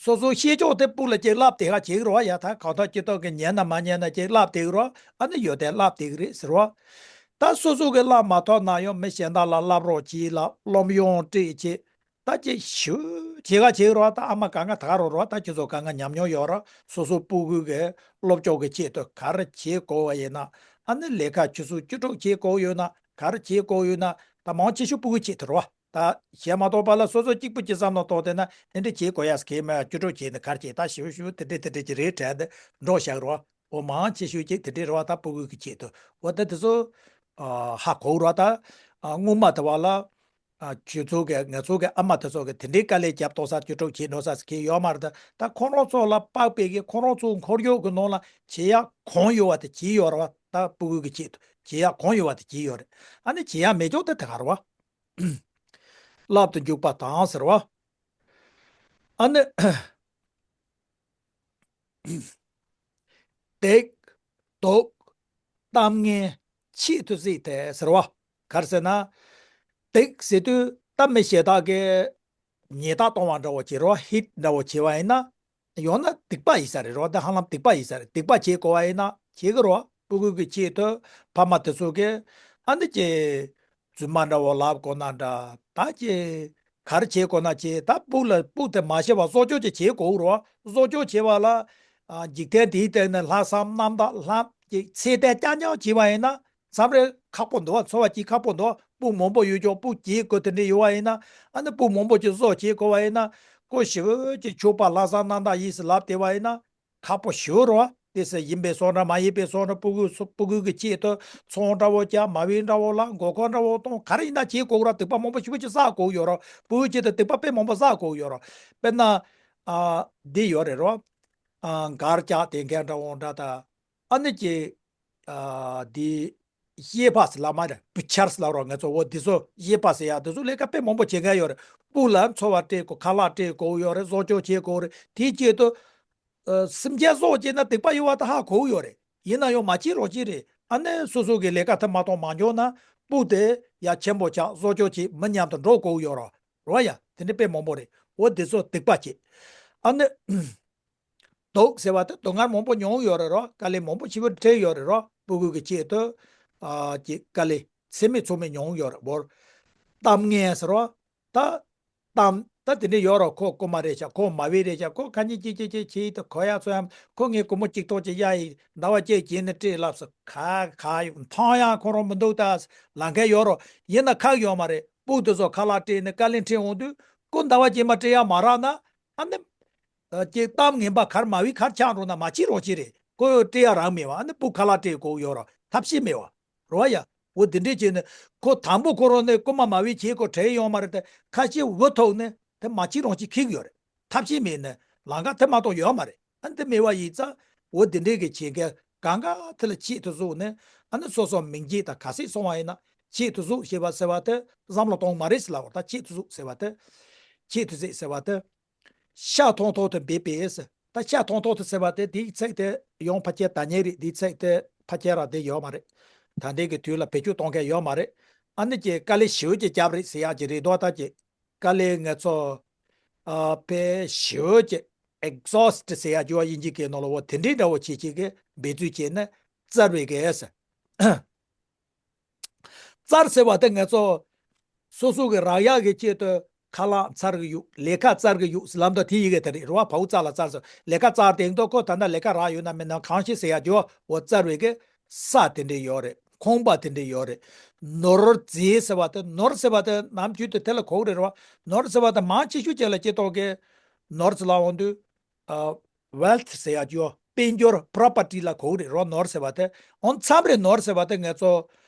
སོ་སོའི་ཤེས་ཕྱོགས་དེ་སྤུ་ལ་ཅིག་བསླབ་དེ་ག་བྱེད་ཀྱི་རེད་བ། ཡ་ད་གང་ཐོག་ཅི་ཐོག་གི་ཉན་ན་མ་ཉན་ན་ཅིག་བསླབ་དེ་གི་རེད་བ། ཨ་ནི་ཡོད་དེ་བསླབ་དེ་གི་རེད་ཟེར་བ། ད་སོ་སོ་གི་བསླབ་མ་ཐུབ་ན་ཡང་མི་གཞན་དག་ལ་བསླབ་རོགས་གྱིས་ལ་སློབ་ཡོན་སྤྲད་ཅིག་ད་ཅིག་ཞུ་བྱེད་ག་བྱེད་རོགས། ད་ཨ་མ་གང་ག་ད་ག་རོགས་རོགས། ད་ཁྱོད་ཚོ་གང་ག་ཉམས་མྱོང་ཡོད་རོགས། སོ་སོ་སྤུ་གུ་གི་སློབ་སྦྱོང་གི་ཆེད་དུ་ག་རེ་བྱེད་དགོས་བ་ཡིན་ན། ཨ་ནི་ལས་ཀ་ཆུ་ཚོད་བཅུ་དྲུག་བྱེད་དགོས་ཡོད་ན་ག་རེ་བྱེད་དགོས་ཡོད་ན། ད་མང་ཆེ་ཤོས་སྤུ་གུ་ཆེད་དུ་རོགས། ད་གཞན་མ་གཏོགས་པ་ལ་སོ་སོ་གཅིག་པུ་ཅི་བསམ་བློ་གཏོང་དེ་ན་དེ་འདྲ་བྱེད་དགོས་ཡ་ཟེར་གི་མེད། བཅུ་དྲུག་བྱས་ནས་ག་རེ་བྱེད། ད་ཞུ་ཞུ་དེ་འདྲ་དེ་འདྲ་ཅིག་རེད་དྲན་དེ་འགྲོ་བཞག་རོགས། འོ་མང་ཆེ་ཤོས་ཅིག་དེ་འདྲའི་རེད་བ། ད་སྤུ་གུ་གི་ཆེད་དུ་འོ་ད་དེ་ཚོ་ཨ་ཧ་གོ་རོགས། ད་ཨ་སྔོན་མ་དེ་བ་ལ་ཨ་ཁྱོད་ཚོ་གི་ང་ཚོ་གི་ཨ་མ་དེ་ཚོ་གི་དེ་འདྲའི་དཀའ་ལས་རྒྱབ་གཏོང་ས་བཅུ་དྲུག་བྱེད་འགྲོ་ས་ཟེར་གི་ཡོད་མ་རེད། ད་ད་ཁོང་རང་ཚོ་ལ་དཔག་པའི་གི་ཁོང་རང་ཚོ་འཁོར་ཡུག་གི་ནང་ལ་བྱེད་ཡག་གང་ཡོད་བ་དེ་བྱེད་ཡོད་རེད་བ། ད་སྤུ་གུ་གི་ཆེད་དུ་བྱེད་ཡག་གང་ཡོད་བ་དེ་བྱེད་ཡོད་རེད། ཨ་ནི་བྱེད་ཡག་མེད་ཅོག་དེ་དེ་ག་རེད་བ། བསླབ་ཏུ་འཇུག་པ་དང་ཟེར་བ། ཨ་ནི། སྡིག་སྡུག་གཏམ་ངན་ཆེད་དུ་གཟིགས་ཏེ་ཟེར་བ། ག་རེ་ཟེར་ན། སྡིག་ཟེར་དུས་ད་མི་གཞན་དག་གི་ཉེས་དག་གཏོང་བ་འདྲ་བོ་བྱེད་རོགས། ཧིཊ་འདྲ་བོ་བྱེད་བ་ཡིན་ན། ཡང་ན་སྡིག་པ་ཡིན་ས་རེད་རོགས། ད་ཧ་ལམ་སྡིག་པ་ཡིན་ས་རེད། སྡིག་པ་བྱེད་དགོས་བ་ཡིན་ན་བྱེད་ཀྱི་རོགས། སྤུ་གུ་གི་ཆེད་དུ་ཕ་མ་དེ་ཚོ་གི་ཨ་ནི་ཀྱི། རྫུན་མ་འདྲ་བོ་ལབ་དགོས་ན་འདྲ། ད་ཅི། ག་རེ་བྱེད་དགོས་ན་བྱེད། ད་སྤུ་ལ་སྤུ་དེ་མ་ཤི་བ་བཟོ་བཅོས་ཅིག་བྱེད་དགོས་རོ། བཟོ་བཅོས་བྱེད་པ་ལ། ཨ། འཇིག་རྟེན་འདིའི་སྟེང་ནས་ལྷག་བསམ་རྣམ་དག་ལྷག་ཅིག་ཚད་ལྡན་རྐྱང་རྐྱང་བྱེད་པ་ཡིན་ན་མཚམས་རེ་ཁག་པོ་འདུག་བ། འཚོ་བ་སྐྱེལ་ཁག་པོ་འདུག་སྤུ་མང་པོ་ཡོད་ཀྱང་སྤུ་སྐྱེལ་དགོས་དེ་འདྲ་ཡོད་པ་ཡིན་ན། ཨ་ནི་སྤུ་མང་པོ་ཅིག་བཟོ་བྱེད་དགོས་པ་ཡིན་ན། ཁོ་ཞི་བོ་ཅིག་ཆོག་པ་ལྷག་བསམ་རྣམ་དག་ཡིན་ཟེར་ལབ་བསྡད་པ་ཡིན་ན། ཁག་པོ་ཞེ་པོ་རེད་བ། དེ་སྲིད་ཡིན་པའི་བཟོ་འདྲ་མ་ཡིན་པའི་བཟོ་འདྲ། སྤུ་གུ་སྤུ་གུ་གི་ཆེད་དུ་ཚོང་འདྲ་བོ་རྒྱག་མ་བའི་འདྲ་བོ་ལ་མགོ་སྐོར་འདྲ་བོ་གཏོང་། ག་རེ་ཡིན་ན་བྱེད་དགོས་ར། སྡིག་པ་མང་པོ་ཞེ་པོ་ཅིག་བསགས་དགོས་ཡོད་ར། སྤུ་གུའི་ཆེད་དུ་སྡིག་པ་དཔེ་མང་པོ་བསགས་དགོས་ཡོད་ར། དཔེར་ན། ཨ། འདི་ཡོད་རེད་རོ། ཨ། མགར་ལྕགས་དེ་འགན་འདྲ་བོ་འདྲ་ད། ཨ་ནི་ཀྱི། ཨ། འདི། གཡས་པ་ཟེར་ལབ་མ་རེད། བུ་ཆར་ཟེར་ལབ་རོགས། ང་ཚོ་འོ་འདི་ཚོ་གཡས་པ་ཟེར་ཡ་འདི་ཚོ་ལས་ཀ་དཔེ་མང་པོ་བྱེད་མཁན་ཡོད་རེད། སྤུ་ལ་འཚོ་བ་སྤྲད་དགོས། ཁ་ལག་སྤྲད་དགོས་ཡོད་རེད། བཟོ་བཅོས་བྱེད་དགོས་རེད། དེའི་ཆེད་དུ། ཨ། སེམས་ཅན་སྲོག་བཅད་ན་སྡིག་པ་ཡོད་པ་ད་ཧ་གོ་གི་ཡོད་རེད། ཡིན་ན་ཡང་མ་བྱེད་རོགས་ཅི་རེད། ཨ་ནི་སོ་སོ་གི་ལས་ཀ་དེ་མ་གཏོགས་མ་འཇོག་ན་སྤུ་དེ་ཡ་ཆེན་པོ་ཆགས། བཟོ་བཅོས་བྱེད། མི་མཉམ་དུ་འགྲོ་དགོས་ཡོད་རོགས། རོགས་ཡ་དེ་འདྲ་དཔེ་མང་པོ་རེད། འོ་འདི་ཚོ་སྡིག་པ་བྱེད། ཨ་ནི། སྡུག་ཟེར་བ་དེ་སྡུག་བསྔལ་མང་པོ་མྱོང་ཡོད་རེད་རོ། དཀའ་ལས་མང་པོ་ཞེ་པོ་འཕྲད་ཡོད་རེད་རོ། སྤུ་གུ་གི་ཆེད་དུ། ཨ། ཀྱི་དཀའ་ལས་ཚད་མེད་ཚོགས་མེད་མྱོང་ཡོད་རེད་བོར། གཏམ་ངན་ཟེར་རོ། ད། གཏམ་ད་དེ་འདྲ་ཡོད་རོ། ཁོ་རྐུ་མ་རེད་ཤག་ཁོ་མ་བི་རེད་ཤག་ཁོ་ཁ་ཉིན་ཅི་ཅི་ཅི་བྱེད་དུ་གོ་ཡ་ཚོ་ཡ། ཁོ་ངའི་སྒོར་མོ་གཅིག་ཐོག་ཅིག་གཡར་ཡིན། ཟླ་བ་གཅིག་རྗེས་ནས་སྤྲད་ལབ་སོང་། ཁ་ཁ་ཡོད་མཐོང་ཡ་ཁོ་རང་མི་འདུག་ད་ལབ་མཁན་ཡོད་རོ། ཡིན་ན་ཁག་ཡོད་མ་རེད། སྤུ་དེ་ཚོ་ཁ་ལག་སྤྲད་ནས་དཀའ་ལས་འཕྲད་འོང་དུས་ཁོ་ཟླ་བ་རྗེས་མ་སྤྲད་ཡ་མ་རག་ན། ཨ་ནི། ཨ། ཀྱི་གཏམ་ངན་པ་གར་མ་བི་གར་ཆགས་འགྲོ་ན་མ་བྱེད་རོགས་ཅི་རེད། ཁོ་སྤྲད་ཡ་རག་མེད་པ། ཨ་ནི་སྤུ་ཁ་ལག་སྤྲད་དགོས་ཡོད་རོགས། ཐབས་ཤེས་མེད་པ། རོ་ཡ། འོ་འདི་འདྲས་བྱས་ནས་ཁོ་དང་པོ་ཁོ་རང་ནས་རྐུ་མ་མ་བི་བྱེད་དགོས་དྲན་ཡོད་མ་རེད་དེ། ཁ་ཤས་འུ་ཐུག་ནས་དེ་མ་བྱེད་རོགས་ཅི་ཁེགས་ཡོད་རེད། ཐབས་ཤེས་མེད་ནས་ལམ་ཁ་དེ་མ་གཏོགས་ཡོད་མ་རེད། ཨ་ནི་དེ་མེད་པ་ཡིན་ཙང་འོ་འདི་འདྲས་ཀྱི་བྱེད་མཁན་གང་ག་དེ་ལ་ཆེད་དུ་བཟུང་ནས། ཨ་ནི་སོ་སོ་མིང་རྗེས་དང་ག་ཚད་སོང་བ་ཡིན་ན་ཆེད་དུ་བཟུང་ཞེས་པ་ཟེར་བ་དེ་བསམ་བློ་གཏོང་མ་རེད་ཟེར་ལབ་པ། ད་ཆེད་དུ་བཟུང་ཟེར་བ་དེ། ཆེད་དུ་གཟིགས་ཟེར་བ་དེ། ཤ་མཐོང་ཐོག་ཏུ་འབེབས་པས། ད་ཤ་མཐོང་ཐོག་ཏུ་ཟེར་བ་དེ་དེའི་ཚིག་དེ་ཡང་ཕལ་ཆེར་ད་ཉེ་རེད། དེའི་ཚིག་དེ་ཕལ་ཆེར་ར་དེ་ཡོད་མ་རེད། ད་ལྟའི་གི་དུས་ལ་བེད་སྤྱོད་གཏོང་མཁན་ཡོད་མ་རེད། ཨ་ནི་ཀྱི་དཀའ་ལས་ཞེ་པོ་ཅིག་བརྒྱབ་རེད་ཟེར་ཡག་ཅིག་རེད་འདུག་ད་ཀྱི་དཀའ་ལས་ང་ཚོ་ ཨ་དཔེ་ཞེ་པོ་ཅིག་exhaust་ཟེར་ཡ་ཅིག་ཡོད་པ་དབྱིན་ཇིའི་སྐད་ནང་ལ། འོ་དེ་འདྲའི་འདྲ་བོ་བྱེད་བྱེད་ཀྱི་འབད་རྩོལ་བྱས་ནས་བཙལ་བའི་གེ་ཟེར། བཙལ་ཟེར་བ་དེ་ང་ཚོ་སོ་སོ་གི་རག་ཡག་གི་ཆེད་དུ་ཁ་ལག་བཙལ་གི་ཡོད། ལས་ཀ་བཙལ་གི་ཡོད་ལབ་དུས་དེ་ཡི་གེ་དེ་རེད། རེད་བ། བའུ་བཙལ་ལ་བཙལ་ཟེར། ལས་ཀ་བཙལ་དེང་དུ་ཁོ་ད་ལྟ་ལས་ཀ་རག་ཡོད་ན་མེད་ན་གང་ཤེས་ཟེར་ཡ་ཅིག་ཡོད། འོ་བཙལ་བའི་གེ་ས་དེ་འདྲ་ཡོད་རེད། ཁང་པ་དེ་འདྲ་ཡོད་རེད། ནོར་རྫས་ཟེར་བ་དེ། ནོར་ཟེར་བ་དེ་ནམ་རྒྱུན་དུ་དེ་ལ་གོ་གི་རེད། རེད་བ། ནོར་ཟེར་བ་དེ་མང་ཆེ་ཤོས་ཅིག་ལ་སྐྱེ་ཐོག་གི་ནོར་ཟེར་ལ་འོང་དུས། ཨ་wealth་ཟེར་ཡ་ཅིག་ཡོད། དཔལ་འབྱོར་property་ལ་གོ་གི་རེད། རེད་བ། ནོར་ཟེར་བ་དེ། འོ་མཚམས་རེ་ནོར་ཟེར་བ་དེ་ང་ཚོ་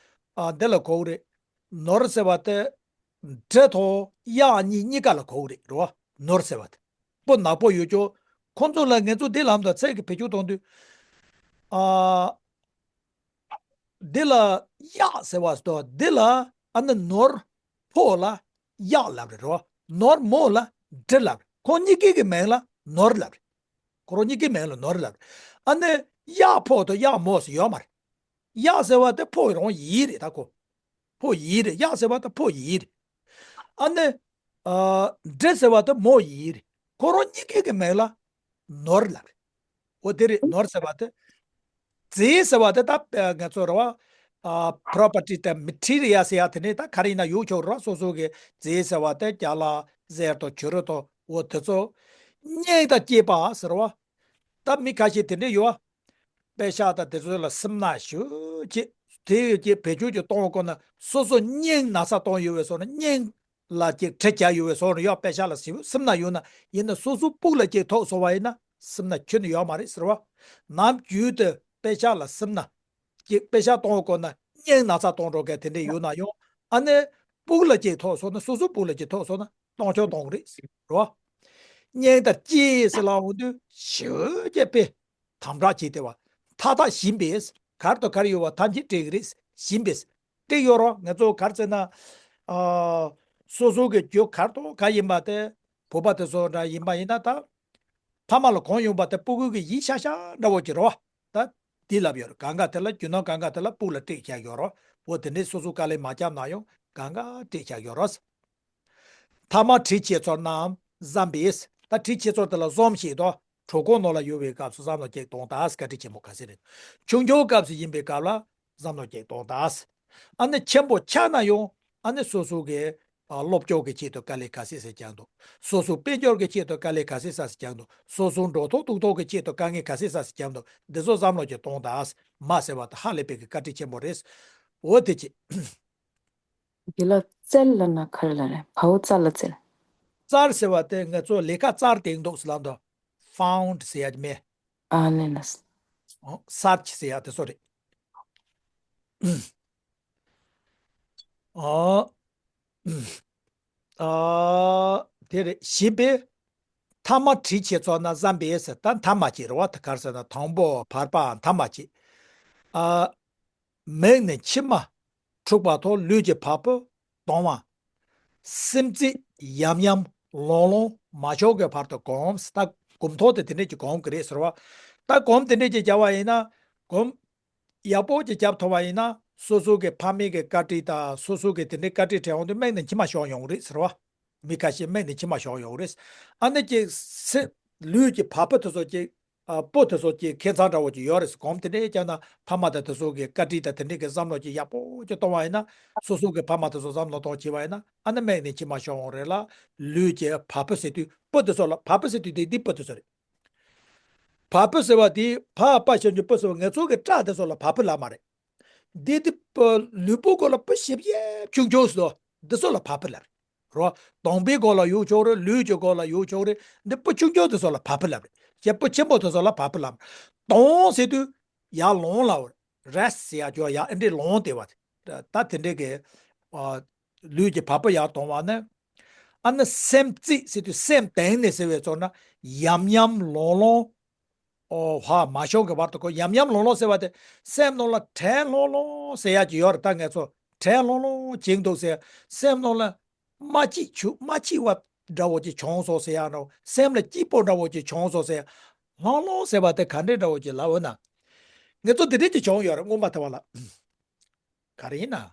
ཨ་འདི་ལ་གོ་གི་རེད། ནོར་ཟེར་བ་དེ་འབྲི་དང་གཡག་གཉིས་གཉིས་ཀ་ལ་གོ་གི་རེད། རེད་བ། ནོར་ཟེར་བ་དེ་སྤུ་ནག་པོ་ཡོད་ཅོག་ཁོང་ཚོ་ལ་ང་ཚོ་འདི་ལམ་དང་ཚད་ཀྱི་བེད་སྤྱོད་གཏོང་དུས། ཨ་འདི་ལ་གཡག་ཟེར་བ་སོ། འདི་ལ་ཨ་ནི་ནོར་ཕོ་ལ་གཡག་ལབ་རེད། རེད་བ། ནོར་མོ་ལ་འབྲི་ལབ་རེད། ཁོང་གཉིས་ཀའི་གི་མིང་ལ་ནོར་ལབ་རེད། ཁོ་རང་གཉིས་ཀའི་མིང་ལ་ནོར་ལབ་རེད། ཨ་ནི་གཡག་ཕོ་དང་གཡག་མོ་ཟེར་ཡོད་མ་རེད། གཡག་ཟེར་བ་དེ་ཕོ་རང་ཡིན་རེད། ད་ཁོ་ཕོ་ཡིན་རེད། གཡག་ཟེར་བ་དེ་ཕོ་ཡིན་རེད། ཨ་ནི་ཨ་འབྲི་ཟེར་བ་དེ་མོ་ཡིན་རེད། ཁོ་རང་གཉིས་ཀའི་གི་མིང་ལ་ནོར་ལབ་རེད། འོ་དེ་རེད། ནོར་ཟེར་བ་དེ། རྫས་ཟེར་བ་དེ་ད་ང་ཚོ་རེད་བ། ཨ་property་དང་material་ཟེར་ཡ་དེ་ནི་ད་ག་རེ་ཡིན་ན་ཡོད་ཆོག་རེད་བ། སོ་སོ་གི་རྫས་ཟེར་བ་དེ་ཅ་ལག་གསེར་དང་བྱུ་རུ་དང་། འོ་དེ་ཚོ་སྙིང་དང་བཅས་པ་ཟེར་བ། ད་མི་ཁ་ཤས་དེ་འདྲ་ཡོད་བ། པེ་ཤག་དང་དེ་ཚོ་ལ་སེམས་ནག་ཞེ་པོ་ཅིག་དེ་ཡི་ཅིག་བེད་སྤྱོད་ཅིག་གཏོང་དགོས་ན་སོ་སོ་སྙིང་ན་ཚ་གཏོང་ཡོད་པའི་བཟོ་ནས། སྙིང་ལ་ཅིག་གྲི་རྒྱག་ཡོད་པའི་བཟོ་ནས། ཡོད། པེ་ཤག་ལ་སེམས་ནག་ཡོད་ན། ཡིན་ན་སོ་སོ་སྤུ་ལ་ཅིག་ཐོགས་སོང་བ་ཡིན་ན་སེམས་ནག་ཁྱོན་ནས་ཡོད་མ་རེད་ཟེར་བ། ནམ་རྒྱུན་དུ་པེ་ཤག་ལ་སེམས་ནག་ཅིག་པེ་ཤག་གཏོང་དགོས་ན་སྙིང་ན་ཚ་གཏོང་འགྲོ་མཁན་དེ་འདྲ་ཡོད་ན་ཡང་། ཨ་ནི་སྤུ་ལ་ཅིག་ཐོགས་སོང་ན། སོ་སོ་སྤུ་ལ་ཅིག་ཐོགས་སོང་ན་གཏོང་ཆོག་གཏོང་གི་རེད་ཟེར་བ། སྙིང་དང་བཅས་ཟེར་ལ་འོང་དུས་ཞེ་པོ་ཅིག་དཔེ་དམ་དྲག་བྱས་ཏེ་བ། མཐའ་དག་བྱིན་པས། གར་དང་གར་ཡོད་པ་ཐམས་ཅད་སྤྲད་ཀྱི་རེད། བྱིན་པས། སྤྲད་ཡོད་རོགས། ང་ཚོ་གར་ཟེར་ན། ཨ་སོ་སོ་གི་རྒྱུ་གར་དང་གར་ཡིན་པ་དེ། བོད་པ་དེ་ཚོ་འདྲ་ཡིན་པ་ཡིན་ན་ད། ཕ་མ་ལ་གང་ཡོང་པ་དེ་སྤུ་གུ་གི་ཡིད་ཤ་ཤ་འདྲ་བོ་ཅིག་རེད་བ། ད་འདི་ལབ་ཡོད་རེད། གང་ག་དེ་ལ། རྒྱུ་ནོར་གང་ག་དེ་ལ་སྤུ་ལ་སྤྲད་བཞག་ཡོད་རོགས། འོ་དེ་འདྲའི་སོ་སོ་དཀའ་ལས་མ་བརྒྱབ་ན་ཡང་གང་ག་སྤྲད་བཞག་ཡོད་རོགས། ཐ་མ་དྲིན་ཆེ་ཚོར་རྣམས་བསམ་པས། ད་དྲིན་ཆེ་ཚོར་དེ་ལ་བསམ་ཤེས་དང་། གྲོད་ཁོག་ནང་ལ་ཡོད་པའི་སྐབས་སུ་བསམ་བློ་ཅིག་གཏོང་དང་། བཀའ་དྲིན་ཆེན་པོ་ག་ཚོད་རེད། ཆུང་ཆུང་སྐབས་སུ་ཡིན་པའི་སྐབས་ལ་བསམ་བློ་ཅིག་གཏོང་དང་། ཨ་ནི་ཆེན་པོ་ཆགས་ན་ཡང་ཨ་ནི་སོ་སོ་གི་ཨ་སློབ་སྦྱོང་གི་ཆེད་དུ་དཀའ་ལས་ག་ཚད་ཟ་བརྒྱབ་འདུག་སོ་སོ་དཔལ་འབྱོར་གྱི་ཆེད་དུ་དཀའ་ལས་ག་ཚད་ཟ་ཟ་བརྒྱབ་འདུག་སོ་སོ་འགྲོ་ཐོག་འདུག་ཐོག་གི་ཆེད་དུ་དཀའ་ངལ་ག་ཚད་ཟ་ཟ་བརྒྱབ་འདུག་འདི་ཚོ་བསམ་བློ་ཅིག་གཏོང་དང་། མ་ཟེར་བ་ད་ཧ་ལས་པའི་གི་བཀའ་དྲིན་ཆེན་པོ་རེད། འོ་དེ་ཅི། དགེ་ལགས། བཙལ་ལབ་ན་ག་རེ་ལབ་རེད། བའོ་ཙ་ལ་བཙལ། བཙལ་ཟེར་བ་དེ་ང་ཚོ་ལས་ཀ་བཙལ་དེ་འདུག་ཟེར་ལབ་འདུག found་ཟེར་ཡ་མེད། ཨ་ལེ་ན། search་ཟེར་ཡ་དེ་ཚོ་རེད། ཨ། ཨ། དེ་རེད། བྱིན་པས། ཐ་མ་དྲིན་ཆེ་ཚོར་རྣམས་བསམ་པས་ཟེར། ད་ཐ་མ་ཅིག་རེད་བ། ད་ག་རེ་ཟེར་ན་དང་པོ་བར་པའམ་ཐ་མ་ཅིག་ཨ། མིག་ནི་མཆི་མ་འཁྲུགས་པ་དང་། ལུས་ཀྱི་བ་སྤུ་གདུང་བ། སེམས་ཚིག་ཡམ་ཡམ་ལོང་ལོང་མ་ཤོང་གི་བར་དུ་གོམས། ད་གོམ་ཐོག་དེ་དེ་འདྲས་ཀྱི་གོམ་གི་རེད་ཟེར་བ། ད་གོམ་དེ་འདྲས་ཀྱི་རྒྱབ་པ་ཡིན་ན། གོམ་ཡག་པོ་ཅིག་རྒྱབ་ཐུབ་པ་ཡིན་ན། སོ་སོ་གི་ཕ་མེས་ཀྱི་བཀའ་དྲིན་དང་། སོ་སོ་གི་དེ་འདྲའི་བཀའ་དྲིན་དྲན་འོང་དུས་མིག་ནས་མཆི་མ་ཤོར་ཡོང་གི་རེད་ཟེར་བ། མི་ཁ་ཤས་མིག་ནས་མཆི་མ་ཤོར་ཡོང་གི་རེད། ཨ་ནི་ཅིག་སེ་ལུས་ཀྱི་བ་སྤུ་དེ་ཚོ་ཅིག་ཨ་སྤུ་དེ་ཚོ་ཅིག་ཁེ་མཚང་འདྲ་བོ་ཅིག་ཡོད་རེད། གོམ་དེ་འདྲའི་རྒྱབ་ན་ཕ་མ་དང་དེ་ཚོ་གི་བཀའ་དྲིན་དང་དེ་འདྲའི་གི་བསམ་བློ་ཅིག་ཡག་པོ་ཅིག་གཏོང་བ་ཡིན་ན། སོ་སོ་གི་ཕ་མ་དེ་ཚོ་བསམ་བློ་གཏོང་བྱས་པ་ཡིན་ན། ཨ་ནི་མིག་ནས་མཆི་མ་ཤོར་ཡོང་རེད་ལ། ལུས་ཀྱི་བ་སྤུ་ཟེར་དུས། སྤུ་དེ་ཚོ་ལ་བ་སྤུ་ཟེར་དུས་དེ་འདི་སྤུ་དེ་ཚོ་རེད། བ་སྤུ་ཟེར་བ་དེ་བ་པ་ཞབས་ཀྱུ་སྤུ་ཟེར་བ། ང་ཚོ་གི་སྐྲ་དེ་ཚོ་ལ་བ་སྤུ་ལབ་མ་རེད། འདི་དེ་ལུས་པོ་གོ་ལ་སྤུ་ཞིབ་ཞིབ་ཆུང་ཆུང་ཟེར་དོ། འདི་ཚོ་ལ་བ་སྤུ་ལབ་རེད། རོ། གདོང་པའི་གོ་ལ་ཡོད་ཆོག་རེད། ལུས་ཀྱི་གོ་ལ་ཡོད་ཆོག་རེད། འདི་སྤུ་ཆུང་ཆུང་དེ་ཚོ་ལ་བ་སྤུ་ལབ་རེད། ཞེ་སྤུ་ཆེན་པོ་དེ་ཚོ་ལ་བ་སྤུ་ལབ་རེད། གདུང་ཟེར་དུས་ཡར་ལོང་ལ་རེས་ཟེར་ཡ་ཅོ་ཡ་ཨེ་འདྲས་ལོང་དེ་བ། ད་དེ་འདྲས་ཀྱི་ཨ་ལུས་ཀྱི་བ་སྤུ་ཡར་གདུང་བ་ནི། ཨ་ནི་སེམས་ཚིག་ཟེར་དུས་སེམས་གཏིང་ནས་ཟེར་བའི་ཚོར་ན་ཡམ་ཡམ་ལོང་ལོང་། ཨོ་བ་མ་ཤོང་གི་བར་དུ་གོ། ཡམ་ཡམ་ལོང་ལོང་ཟེར་བ་དེ་སེམས་ནང་ལ་བྲེལ་ལྷོང་ལྷོང་ཟེར་ཡ་ཅིག་ཡོད་རེད། ད་ང་ཚོ་བྲེལ་ལྷོང་ལྷོང་བྱེད་འདུག་ཟེར། སེམས་ནང་ལ་མ་སྐྱིད་ཆུ་མ་སྐྱིད་པ་འདྲ་བོ་ཅིག་བྱུང་སོང་ཟེར་ཡ་འདྲ་བོ། སེམས་ལ་སྐྱིད་པོ་འདྲ་བོ་ཅིག་བྱུང་སོང་ཟེར་ཡ། ལྷོང་ལྷོང་ཟེར་བ་དེ་ག་འདྲས་འདྲ་བོ་ཅིག་ལབ་འོ་ན། ང་ཚོ་འདི་འདྲས་ཅིག་བྱུང་ཡོད་རེད་སྔོན་མ་དེ་བ་ལ། ག་རེ་ཡིན་ན།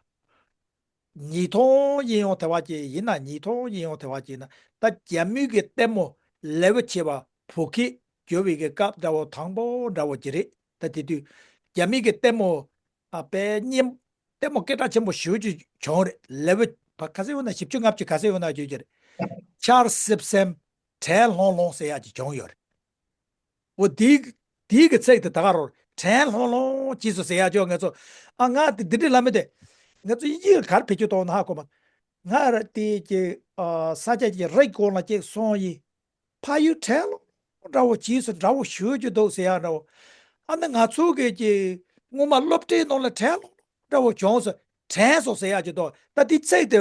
ཉིས་སྟོང་ཡིན་ཡང་དེ་བ་ཅིག་ཡིན་ན། ཉིས་སྟོང་ཡིན་ཡང་དེ་བ་ཅིག་ན། ད་རྒྱ་མི་གི་ལྟད་མོ་ལེ་བོ་ཆེ་བ་བོད་སྐད་བསྒྱུར་བའི་གི་སྐབས་འདྲ་བོ་དང་པོ་འདྲ་བོ་ཅིག་རེད། ད་དེ་དུས་རྒྱ་མི་གི་ལྟད་མོ། ཨ། དཔེ་སྙན། ལྟད་མོ་སྐད་གྲགས་ཆེན་པོ་ཞེ་པོ་ཅིག་བྱུང་རེད། ལེ་བོ་ག་ཚོད་ཡོད་ན། བཞི་བཅུ་ལྔ་བཅུ་ག་ཚོད་ཡོད་ན་བརྗོད་ཀྱི་རེད། ཆར་སིབ་སེམས་དྲན་ལྷུང་ལྷུང་ཟེར་ཡག་ཅིག་བྱུང་ཡོད་རེད། འོ་དེའི་དེའི་གི་ཚིག་དེ་ད་ག་རང་དྲན་ལྷུང་ལྷུང་བྱས་སོང་ཟེར་ཡག་ཅིག་ང་ཚོ། ཨ། ང་དེ་འདི་འདྲ་ལབ་མི་དེ། ང་ཚོ་དབྱིན་ཇི་ག་རེ་བེད་སྤྱོད་གཏོང་ན་ཧ་གོ་མ། ང་ར་དེ་ཀྱི། ཨ། ས་ཆ་གི་རི་སྒང་ལ་ཅིག་སོང་ཡིན། ཕ་ཡུལ་དྲན་ལྷུང་འདྲ་བོ་བྱས་སོང་། འདྲ་བོ་ཞེ་པོ་ཅིག་འདུག་ཟེར་ཡག་འདྲ་བོ། ཨ་ནི་ང་ཚོ་གི་ཀྱི་སྔོན་མ་སློབ་གྲྭའི་ནང་ལ་དྲན་ལྷུང་འདྲ་བོ་བྱུང་སོང་། དྲན་སོང་ཟེར་ཡག་ཅིག་འདུག། ད་དེ་ཚིག་དེ།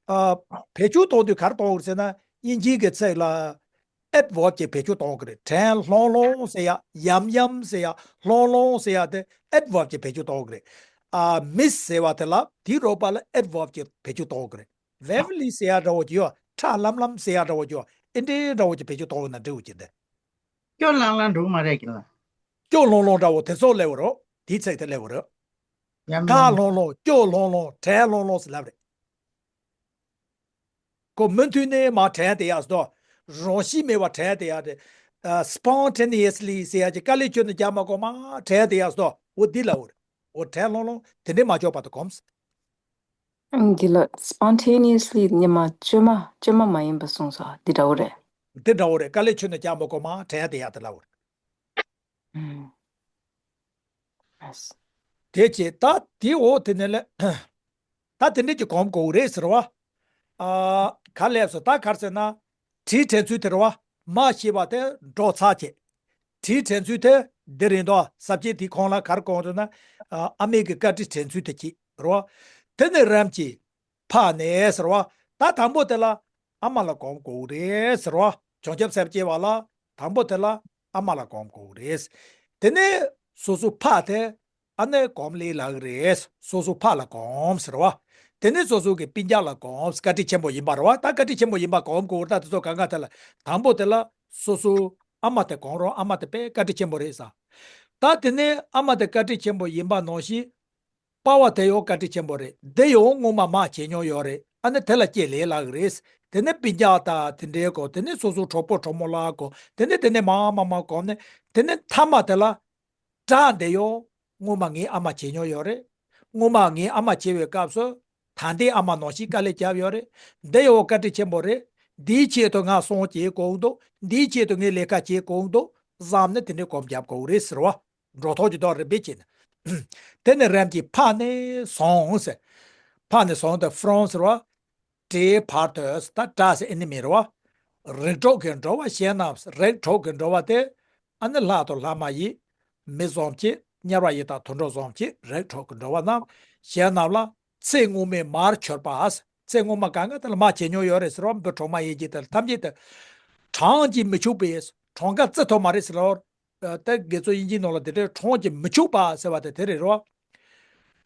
ཨ། བེད་སྤྱོད་གཏོང་དུས་ག་རེ་གཏོང་དགོས་ཟེར་ན། དབྱིན་ཇིའི་གི་ཚིག་ལ། adverb ཅིག་བེད་སྤྱོད་གཏོང་གི་རེད། དྲན་ལྷུང་ལྷུང་ཟེར་ཡག། ཡམ་ཡམ་ཟེར་ཡག། ལྷུང་ལྷུང་ཟེར་ཡག་དེ་adverb ཅིག་བེད་སྤྱོད་གཏོང་གི་རེད། ཨ། miss ཟེར་བ་དེ་ལ་དེའི་རོགས་པ་ལ་adverb ཅིག་བེད་སྤྱོད་གཏོང་གི་རེད། vividly ཟེར་ཡག་འདྲ་བོ་ཅིག་ཡོད། ཁྲ་ལམ་ལམ་ཟེར་ཡག་འདྲ་བོ་ཅིག་ཡོད། ཨེ་འདྲའི་འདྲ་བོ་ཅིག་བེད་སྤྱོད་གཏོང་ན་འགྲིག་གི་རེད། སྐྱོ་ལྷང་ལྷང་འགྲོ་གི་མ་རེད་ཀྱི་ལ། སྐྱོ་ལྷུང་ལྷུང་འདྲ་བོ་དེ་ཚོ་སླེབས་པ་རེད། དེའི་ཚིག་དེ་སླེབས་པ་རེད། ཡམ་ཡམ། དགའ་ལྷུང་ལྷུང་། སྐྱོ་ལྷུང་ལྷུང་། དྲན་ལྷུང་ལྷུང་ཟེར་ལབ་རེད། ཁོ་མུ་མཐུད་ནས་མར་དྲན་བསྡད་ཡག་ཟེར་དོ། རང་བཞིན་མེད་པར་དྲན་བསྡད་ཡག་དེ། ཨ། spontaneously ཟེར་ཡག་ཅིག་དཀའ་ལས་ཁྱོན་ནས་རྒྱག་མ་དགོས་མར་དྲན་བསྡད་ཡག་ཟེར་དོ། འོ་འདི་ལབ་པ་རེད། འོ་དྲན་ལྷུང་ལྷུང་དེ་འདྲས་མ་ཆོག་པ་དེ་གོམས། ཨང་། འདི་ལ་spontaneously ཉི་མ་བཅོས་མ་བཅོས་མ་མ་ཡིན་པ་གསུངས་སོ། འདི་འདྲ་བོ་རེད། འདི་འདྲ་བོ་རེད། དཀའ་ལས་ཁྱོན་ནས་རྒྱག་མ་དགོས་མར་དྲན་བསྡད་ཡག་དེ་ལབ་པ་རེད། ཨང་། ཨེས། དེ་བྱས་ད་དེ་འོ་དེ་ནས་ལས། ད་དེ་འདྲས་ཀྱི་གོམས་དགོས་རེད་ཟེར་བ། ཨ། ག་ལབ་སོང་། ད་ག་རེ་ཟེར་ན། དྲིལ་དྲན་ཚུལ་དེ་རེད་བ། མ་ཤེས་པ་དེ་འགྲོ་ཚར་བྱས། དྲིལ་དྲན་ཚུལ་དེ་འདི་རེད་འདུག། ས་བཅད་དེའི་ཁོངས་ལ་ག་རེ་གོ་དགོས་ན། ཨ། ཨ་མའི་གི་བཀའ་དྲིན་དྲན་ཚུལ་དེ་གཅིག་རེད་བ། དེ་ནས་རིམ་གྱིས་ཕ་ནས་ཟེར་བ། ད་དང་པོ་དེ་ལ་ཨ་མ་ལ་གོམས་དགོས་རེད་ཟེར་བ། བྱང་ཆུབ་སེམས་བསྐྱེད་པ་ལ་དང་པོ་དེ་ལ་ཨ་མ་ལ་གོམས་དགོས་རེད། དེ་ནས་སོ་སོ་ཕ་དེ། ཨ་ནི་གོམས་ལེ་ལབ་ཀྱི་རེད། སོ་སོ་ཕ་ལ་གོམས་ཟེར་བ། དེ་ནས་སོ་སོ་གི་སྤུན་ཀྱག་ལ་གོམས། བཀའ་དྲིན་ཆེན་པོ་ཡིན་པ་རེད་བ། ད་བཀའ་དྲིན་ཆེན་པོ་ཡིན་པ་གོམས་དགོས་རེད། ད་དེ་ཚོ་གང་ག་དེ་ལ། དང་པོ་དེ་ལ་སོ་སོ་ཨ་མ་དེ་གོམས་རོགས། ཨ་མ་དེ་དཔེ་བཀའ་དྲིན་ཆེན་པོ་རེད་ཟེར། ད་དེ་ནས་ཨ་མ་དེ་བཀའ་དྲིན་ཆེན་པོ་ཡིན་པ་ནང་བཞིན། པ་ཕ་དེ་ཡང་བཀའ་དྲིན་ཆེན་པོ་རེད། འདི་ཡང་སྔོན་མ་མར་བྱས་མྱོང་ཡོད་རེད། ཨ་ནི་དེ་ལ་སྐྱེས་ལེ་ལབ་ཀྱི་རེད། དེ་ནས་སྤུན་ཀྱག་དང་དེ་འདྲའི་གོ། དེ་ནས་སོ་སོ་གྲོགས་པོ་གྲོགས་མོ་ལ་གོ། དེ་ནས་དེ་ནས་མར་མར་མར་གོམས་ནས། དེ་ནས་མཐའ་མ་དེ་ལ། སྒྲ་འདི་ཡང་སྔོན་མ་ངའི་ཨ་མ་བྱས་མྱོང་ཡོད་རེད། སྔོན་མ་ངའི་ཨ་མ་བྱས་པའི་སྐབས་སུ། ད་ལྟའི་ཨ་མ་ནང་བཞིན་དཀའ་ལས་བརྒྱབ་ཡོད་རེད། འདི་ཡང་བཀའ་དྲིན་ཆེན་པོ་རེད། འདིའི་ཆེད་དུ་ང་སྲོག་བཅད་དགོས་འདུག། འདིའི་ཆེད་དུ་ངས་ལས་ཀ་བྱེད་དགོས་འདུག་བསམ་ནས་དེ་འདྲའི་གོམས་རྒྱབ་དགོས་རེད་ཟེར་བ། འགྲོ་ཐོག་གི་ཐོག་རིམ་པས་བྱས་ནས། དེ་ནས་རིམ་གྱིས་ཕ་ནས་བཟུང་ཟེར། ཕ་ནས་བཟུང་སྟེ་from ཟེར་བ། སྒྲའི་བར་དུ། ད་སྒྲ་ཟེར་ཨེ་ནི་མི་རེད་བ། རིགས་དྲུག་གི་འགྲོ་བ་གཞན་རྣམས། རིགས་དྲུག་གི་འགྲོ་བ་དེ། ཨ་ནི་ལྷ་དང་ལྷ་མ་ཡིན། མི་བཟུམ་གྱི། དམྱལ་བ་ཡི་དྭགས་དུད་འགྲོ་བཟུམ་གྱི་རིགས་དྲུག་གི་འགྲོ་བ་རྣམས། གཞན་རྣམས་ལ་ཚེ་སྔོན་མའི་མར་གྱུར་པ། ཚེ་སྔོན་མ་གང་ག་དེ་ལ་མར་བྱས་མྱོང་ཡོད་རེད་ཟེར་བ། འབུ་གྲོག་མ་ཡིན་གྱི་དེ་ལ་ཐམས་ཅད་དེ། གྲངས་ཀྱིས་མི་ཆོད་པའི། གྲངས་ཀ་བརྩི་ཐུབ་མ་རེད་ཟེར་བ། ཨ། ད་དགེ་ཚུལ་དབྱིན་ཇིའི་ནང་ལ་དེ་འདྲའི་གྲངས་ཀྱིས་མི་ཆོད་པ་ཟེར་བ་དེ་དེ་རེད་རོ།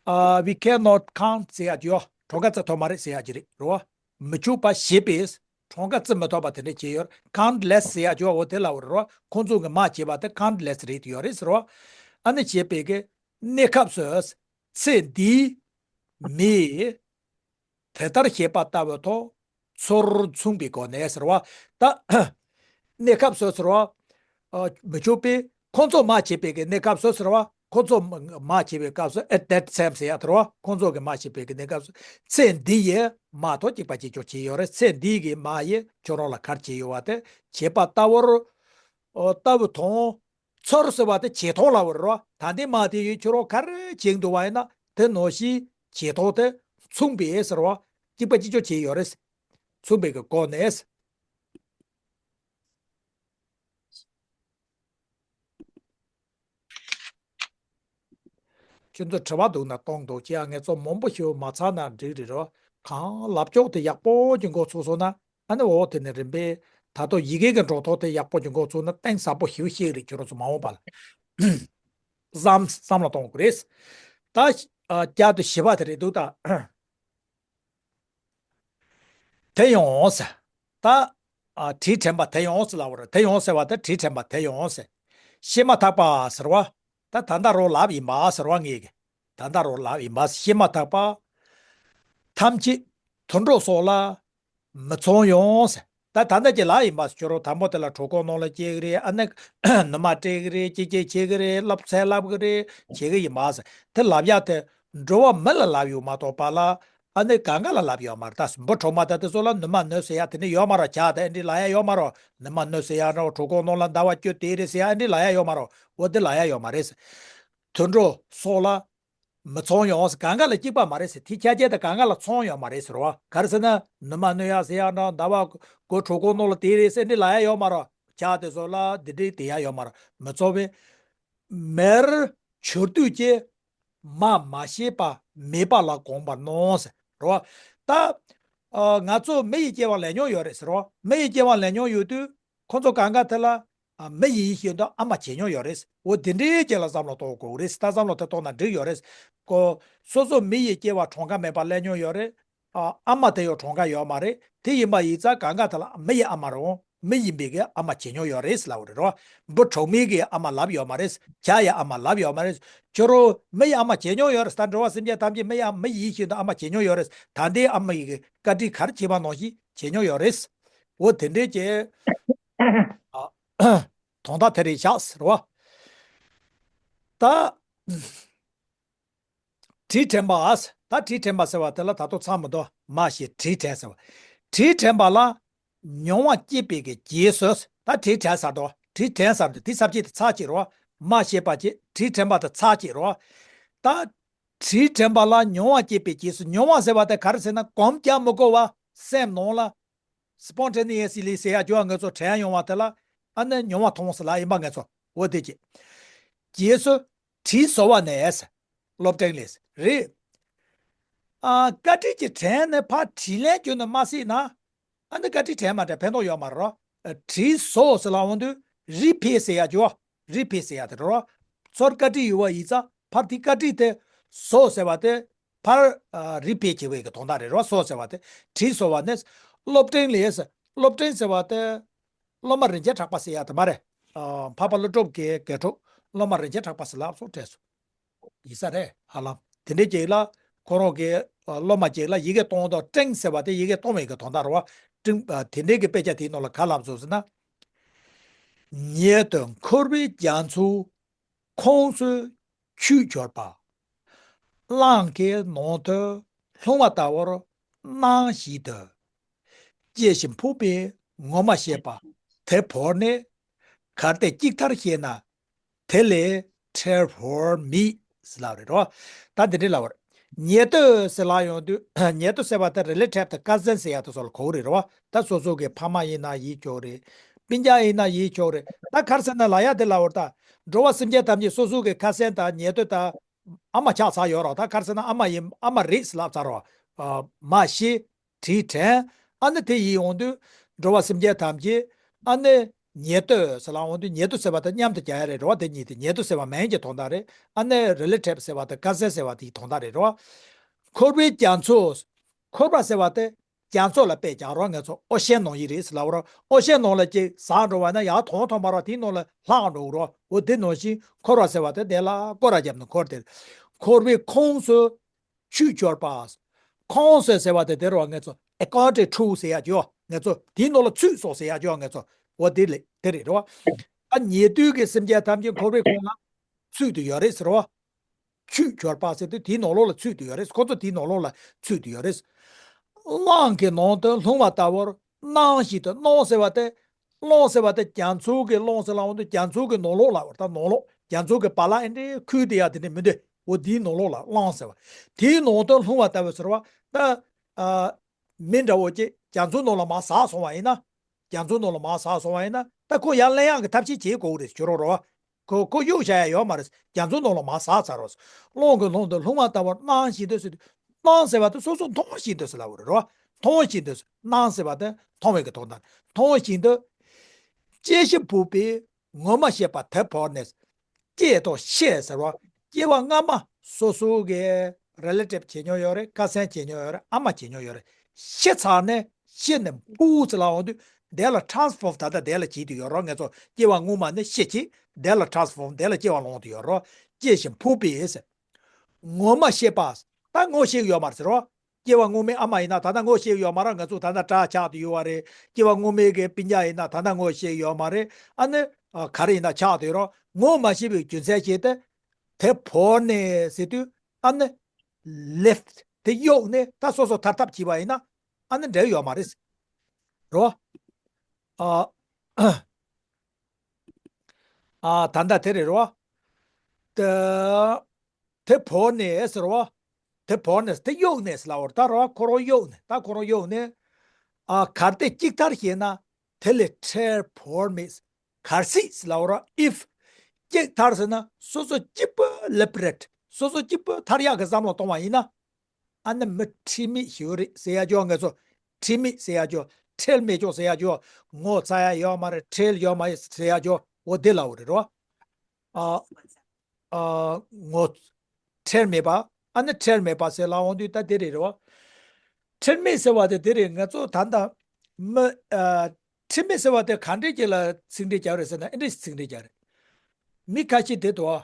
ཨ། we cannot count ཟེར་ཡག་ཅིག་ཡོད། གྲངས་ཀ་བརྩི་ཐུབ་མ་རེད་ཟེར་ཡག་ཅིག་རེད་རོ། མི་ཆོད་པ་ཞེས་པས་གྲངས་ཀ་བརྩི་མི་ཐུབ་པ་དེ་འདྲ་བྱས་ཡོད། countless ཟེར་ཡག་ཅིག་ཡོད། འོ་དེ་ལབ་པ་རེད་རོ། ཁོང་ཚོ་གིས་མར་བྱས་པ་དེ་countless རེད་དེ་ཡོད་རེད་ཟེར་རོ། ཨ་ནི་བྱས་པའི་གི་གནས་སྐབས་སུ། ཚེ་འདིའི་མི། དེ་ལྟར་ཞེས་པ་ལྟ་བུའི་ཐོག་ཚུར་མཚུངས་པའི་སྒོ་ནས་ཟེར་བ། ད་གནས་སྐབས་སུ་ཟེར་བ། ཨ། མི་ཆོད་པས་ཁོང་ཚོ་མར་བྱས་པའི་གི་གནས་སྐབས་སུ་ཟེར་བ། ཁོང་ཚོ་མར་བྱས་པའི་སྐབས་སུ། at that time ཟེར་ཡག་དེ་རེད་བ། ཁོང་ཚོ་གིས་མར་བྱས་པའི་གི་གནས་སྐབས་སུ། ཚེ་འདི་ཡི་མ་ཐོག་གཅིག་པ་གཅིག་རྐྱང་བྱས་ཡོད་རེད། ཚེ་འདི་གི་མ་ཡིས་ཁྱོད་རང་ལ་ག་རེ་བྱས་ཡོད་པ་དེ་བྱས་པ་ལྟ་བུར། ཨོ། ལྟ་བུ་མཐོང་། ཚུར་ཟེར་བ་དེ་ཇེ་མཐོང་ལ་བར་རོ། ད་ལྟའི་མ་དེ་ཡིས་ཁྱོད་རང་ག་རེ་བྱེད་འདུག་པ་ཡིན་ན། དེ་ནང་བཞིན་ཇེ་མཐོང་དེ་མཚུངས་པས་ཟེར་བ། གཅིག་པ་གཅིག་རྐྱང་བྱས་ཡོད་རེད། མཚུངས་པའི་གི་སྒོ་ནས། ཁྱོད་ཚོ་དྲི་བ་འདུག་ན་གཏོང་འདུག་ཅེས། ངས་ཚོ་མང་པོ་ཞིག་མ་ཚར་ན་འགྲིག་རེད་རོ། གང་ལབ་ཕྱོགས་དེ་ཡག་པོ་ཅིག་འགོ་ཚུགས་སོང་ན། ཨ་ནི་འོ་དེ་ནས་རིམ་པས་ད་དུང་ཡི་གེ་གི་འགྲོ་ཐོག་དེ་ཡག་པོ་ཅིག་འགོ་ཚུགས་ན་གཏིང་ཟབ་པོ་ཞེ་པོ་ཤེས་རེད། ཁྱོད་རང་ཚོ་མ་འོངས་པ་ལ་བསམ་བསམ་བློ་གཏོང་དགོས་རེད། ད་ཨ། བསྐྱར་དུ་བཞི་པ་དེ་རེད་འདུག་ད། དེ་ཡང་ཟེར། ད་ཨ། དྲིལ་དྲན་པ་དེ་ཡང་ཟེར་ལབ་པ་རེད། དེ་ཡང་ཟེར་བ་དེ་དྲིལ་དྲན་པ་དེ་ཡང་ཟེར། བཤད་མ་ཐག་པ་ཟེར་བ། ད་ད་ལྟ་རང་ལབ་ཡིན་པ་ཟེར་བ་ངེས་ཀྱི། ད་ལྟ་རང་ལབ་ཡིན་པ། བཤད་མ་ཐག་པ། ཐམས་ཅད་དུད་འགྲོ་སོགས་ལ་མི་ཚང་ཡང་ཟེར། ད་ད་ལྟ་གྱི་ལ་ཡིན་པ་ཁྱོད་རང་དང་པོ་དེ་ལ་གྲོད་ཁོག་ནང་ལ་སྐྱེ་གི་རེད། ཨ་ནི་ནུ་མ་སྤྲད་གི་རེད། སྐྱེ་སྐྱེ་བྱེད་གི་རེད། ལབ་ཚད་ལབ་གི་རེད། བྱེད་གི་ཡིན་པ་ཟེར། དེ་ལབ་ཡ་དེ་འགྲོ་བ་མི་ལ་ལབ་ཡོད་མ་གཏོགས་པ་ལ་ཨ་ནི་གང་ག་ལ་ལབ་ཡོད་མ་རེད། ད་འབུ་གྲོག་མ་ད་དེ་ཚོ་ལ་ནུ་མ་སྣོད་ཟེར་ཡ་དེ་ནི་ཡོད་མ་རེད། ཇ་དེ་འདྲ་ལབ་ཡ་ཡོད་མ་རེད། ནུ་མ་སྣོད་ཟེར་ཡ་འདྲ་བོ། གྲོད་ཁོག་ནང་ལ་ཟླ་བ་བཅུ་དེ་རེད་ཟེར་ཡ་འདྲ་ལབ་ཡ་ཡོད་མ་རེད། འོ་དེ་ལབ་ཡ་ཡོད་མ་རེད། དུད་འགྲོ་སོགས་ལ་མི་ཚང་ཡང་ཟེར། གང་ག་ལ་གཅིག་པ་མ་རེད་ཟེར། དེ་ཁྱད་ཆོས་དེ་གང་ག་ལ་ཚང་ཡོད་མ་རེད་ཟེར་བ། ག་རེ་ཟེར་ན་ནུ་མ་སྣོད་ཡ་ཟེར་ཡ་འདྲ། ཟླ་བ་གོ་གྲོད་ཁོག་ནང་ལ་དེ་རེད་ཟེར་འདྲ་ལབ་ཡ་ཡོད་མ་རེད། ཇ་དེ་ཚོ་ལ་དེ་འདྲ་དེ་ཡ་ཡོད་མ་རེད། མི་ཚང་བས། མེར་གྱུར་དུས་ཀྱི་མ་མ་ཤེས་པ་མེད་པ་ལ་གོམས་པར་སྣང་ཟེར་རོ། ད་ཨ་ང་ཚོ་མི་ཡི་སྐྱེ་བ་ལེན་མྱོང་ཡོད་རེད་ཟེར་རོ། མི་ཡི་སྐྱེ་བ་ལེན་མྱོང་ཡོད་དུས་ཁོ་ཚོ་གང་ག་དེ་ལ་ཨ་མི་ཡིན་བཞིན་དུ་ཨ་མ་བྱེད་མྱོང་ཡོད་རེད། འོ་དེ་འདྲའི་རྗེས་ལ་བསམ་བློ་གཏོང་དགོས་རེད། ད་བསམ་བློ་དེ་གཏོང་ན་འགྲིག་ཡོད་རེད། ཁོ་སོ་སོ་མི་ཡི་སྐྱེ་བ་གྲངས་ཀ་མེད་པ་ལེན་མྱོང་ཡོད་རེད། ཨ་ཨ་མ་དེ་ཡང་གྲངས་ཀ་ཡོད་མ་རེད། དེ་ཡིན་པ་ཡིན་ཙང་གང་ག་དེ་ལ་མི་ཡི་ཨ་མ་རེད། མི་ཡིན་པའི་གི་ཨ་མ་བྱེད་མྱོང་ཡོད་རེད་ལབ་པ་རེད་རོ། འབུ་གྲོག་མའི་གི་ཨ་མ་ལབ་ཡོད་མ་རེད། ཇ་ཡི་ཨ་མ་ལབ་ཡོད་མ་རེད། ཁྱོད་རང་མི་ཡི་ཨ་མ་བྱེད་མྱོང་ཡོད་རེད། ད་འགྲོ་བ་སེམས་ཅན་ཐམས་ཅད་མི་ཡི་ཨ་མི་ཡིན་བཞིན་དུ་ཨ་མ་བྱེད་མྱོང་ཡོད་རེད། ད་ལྟའི་ཨ་མ་ཡི་གི་བཀའ་དྲིན་ག་རེ་བྱས་པ་ནང་བཞིན་བྱེད་མྱོང་ཡོད་རེད། འོ་དེ་འདྲའི་གི་ཨ་དོན་དག་དེ་རེད་བཞག་ཟེར་བ། ད་དྲི་དྲན་པ། ད་དྲི་དྲན་པ་ཟེར་བ་དེ་ལ་ད་དུང་ཚང་མི་འདུག་མ་ཤེས་དྲི་དྲན་ཟེར་བ། དྲི་དྲན་པ་ལ་མྱོང་བ་སྐྱེད་པའི་གི་རྗེས་སུ། ད་དྲི་དྲན་ཟེར་འདུག་དྲི་དྲན་ཟེར་འདུག་དེ་ས་བཅད་དེ་ཚར་གཅིག་རོ། མ་ཤེས་པ་བྱས། དྲི་དྲན་པ་དེ་ཚར་གཅིག་རོ། ད་དྲི་དྲན་པ་ལ་མྱོང་བ་སྐྱེད་པའི་རྗེས་སུ། མྱོང་བ་ཟེར་བ་དེ་ག་རེ་ཟེར་ན་གོམས་ཀྱང་མི་དགོས་པ་སེམས་ནང་ལ་སི་པོན་ཊེ་ནི་ཡ་སི་ལི་ཟེར་ཡ་ཅོ་ང་ཚོ་དྲན་ཡོང་བ་དེ་ལ་ཨ་ནི་མྱོང་བ་མཐོང་ཟེར་ལ་ཡིན་པ་ང་ཚོ། འོ་དེ་ཅི། རྗེས་སུ་དྲི་ཟོ་བ་ནས། སློབ་སྟོན་ལས་རེད། ཨ་བཀའ་དྲིན་གྱི་དྲན་ནས་ཕར་དྲིས་ལན་བརྒྱུད་ནས་མ་གཟིགས་ན། ཨ་ནི་བཀའ་དྲིན་དྲན་མ་དྲན་ཕན་ཐོགས་ཡོད་མ་རེད། དྲི་ཟོ་ཟེར་ལ་འོང་དུས་རི་ཕེ་ཟེར་ཡ་ཅོ། རི་ཕེ་ཟེར་ཡ་དེ་རོ། ཚུར་བཀའ་དྲིན་ཡོད་པ་ཡིན་ཙང་ཕར་དེ་བཀའ་དྲིན་དེ་ཟོ་ཟེར་བ་དེ་ཕར་ཨ་རི་ཕེ་བྱེད་པའི་གི་དོན་དག་རེད་རོ། ཟོ་ཟེར་བ་དེ། དྲི་ཟོ་བ་ནས། སློབ་སྟོན་ལས། སློབ་སྟོན་ཟེར་བ་དེ་སློབ་མ་རིན་ཆེན་གྲགས་པ་ཟེར་ཡ་དེ་མ་རེད། ཨ་འཕགས་པ་ཀླུ་སྒྲུབ་ཀྱི་དགེ་ཕྲུག་སློབ་མ་རིན་ཆེན་གྲགས་པ་ཟེར་ལབ་སོང་དྲན་སོང་། ཡིན་ས་རེད་ཧ་ལམ། དེ་འདྲའི་ཅིག་ལ་ཁོ་རང་གི་ཨ་སློབ་མ་ཅིག་ལ་ཡི་གེ་གཏོང་དང་། སྤྲིངས་ཟེར་བ་དེ་ཡི་གེ་གཏོང་བའི་གི་དོན་དག་རེད་བ། སྤྲིངས་ཨ་དེ་འདྲའི་གི་དཔེ་ཆ་དེའི་ནང་ལ་ག་ལབ་སོང་ཟེར་ན། ཉེ་དུ་འཁོར་བའི་རྒྱ་མཚོ་ཁོངས་སུ་ཆུད་གྱུར་པ། རླངས་ཀྱི་ནང་དུ་ལྷུང་བ་ལྟ་བུར་སྣང་བཞིན་དུ། སྐྱེ་ཞིང་འཕོ་བའི་ངོ་མ་ཤེས་པ་དེ་བོར་ནས། གལ་ཏེ་ཅིག་ཐར་ཤེས་ན། དེ་ལས་འཕྲལ་བོར་མེད། ཟེར་ལབ་རེད་རོ། ད་འདི་འདྲའི་ལབ་པ་རེད། ཉེ་དུ་ཟེར་ལབ་ཡོང་དུས་ཉེ་དུ་ཟེར་བ་དེ་རི་ལེ་ཊིབ་དང་ཀ་ཟན་ཟེར་ཡ་དེ་ཚོ་ལ་གོ་གི་རེད་རོ། ད་སོ་སོ་གི་ཕ་མ་ཡིན་ན་ཡིན་ཆོག་རེད། སྤུན་ཀྱག་ཡིན་ན་ཡིན་ཆོག་རེད། ད་ག་རེ་ཟེར་ན་ལབ་ཡ་དེ་ལབ་པ་རེད། ད་འགྲོ་བ་སེམས་ཅན་ཐམས་ཅད་སོ་སོ་གི་ཁ་སང་དང་ཉེ་དུ་དང་ཨ་མ་ཆགས་ཚར་ཡོད་རོ། ད་ག་རེ་ཟེར་ན་ཨ་མ་ཡིན། ཨ་མ་རེད་ཟེར་ལབ་ཚར་རོ། ཨ་མ་ཤི། དྲིན་དྲན། ཨ་ནི་དེ་ཡིན་ཡོང་དུས་འགྲོ་བ་སེམས་ཅན་ཐམས་ཅད་ཨ་ནི་ཉེ་དུ་ཟེར་ལ་འོང་དུས་ཉེ་དུ་ཟེར་བ་དང་མཉམ་དུ་རྒྱག་ཡ་རེད་རོ། དེ་གཉིས་དེ་ཉེ་དུ་ཟེར་བ་མིང་གི་དོན་དག་རེད། ཨ་ནི་རི་ལེ་ཊིབ་ཟེར་བ་དང་ཀ་ཟན་ཟེར་བ་དེའི་དོན་དག་རེད་རོ། འཁོར་བའི་རྒྱ་མཚོ། འཁོར་བ་ཟེར་བ་དེ་རྒྱ་མཚོ་ལ་དཔེ་རྒྱག་རོ། ང་ཚོ་ཨོ་ཤན་ནང་བཞིན་རེད་ཟེར་ལབ་རོ། ཨོ་ཤན་ནང་ལ་ཅིག་ཟག་འགྲོ་བ་ན་ཡར་ཐོན་ཐོན་པ་རོ། དེའི་ནང་ལ་ལྷག་འགྲོ་རོ། འོ་དེ་ནང་བཞིན་འཁོར་བ་ཟེར་བ་དེ་དེ་ལ་སྐོར་ར་བརྒྱབ་ནས་འཁོར་དེ། འཁོར་བའི་ཁོངས་སུ་ཆུད་གྱུར་པ། ཁོངས་སུ་ཟེར་བ་དེ་དེ་རུ་ང་ཚོ་ཨེ་ཀོ་ཌིང་ཊུ་ཟེར་ཡ་ཅོ། ང་ཚོ་དེའི་ནང་ལ་ཚུད་སོང་ཟེར་ཡ་ཅོ། ང་ཚོ་འོ་དེ་ལས་དེ་རེད་རོ། ཨ་ཉེ་དུས་ཀྱི་སེམས་ཅན་ཐམས་ཅད་འཁོར་བའི་ཁོངས་ལ་ཚུད་དུ་ཡོད་རེད་ཟེར་རོ། ཆུད་གྱུར་པ་ཟེར་དུས་དེའི་ནང་ལོགས་ལ་ཚུད་དུ་ཡོད་རེད། ཁོ་ཚོ་དེའི་ནང་ལོགས་ལ་ཚུད་དུ་ཡོད་རེད། རླངས་ཀྱི་ནང་དུ་ལྷུང་བ་ལྟ་བུར་སྣང་བཞིན་དུ། སྣང་ཟེར་བ་དེ། རླངས་ཟེར་བ་དེ་རྒྱ་མཚོ་གི། རླངས་ཟེར་ལ་འོང་དུས་རྒྱ་མཚོ་གི་ནང་ལོགས་ལ་བར་ད་ནང་ལོགས་རྒྱ་མཚོ་གི་བ་ལ་ཨེ་འདྲའི་ཁུལ་དེ་ཡ་དེ་འདྲ་མི་འདུག་འོ་དེའི་ནང་ལོགས་ལ་རླངས་ཟེར་བ། དེའི་ནང་དུ་ལྷུང་བ་ལྟ་བུ་ཟེར་བ་ད། ཨ་མི་འདྲ་བོ་ཅིག་རྒྱ་མཚོ་ནང་ལ་མར་ཟགས་སོང་བ་ཡིན་ན། རྒྱ་མཚོ་ནང་ལ་མར་ཟགས་སོང་བ་ཡིན་ན་ད་ཁོ་ཡར་ལེན་ཡག་གི་ཐབས་ཤེས་བྱེད་དགོས་རེད་ཟེར་རོ་རོ། ཁོ་ཁོ་གཡུག་བཞག་ཡ་ཡོད་མ་རེད། རྒྱ་མཚོ་ནང་ལ་མར་ཟགས་ཚར་རོ། རླངས་ཀྱི་ནང་དུ་ལྷུང་བ་ལྟ་བུར་སྣང་བཞིན་དུ་ཟེར་དུས། སྣང་ཟེར་བ་དེ་སོ་སོ་མཐོང་བཞིན་དུ་ཟེར་ལབ་པ་རེད་རོ། མཐོང་བཞིན་དུ། སྣང་ཟེར་བ་དེ་མཐོང་བའི་གི་དོན་དག་མཐོང་བཞིན་དུ། སྐྱེ་ཤི་འཕོ་བའི་ངོ་མ་ཤེས་པ་དེ་བོར་ནས། སྐྱེ་དང་ཤི་ཟེར་བ། སྐྱེ་བ་སྔ་མ་སོ་སོ་གི་རི་ལེ་ཊིབ་བྱེད་མྱོང་ཡོད་རེད། ཀ་ཟན་བྱེད་མྱོང་ཡོད་རེད། ཨ་མ་བྱེད་མྱོང་ཡོད་རེད། ཤི་ཚར་ནས་ཤི་ནས་འཕོ་ཟེར་ལ་འོང་དུས་དེ་ལ་ཊ་རན་སི་ཕོརམ་ད་ལྟ་དེ་ལ་བྱེད་དུ་ཡོད་རོ། ང་ཚོ་སྐྱེ་བ་སྔོན་མ་ནས་ཤི་བྱས་དེ་ལ་ཊ་རན་སི་ཕོརམ་དེ་ལ་སྐྱེ་བ་ལོངས་དུ་ཡོད་རོ། སྐྱེ་ཞིང་འཕོ་བའི་ཟེར། ངོ་མ་ཤེས་པ། ད་ངོ་ཤེས་ཡོད་མ་རེད་ཟེར་རོ། སྐྱེ་བ་སྔོན་མའི་ཨ་མ་ཡིན་ན་ད་ལྟ་ངོ་ཤེས་ཡོད་མ་རེད། ང་ཚོ་ད་ལྟ་དགྲ་ཆགས་བསྡད་ཡོད་པ་རེད། སྐྱེ་བ་སྔོན་མའི་གི་སྤུན་ཀྱག་ཡིན་ན་ད་ལྟ་ངོ་ཤེས་ཡོད་མ་རེད། ཨ་ནི་ཨ་ག་རེ་ཡིན་ན་ཆགས་བསྡད་ཡོད་རེད། ངོ་མ་ཤེས་པའི་རྒྱུ་མཚན་བྱས་ཏེ། དེ་བོར་ནས་ཟེར་དུས་ཨ་ནི་left དེ་གཡུགས་ནས་ད་སོ་སོ་ཐར་ཐབས་བྱས་པ་ཡིན་ན་ཨ་ནི་འབྲེལ་ཡོད་མ་རེད། རེད་བ། ཨ། ཨ་ད་ལྟ་དེ་རེད་རོ། དེ་དེ་བོར་ནས་ཟེར་བ། དེ་བོར་ནས་དེ་གཡུགས་ནས་ཟེར་ལབ་པ་རེད། ད་རོ་ཁོ་རང་གཡུགས་ནས། ད་ཁོ་རང་གཡུགས་ནས། ཨ་གལ་ཏེ་གཅིག་ཐར་ཤེས་ན། དེ་ལས་འཕྲལ་བོར་མེད། གལ་སྲིད་ཟེར་ལབ་པ་རེད། if གཅིག་ཐར་ཟེར་ན་སོ་སོ་གཅིག་པུ་liberate། སོ་སོ་གཅིག་པུ་ཐར་ཡག་གི་བསམ་བློ་གཏོང་བ་ཡིན་ན། ཨ་ནི་མི་ཁྲེལ་མེད་ཞིག་རེད་ཟེར་ཡ་ཅོ། ང་ཚོ་ཁྲེལ་མེད་ཟེར་ཡ་ཅོ། ཁྲེལ་མེད་ཅོ་ཟེར་ཡ་ཅོ། ངོ་ཚ་ཡ་ཡོད་མ་རེད། ཁྲེལ་ཡོད་མ་རེད་ཟེར་ཡ་ཅོ། འོ་དེ་ལབ་པ་རེད་རོ། ཨ་ཨ་ངོ་ཁྲེལ་མེད་པ། ཨ་ནི་ཁྲེལ་མེད་པ་ཟེར་ལབ་འོང་དུས་ད་དེ་རེད་རོ། ཁྲེལ་མེད་ཟེར་བ་དེ་དེ་རེད། ང་ཚོ་ད་ལྟ་མི་ཨ་ཁྲེལ་མེད་ཟེར་བ་དེ་ག་འདྲས་ཅིག་ལ་ཚིག་འགྲེལ་རྒྱག་རེད་ཟེར་ན། ཨེ་འདྲས་ཚིག་འགྲེལ་རྒྱག་རེད། མི་ཁ་ཤས་དེ་དོ།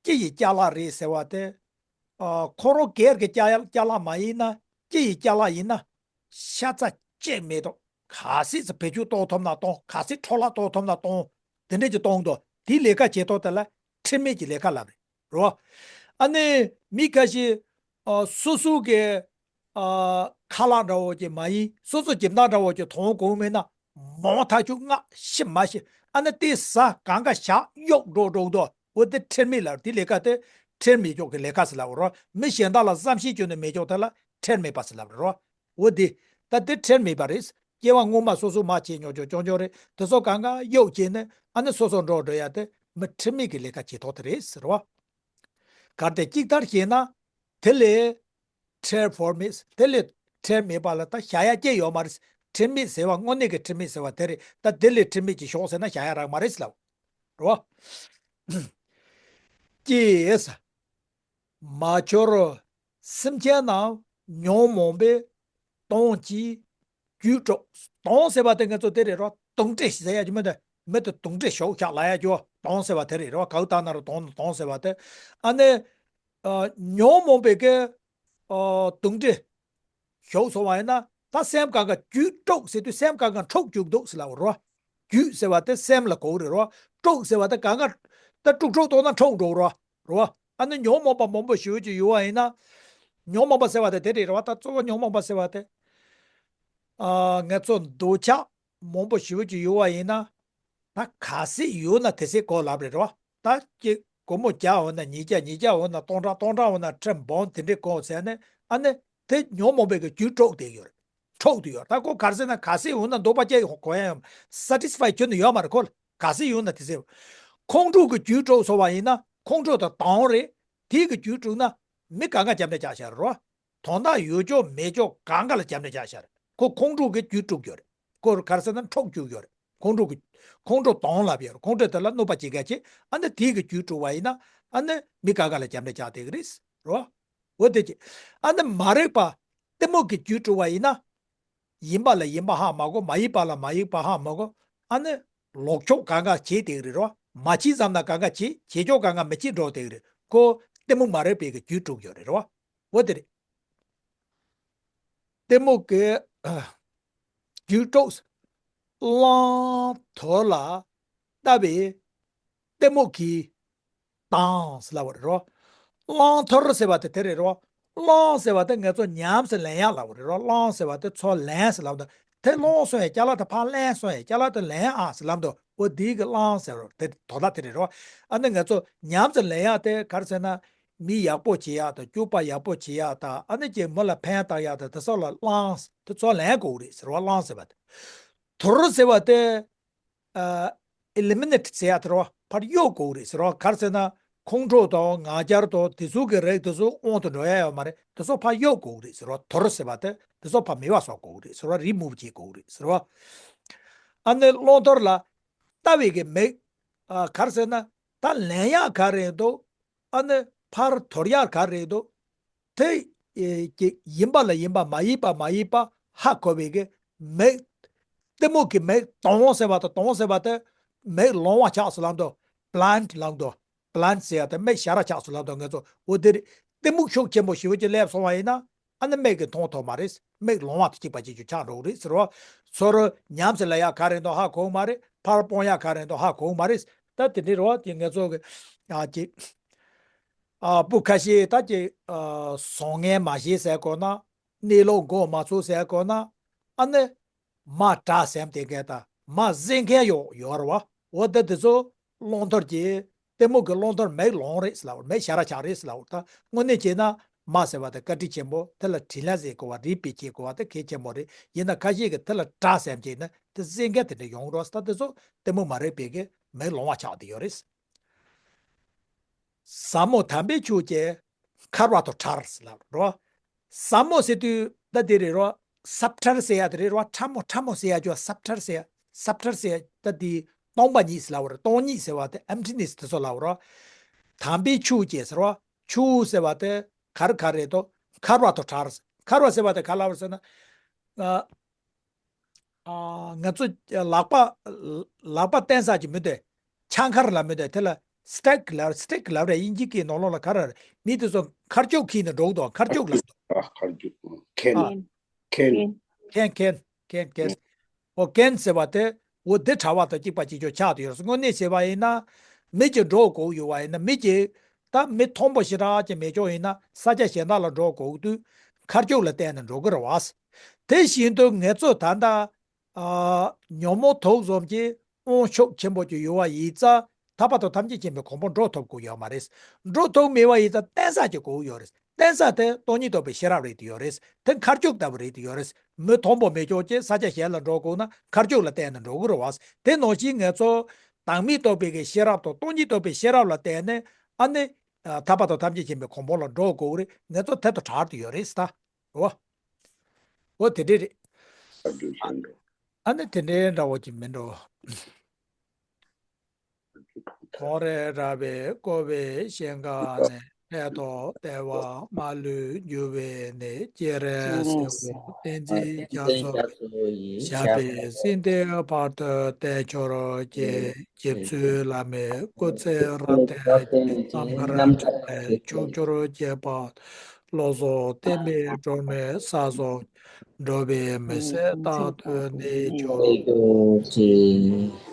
སྐྱེ་ཡི་ཅ་ལག་རེད་ཟེར་བ་དེ། ཨ་ཁོ་རང་སྒེར་གྱི་ཅ་ཅ་ལག་མ་ཡིན་ན། སྐྱེ་ཡི་ཅ་ལག་ཡིན་ན། ཤ་ཚ་གཅིག་མེད་དོ། ག་སྲིད་ཙི་བེད་སྤྱོད་གཏོང་ཐུབ་ན་གཏོང་། ག་སྲིད་འཕྲོ་བརླག་གཏོང་ཐུབ་ན་གཏོང་། དེ་འདྲས་ཀྱི་གཏོང་དོ། དེའི་ལས་ཀ་བྱེད་ཐོག་དེ་ལ་ཁྲེལ་མེད་ཀྱི་ལས་ཀ་ལབ་རེད་རོ། ཨ་ནི་མི་ཁ་ཤས་ཨ་སོ་སོ་གི་ཨ་ཁ་ལག་འདྲ་བོ་ཅིག་མ་ཡིན། སོ་སོ་འཇིབ་ཐང་འདྲ་བོ་ཅིག་མཐོང་གོ་མེད་ན། མང་ཐག་ཆོད་སྔ་ཕྱི་མ་ཤེས། ཨ་ནི་དེ་ཟ་གང་ག་བཞག་གཡུག་འགྲོ་འགྲོ་འདུག་འོ་དེ་ཁྲེལ་མེད་ལབ། དེ་ལས་ཀ་དེ་ཁྲེལ་མེད་ཅོག་གི་ལས་ཀ་ཟེར་ལབ་རོ། མི་གཞན་དག་ལ་བསམ་ཤེས་ཅོ་ནས་མེད་ཅོག་དེ་ལ་ཁྲེལ་མེད་པ་ཟེར་ལབ་རོ། འོ་དེ་ད་དེ་ཁྲེལ་མེད་པ་རེད། སྐྱེ་བ་སྔོན་མ་སོ་སོ་མ་བྱས་ཉོ་ཅོག་ཅོག་ཅོག་རེད། དེ་ཚོ་གང་ག་གཡུག་བྱས་ནས་ཨ་ནི་སོ་སོ་འགྲོ་འགྲོ་ཡ་དེ་མི་ཁྲེལ་མེད་ཀྱི་ལས་ཀ་བྱེད་ཐོག་དེ་རེད་ཟེར་བ། གལ་ཏེ་གཅིག་ཐར་ཤེས་ན། དེ་ལས་འཕྲལ་བོར་མེད། དེ་ལས་ཁྲེལ་མེད་པ་ལ་ད་བཞག་ཡ་ཅི་ཡོད་མ་རེད། ཁྲེལ་མེད་ཟེར་བ་དངོས་གནས་ཀྱི་ཁྲེལ་མེད་ཟེར་བ་དེ་རེད། ད་དེ་ལས་ཁྲེལ་མེད་ཅིག་ཞོག་ཟེར་ན་བཞག་ཡ་རག་མ་རེད་ཟེར་ལབ། རེད་བ། ཀྱེ། མ་འཆོར་སེམས་ཅན་རྣམས་ཉོན་མོངས་པས་དོང་གིས་རྒྱུད་དཀྲོགས། དོང་ཟེར་བ་དེ་ང་ཚོ་དེ་རེད་རོ། དུང་སྒྲིལ་ཟེར་ཡ་ཅིག་མི་འདུག་མི་དེ་དུང་སྒྲིལ་ཞོག་ཆག་ལབ་ཡ་ཅོ། དོང་ཟེར་བ་དེ་རེད་རོ། གའུ་ཏ་ན་རོ་དོང་དོང་ཟེར་བ་དེ། ཨ་ནི་ཨ་ཉོན་མོངས་པའི་གི་ཨ་དུང་སྒྲིལ་ཞོག་སོང་བ་ཡིན་ན། ད་སེམས་གང་ག་རྒྱུད་དཀྲོགས་ཟེར་དུས་སེམས་གང་ག་འཁྲུག་བཅུག་འདུག་ཟེར་ལབ་རོ། རྒྱུད་ཟེར་བ་དེ་སེམས་ལ་གོ་གི་རེད་རོ། དཀྲོགས་ཟེར་བ་དེ་གང་ག་ད་དཀྲུག་དཀྲོག་གཏོང་ན་འཁྲུག་འགྲོ་རོ། རེད་བ། ཨ་ནི་ཉོན་མོངས་པ་མང་པོ་ཞེ་པོ་ཅིག་ཡོད་བ་ཡིན་ན། ཉོན་མོངས་པ་ཟེར་བ་དེ་དེ་རེད་རེད་བ། ད་གཙོ་བོ་ཉོན་མོངས་པ་ཟེར་བ་དེ། ཨ་ང་ཚོ་འདོད་ཆགས་མང་པོ་ཞེ་པོ་ཅིག་ཡོད་བ་ཡིན་ན། ད་ག་ཚད་ཡོད་ན་དེ་ཚད་གོ་ལབ་རེད་རེད་བ། ད་ཅིག་སྒོར་མོ་བརྒྱ་འོང་ན་ཉིས་བརྒྱ། ཉིས་བརྒྱ་འོང་ན་སྟོང་ཕྲག་སྟོང་ཕྲག་འོང་ན་ཁྲི་འབུམ་དེ་འདྲས་གོ་ཟེར་ནས། ཨ་ནི་དེ་ཉོན་མོངས་པའི་གི་རྒྱུད་དཀྲོགས་བསྡད་ཡོད་རེད། འཁྲུག་བསྡད་ཡོད། ད་ཁོ་ག་རེ་ཟེར་ན་ག་ཚད་ཡོད་ན་འདོད་པ་སྐྱེ་གོ་ཡ་ཡོད། སེ་ཊི་སི་ཕའི་ཁྱོན་ནས་ཡོད་མ་རེད། ཁོ་ལ་ག་ཚད་ཡོད་ན་དེ་ཚད། ཁོང་ཁྲོ་གི་རྒྱུད་དཀྲོགས་སོང་བ་ཡིན་ན་ཁོང་ཁྲོ་དང་དོང་རེད། དེ་གི་རྒྱུད་དཀྲུགས་ན་མི་གང་ག་རྒྱབ་འདྲ་རྒྱག་བཞག་རོ། དོན་དག་ཡོད་ཅོག་མེད་ཅོག་གང་ག་ལ་རྒྱབ་འདྲ་རྒྱག་བཞག་རེད། ཁོ་ཁོང་ཁྲོ་གི་རྒྱུད་དཀྲུགས་ཡོད་རེད། ཁོ་ག་རེ་ཟེར་ན་འཁྲུག་བཅུག་ཡོད་རེད། ཁོང་ཁྲོ་གི་ཁོང་ཁྲོ་དོང་ལབ་ཡོད་རེད། ཁོང་ཁྲོ་དེ་ལ་གནོད་པ་བྱེད་མཁན་ཅིག་ཨ་ནི་དེ་གི་རྒྱུད་དཀྲུགས་པ་ཡིན་ན་ཨ་ནི་མི་གང་ག་ལ་རྒྱབ་འདྲ་རྒྱག་བསྡད་གི་རེད་རོ། འོ་དེ་ཅི། ཨ་ནི་མ་རིག་པ་གཏི་མུག་གི་རྒྱུད་དཀྲུགས་པ་ཡིན་ན། ཡིན་པ་ལ་ཡིན་པ་ཧ་མ་གོ། མ་ཡིན་པ་ལ་མ་ཡིན་པ་ཧ་མ་གོ། ཨ་ནི་ལོག་ཕྱོགས་གང་ག་བྱེད་བསྡད་གི་རེད་རོ། མ་བྱེད་བསམ་ན་གང་ག་བྱེད། བྱེད་ཕྱོགས་གང་ག་མི་བྱེད་འགྲོ་བསྡད་གི་རེད། ཁོ་གཏི་མུག་མ་རིག་པའི་གི་རྒྱུད་དཀྲུགས་ཡོད་རེད་རོ། འོ་དེ་རེད། གཏི་མུག་གི་རྒྱུད་དཀྲོགས། བླང་དོར་ལ་ལྟ་བའི་གཏི་མུག་གིས་དང་ཟེར་ལབ་པ་རེད་རོ། བླང་དོར་ཟེར་བ་དེ་དེ་རེད་རོ། བླང་ཟེར་བ་དེ་ང་ཚོ་ཉམས་སུ་ལེན་ཡག་ལབ་པ་རེད་རོ། བླང་ཟེར་བ་དེ་ཚུར་ལེན་ཟེར་ལབ་འདུག་དེ་བླངས་སོང་ཡ། ཅ་ལག་དེ་ཕར་ལེན་སོང་ཡ། ཅ་ལག་དེ་ལེན་ཨ་ཟེར་ལབ་འདུག་འོ་དེའི་གི་བླང་ཟེར་རོ། དེ་དོན་དག་དེ་རེད་རོ། ཨ་ནི་ང་ཚོ་ཉམས་སུ་ལེན་ཡག་དེ་ག་རེ་ཟེར་ན། མི་ཡག་པོ་བྱེད་ཡག་དང་། སྤྱོད་པ་ཡག་པོ་བྱེད་ཡག་དང་། ཨ་ནི་ཅིག་མི་ལ་ཕན་བཏགས་ཡག་དང་། དེ་ཚོ་ལ་བླང་། དེ་ཚོ་ལེན་དགོས་རེད་ཟེར་བ། བླང་ཟེར་བ་དེ། དོར་ཟེར་བ་དེ། ཨ་ཨེ་ལི་མི་ནེཊ་ཟེར་ཡག་དེ་རོ། ཕར་གཡུག་དགོས་རེད་ཟེར་བ། ག་རེ་ཟེར་ན། ཁོང་ཁྲོ་དང་ང་རྒྱལ་དང་དེ་ཚོ་གི་རིགས་དེ་ཚོ་དབང་དུ་འགྲོ་ཡག་ཡོད་མ་རེད། དེ་ཚོ་ཕར་གཡུག་དགོས་རེད་ཟེར་བ། དོར་ཟེར་བ་དེ་དེ་ཚོ་ཕར་མེད་པ་བཟོ་དགོས་རེད་ཟེར་བ། རི་མུབ་བྱེད་དགོས་རེད་ཟེར་བ། ཨ་ནི་བླང་དོར་ལ་ལྟ་བའི་གི་མིག་ཨ་ག་རེ་ཟེར་ན། ད་ལེན་ཡག་ག་རེ་འདུག་ཨ་ནི་ཕར་དོར་ཡག་ག་རེ་འདུག་དེ་ཨེ་ཀྱི་ཡིན་པ་ལ་ཡིན་པ། མ་ཡིན་པ་མ་ཡིན་པ་ཧ་གོ་བའི་གི་མིག་གཏི་མུག་གི་མིག་དོང་ཟེར་བ་དང་། དོང་ཟེར་བ་དེ་མིག་ལོང་བ་ཆགས་སུ་ལབ་འདུག blind ལབ་འདུག blind ཟེར་ཡག་དེ་མིག་ཞར་ར་ཆགས་སུ་ལབ་འདུག་ང་ཚོ་འོ་དེ་རེད། གཏི་མུག་ཤུགས་ཆེན་པོ་ཞེ་པོ་ཅིག་སླེབས་སོང་བ་ཡིན་ན། ཨ་ནི་མིག་གིས་མཐོང་ཐུབ་མ་རེད། མིག་ལོང་བ་དང་གཅིག་པ་གཅིག་རྐྱང་ཆགས་འགྲོ་གི་རེད་ཟེར་བ། ཚུར་ཉམས་སུ་ལེན་ཡག་ག་རེ་འདུག་ཧ་གོ་གི་མ་རེད། ཕར་སྤོང་ཡག་ག་རེ་འདུག་ཧ་གོ་གི་མ་རེད། ད་དེ་འདྲའི་རེད་བ། དེ་ང་ཚོ་གི་ཨ་ཅིག་ཨ་སྤུ་ཁ་ཤས་ད་ཅིག་ཨ་བཟང་ངན་མ་ཤེས་ཟེར་དགོས་ན། གནས་ལུགས་མགོ་མ་ཚོས་ཟེར་དགོས་ན། ཨ་ནི་མ་དྲག་ཟེར་མཁན་དེ་གས་དང་མ་གཟིགས་མཁན་ཡོད་ཡོད་རེད་བ། འོ་ད་དེ་ཚོ་བླང་དོར་གྱི་གཏི་མུག་གི་བླང་དོར་མིག་ལོང་རེད་ཟེར་ལབ། མིག་ཞར་ར་ཆགས་རེད་ཟེར་ལབ། ད་དངོས་གནས་བྱས་ན་མ་ཟེར་བ་དེ་བཀའ་དྲིན་ཆེན་པོ། དེ་ལ་དྲིན་ལན་འཇལ་དགོས་པ། རེ་བ་བྱེད་དགོས་པ་དེ་གལ་ཆེན་པོ་རེད། ཡིན་ན་ཁ་ཤས་ཀྱིས་དེ་ལ་དྲག་ཟེར་བྱས་ན་དེ་གཟིགས་མཁན་དེ་འདྲ་ཡོང་རོགས། ད་དེ་ཚོ་གཏི་མུག་མ་རིག་པའི་གི་མིག་ལོང་བ་ཆགས་བསྡད་ཡོད་རེད། ཟབ་མོ་དམ་པའི་ཆོས་ཀྱི་མཁར་བ་དང་བྲལ་ཟེར་ལབ་རོ། ཟབ་མོ་ཟེར་དུས་ད་དེ་རེད་རོ། ཟབ་ཁྲེར་ཟེར་ཡ་དེ་རེད་རོ། ཕྲ་མོ་ཕྲ་མོ་ཟེར་ཡ་ཅོ། ཟབ་ཁྲེར་ཟེར་ཡ། ཟབ་ཁྲེར་ཟེར་ཡ་ད་དེ་སྟོང་པ་ཉིད་ཟེར་ལབ་རེད། སྟོང་ཉིད་ཟེར་བ་དེ་emptiness དེ་ཚོ་ལབ་རོ། དམ་པའི་ཆོས་ཀྱི་ཟེར་བ། ཆོས་ཟེར་བ་དེ་ག་རེ་ག་རེ་རེད་དོ། མཁར་བ་དང་བྲལ། མཁར་བ་ཟེར་བ་དེ་ག་ལབ་རེད་ཟེར་ན། ཨ། ཨ། ང་ཚོ་ལག་པ། ལག་པ་བསྟན་ས་ཅིག་མི་འདུག། ཆང་ཁར་ལ་མི་འདུག། དེ་ལ་སི་ཊིག་ལབ། སི་ཊིག་ལབ་རེད། དབྱིན་ཇི་སྐད་ནང་ལོགས་ལ་ག་རེ་རེད། མི་དེ་ཚོ་མཁར་ལྕུག་འཁྱེར་ནས་འགྲོ་གི་འདུག། མཁར་ལྕུག་ལ། ཨ། མཁར་ལྕུག། ཁེན། ཨ། ཁེན། ཁེན། ཁེན། ཁེན། ཁེན། ཨོ། ཁེན་ཟེར་བ་དེ། འོ་དེ་བྲལ་བ་དང་གཅིག་པ་གཅིག་རྐྱང་ཆགས་བསྡད་ཡོད་རེད། དངོས་གནས་བྱས་པ་ཡིན་ན། མི་གཅིག་འགྲོ་དགོས་ཡོད་པ་ཡིན་ན། མི་གཅིག་ད་མི་མཐོན་པོ་ཞེ་དྲག་ཅིག་མེད་ཀྱོག་ཡིན་ན། ས་ཆ་གཞན་དག་ལ་འགྲོ་དགོས་དུས་མཁར་ལྕུག་ལ་བརྟེན་ནས་འགྲོ་གི་རེད་བ། དེ་བཞིན་དུ་ངེད་ཚོ་ད་ལྟ། ཨ། ཉོན་མོངས་དུག་གསུམ་གྱི་དབང་ཤུགས་ཆེན་པོ་ཅིག་ཡོད་པ་ཡིན་ཙང་། ཐར་པ་དང་ཐམས་ཅད་མཁྱེན་པའི་གོ་འཕང་འགྲོ་ཐུབ་ཀྱི་ཡོད་མ་རེད། འགྲོ་ཐུབ་མེད་པ་ཡིན་ཙང་བརྟེན་ས་ཅིག་དགོས་ཀྱི་ཡོད་རེད། བརྟེན་ས་དེ་སྟོང་ཉིད་རྟོགས་པའི་ཤེས་རབ་རེད་དེ་ཡོད་རེད། དེ་མཁར་ལྕུག་ལྟ་བུ་རེད་དེ་ཡོད་རེད། མི་མཐོན་པོ་མེད་ཀྱོག་ཅིག་ས་ཆ་གཞན་ལ་འགྲོ་དགོས་ན་མཁར་ལྕུག་ལ་བརྟེན་ནས་འགྲོ་གི་རེད་བ། དེ་ནང་བཞིན་ངེད་ཚོ་བདག་མེད་རྟོགས་པའི་གི་ཤེས་རབ་དང་སྟོང་ཉིད་རྟོགས་པའི་ཤེས་རབ་ལ་བརྟེན་ནས། ཨ་ནི། ཨ། ཐར་པ་དང་ཐམས་ཅད་མཁྱེན་པའི་གོ་འཕང་ལ་འགྲོ་དགོས་ཀྱི་རེད། ངེད་ཚོ་དེ་དང་བྲལ་དུ་ཡོད་རེད་ད། འོ། འོ་དེ་འདྲས་རེད། ཨ་ནི་དེ་འདྲའི་འདྲ་བོ་ཅིག་མིན་འགྲོ། ཐོ་རེ་ར་བའི་ཀོ་བའི་ཤིང་ཀ་ནས། ལྷའི་ཐོག་ལྟེ་བ་མ་ལུས་རྒྱུ་བའི་གནས། སྤྱན་རས་གཟིགས་དབང་བསྟན་འཛིན་རྒྱ་མཚོ་ཡི། ཞབས་པད་སྲིད་མཐའི་བར་དུ་བརྟན་གྱུར་ཅིག། རྗེ་བཙུན་བླ་མའི་སྐུ་ཚེ་རབ་བརྟན་ཅིག། རྣམ་དཀར་ཕྱོགས་ལས་ཕྱོགས་བཅུར་ཁྱབ་པ། བློ་བཟང་བསྟན་པའི་སྒྲོན་མེ་ས་སོགས། འགྲོ་བའི་མི་ཟད་རྟག་ཏུ་གནས་གྱུར་ཅིག།